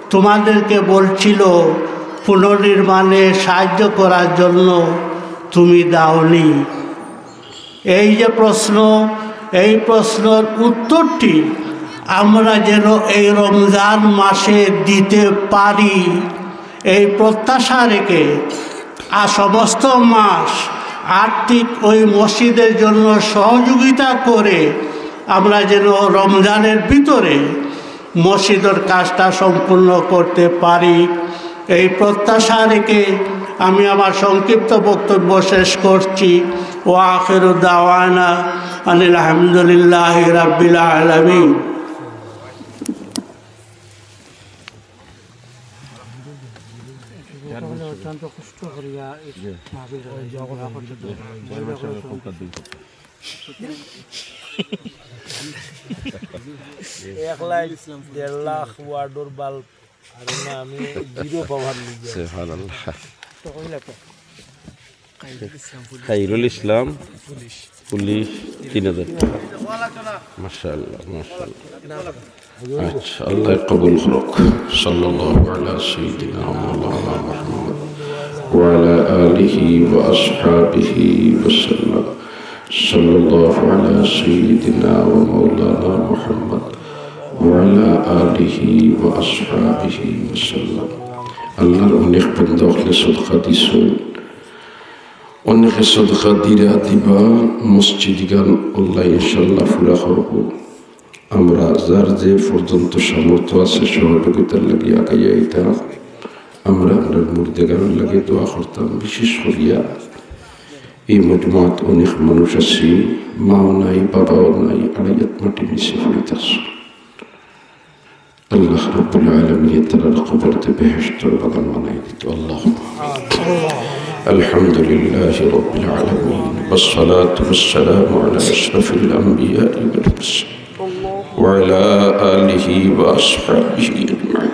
তোমাদেরকে বলছিল পুনর্নির্মাণে সাহায্য করার জন্য, তুমি দাওনি।" এই যে প্রশ্ন, এই প্রশ্নের উত্তরটি আমরা যেন এই রমজান মাসে দিতে পারি, এই প্রত্যাশা রেখে আর সমস্ত মাস আর্থিক ওই মসজিদের জন্য সহযোগিতা করে আমরা যেন রমজানের ভিতরে মসজিদের কাজটা সম্পূর্ণ করতে পারি, এই প্রত্যাশা রেখে আমি আমার সংক্ষিপ্ত বক্তব্য শেষ করছি। ওয়া আখিরু দাওয়ানা আনিল হামদুলিল্লাহি রাব্বিল আলামিন। এক লাখ, দেড় লাখ ওয়ার্ডর বাল্ব, আর না আমি জিরো পাওয়ার লিগে। সুবহানাল্লাহ। খাইরুল ইসলাম, পুলিশ, তিন হাজার। মাশাআল্লাহ, মাশাআল্লাহ। আচ্ছা, আল্লাহ কবুল করুক। সাল্লাল্লাহু আলা সাইয়্যিদিনা ওয়া মাওলানা মুহাম্মদ ওয়া আলা আলিহি ওয়া আসহাবিহি ওয়া সাল্লাম। সাল্লাল্লাহু আলা সাইয়্যিদিনা ওয়া মাওলানা মুহাম্মদ ওয়া আলা আলিহি ওয়া আসহাবিহি ওয়া সাল্লাম। আল্লাহর অনেক বন্দা অকলে সদকা দিছইন, অনেকে সদকা দিরা দিবা, মসজিদ গান আল্লাহ ইনশাআল্লাহ পুরা করব। আমরা যার যে পর্যন্ত সামর্থ্য আছে সহযোগিতার লাগি আগাইয়া আইতাম। আমরা আমরার মুর্দেগানর লাগি দোয়া করতাম, বিশেষ করিয়া এই মজমাত অনেক মানুষ আছি, মাও নাই, বাবাও নাই, আড়াইয়াত মাটির নিচে পড়িতাছি। আল্লাহ রাব্বুল আলামিন তারার কবরতে বেহেশতর বাগান বানাই দিত। আল্লাহ। الحمد لله رب العالمين، والصلاة والسلام على أشرف الأنبياء والمرسلين وعلى آله وأصحابه أجمعين.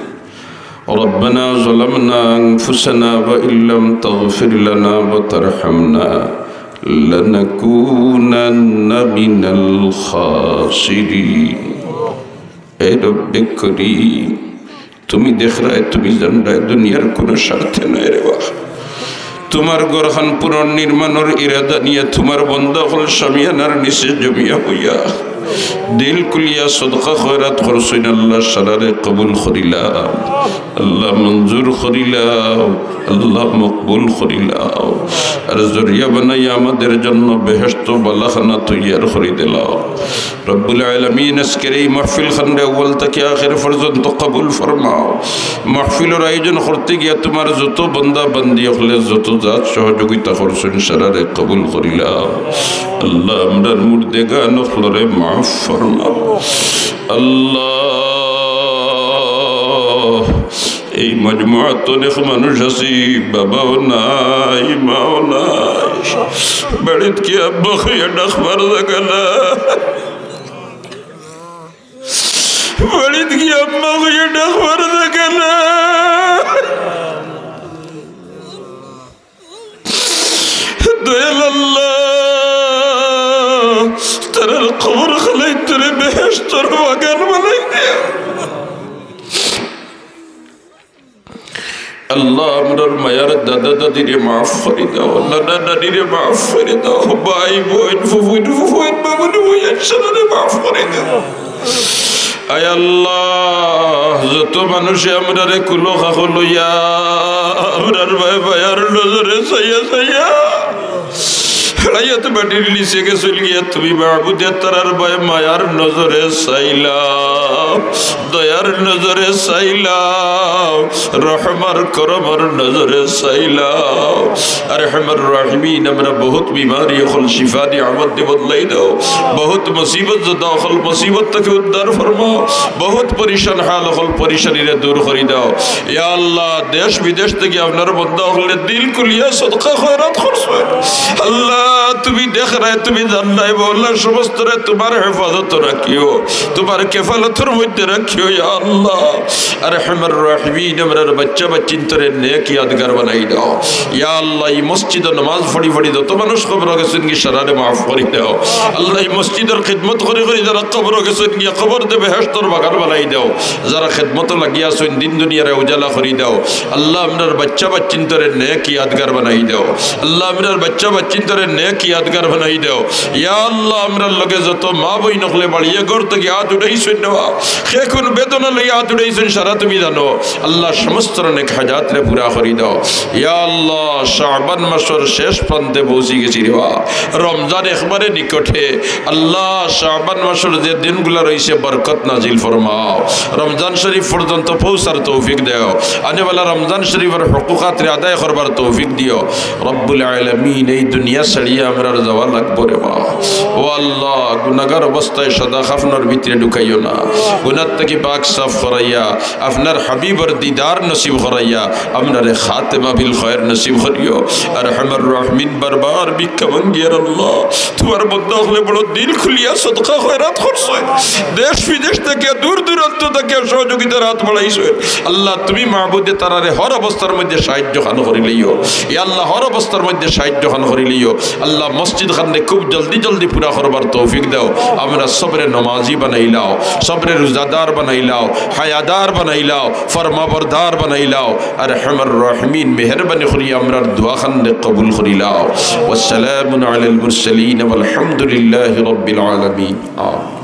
ربنا ظلمنا أنفسنا وإن لم تغفر لنا وترحمنا لنكونن من الخاسرين. এ রব্বে করিম, তুমি দেখরায়, তুমি জানরায়, দুনিয়ার কোনো স্বার্থে নয় রে বাবা। তোমার ঘরখান পুনর্নির্মাণর ইরাদা নিয়া তোমার বন্দা অকল শামিয়ানার নিচে জমিয়া হইয়া দিল খুলিয়া সদকা খয়রাত করছইন, আল্লাহ সারারে কবুল করিলাও, আল্লাহ মঞ্জুর করিলাও, আল্লাহ মকবুল করিলাও। আর জরিয়া বানাইয়া আমাদের জন্য বেহেশত বালাখানা তৈয়ার করি দিলাও। রব্বুল আলামিন, আজকের এই মাহফিল খানরে আউয়াল থাকি আখের পর্যন্ত কবুল ফরমাও। মাহফিলর আয়োজন করতে গিয়া তোমার যত বন্দা বান্দি অকলে যত জাত সহযোগিতা করছইন, সারারে কবুল করিলাও। আল্লাহ, আমরার মুর্দেগান অকলরে মাফ ফরমাও। আল্লাহ, এই মজমুআত অনেক মানুষ আছি, বাবাও নাই, মাও নাই, বাড়িত কি আব্বা কইয়া ডাকবার জাগা নাই। বাড়িত গিয়া আম্মা কইয়া ডাকবার জাগা নাই। দয়াল আল্লাহ, তারা কবর খানাইন্তরে বেহেশতর বাগান বানাই দেও। আল্লাহ, আমরার মায়ার দাদা দাদিরে মাফ করি দেও, নানা নানিরে মাফ করি দেও, ভাই বইন, ফুফুইন ফুফুইন, মামুনি বইন, সারারে মাফ করি দেও। আয় আল্লাহ, যত মানুষে আমরারে কুলো খাখো লইয়া, আমরার ভাই ভাইয়ার নজরে চাইয়া চাইয়া হায়াত মাটির নিচে গেছইন গিয়া, তুমি মাবুদে তারার ভাই মায়ার নজরে চাইলাও, দয়ার নজরে চাইলাও, রহমর করমর নজরে চাইলাও। আরহামার রাহিমিন, আমরা বহুত বিমারি অকল শিফা নিয়ামত দি বদলাই দাও, বহুত মুসিবত জদা অকল মুসিবত থাকি উদ্ধার ফরমাও, বহুত পরিশান হাল অকল পরিশানিরে দূর করি দাও। ইয়া আল্লাহ, দেশ বিদেশ থাকি আপনার বন্দা অকলে দিল খুলিয়া সদকা খয়রাত করছইন। আল্লাহ, তুমি দেখরায়, তুমি জানরায়, মওলা, সমস্তরে তোমার হেফাজত রাখিও, তোমার কেফালতর মধ্যে রাখিও, ইয়া আল্লাহ। আরহামার রাহিমিন, আমরার বাচ্চা বাচ্চিন্তরে নেক ইয়াদগার বানাই দাও। ইয়া আল্লাহ, ই মসজিদো নমাজ পড়ি পড়ি যত মানুষ কবরো গেছইন গি, সারারে মাফ করি দাও। আল্লাহ, ই মসজিদর খিদমত করি করি যারা কবরো গেছইন গিয়া, কবররে বেহেশতর বাগান বানাই দাও। যারা খেদমতো লাগিয়া আছইন, দিন দুনিয়ারে উজালা করি দাও। আল্লাহ, আমরার বাচ্চা বাচ্চিন্তরে নেক ইয়াদগার বানাই দাও। আল্লাহ, আমরার বাচ্চা বাচ্চিন্তরে নেক ইয়াদগার বানাই দাও। ইয়া আল্লাহ, আমরার লগে যত মা বইন অকলে বাড়িয়ে ঘর থাকি আত উঠাইছইন না, কে কুন বেদনা লইয়া আত উঠাইছইন, সারা তুমি জানো। আল্লাহ, সমস্তর নেক হাজাতরে পুরা করি দাও। ইয়া আল্লাহ, শাবান মাসর শেষ প্রান্তে পৌঁছি গেছি রে বা। রমজান একবারে নিকটে। আল্লাহ, শাবান মাসর যে দিনগুলা রইছে, বরকত নাজিল ফরমাও। রমজান শরীফ পর্যন্ত পৌঁছার তৌফিক দেও। আনেওয়ালা রমজান শরীফর হকুকাতরে আদায় করবার তৌফিক দিও। রব্বুল আলামিন, এই দুনিয়া ছাড়িয়া আমরার যাওয়া লাগবো রে বা। ও আল্লাহ, গুনাগার অবস্থায় সদা খাফনর ভিতরে ঢুকাইও না। গুনার থাকি পাক সাফ করাইয়া আপনার হাবিবর দিদার নসিব করাইয়া আমরারে খাতেমা বিল খয়ের নসিব করিও। আরহামার রাহিমিন, বারবার ভিক্ষা মাঙ্গিয়ার আল্লাহ, তোমার বন্দা অকলে বড় দিল খুলিয়া সদকা খয়রাত করছইন। দেশ বিদেশ থাকি, দূর দূরান্ত থাকি সহযোগিতার হাত বাড়াইছইন। আল্লাহ, তুমি মাবুদে তারারে হর অবস্থার মধ্যে সাহায্য খান করি লইও। ইয়া আল্লাহ, হর অবস্থার মধ্যে সাহায্য খান করি লইও। আল্লাহ, মসজিদ খানরে খুব জলদি জলদি পুরা করবার তৌফিক দাও। আমরা সবরে নমাজি বানাইলাও, সবরে রোজাদার বানাইলাও, হায়াদার বানাইলাও, ফরমাবরদার বানাইলাও। আরহামার রাহিমিন, মেহেরবানি করি আমরার দোয়া খানরে কবুল করিলাও। ওয়াসসালামুন আলাল মুরসালিন ওয়ালহামদুলিল্লাহি রাব্বিল আলামিন। আমিন।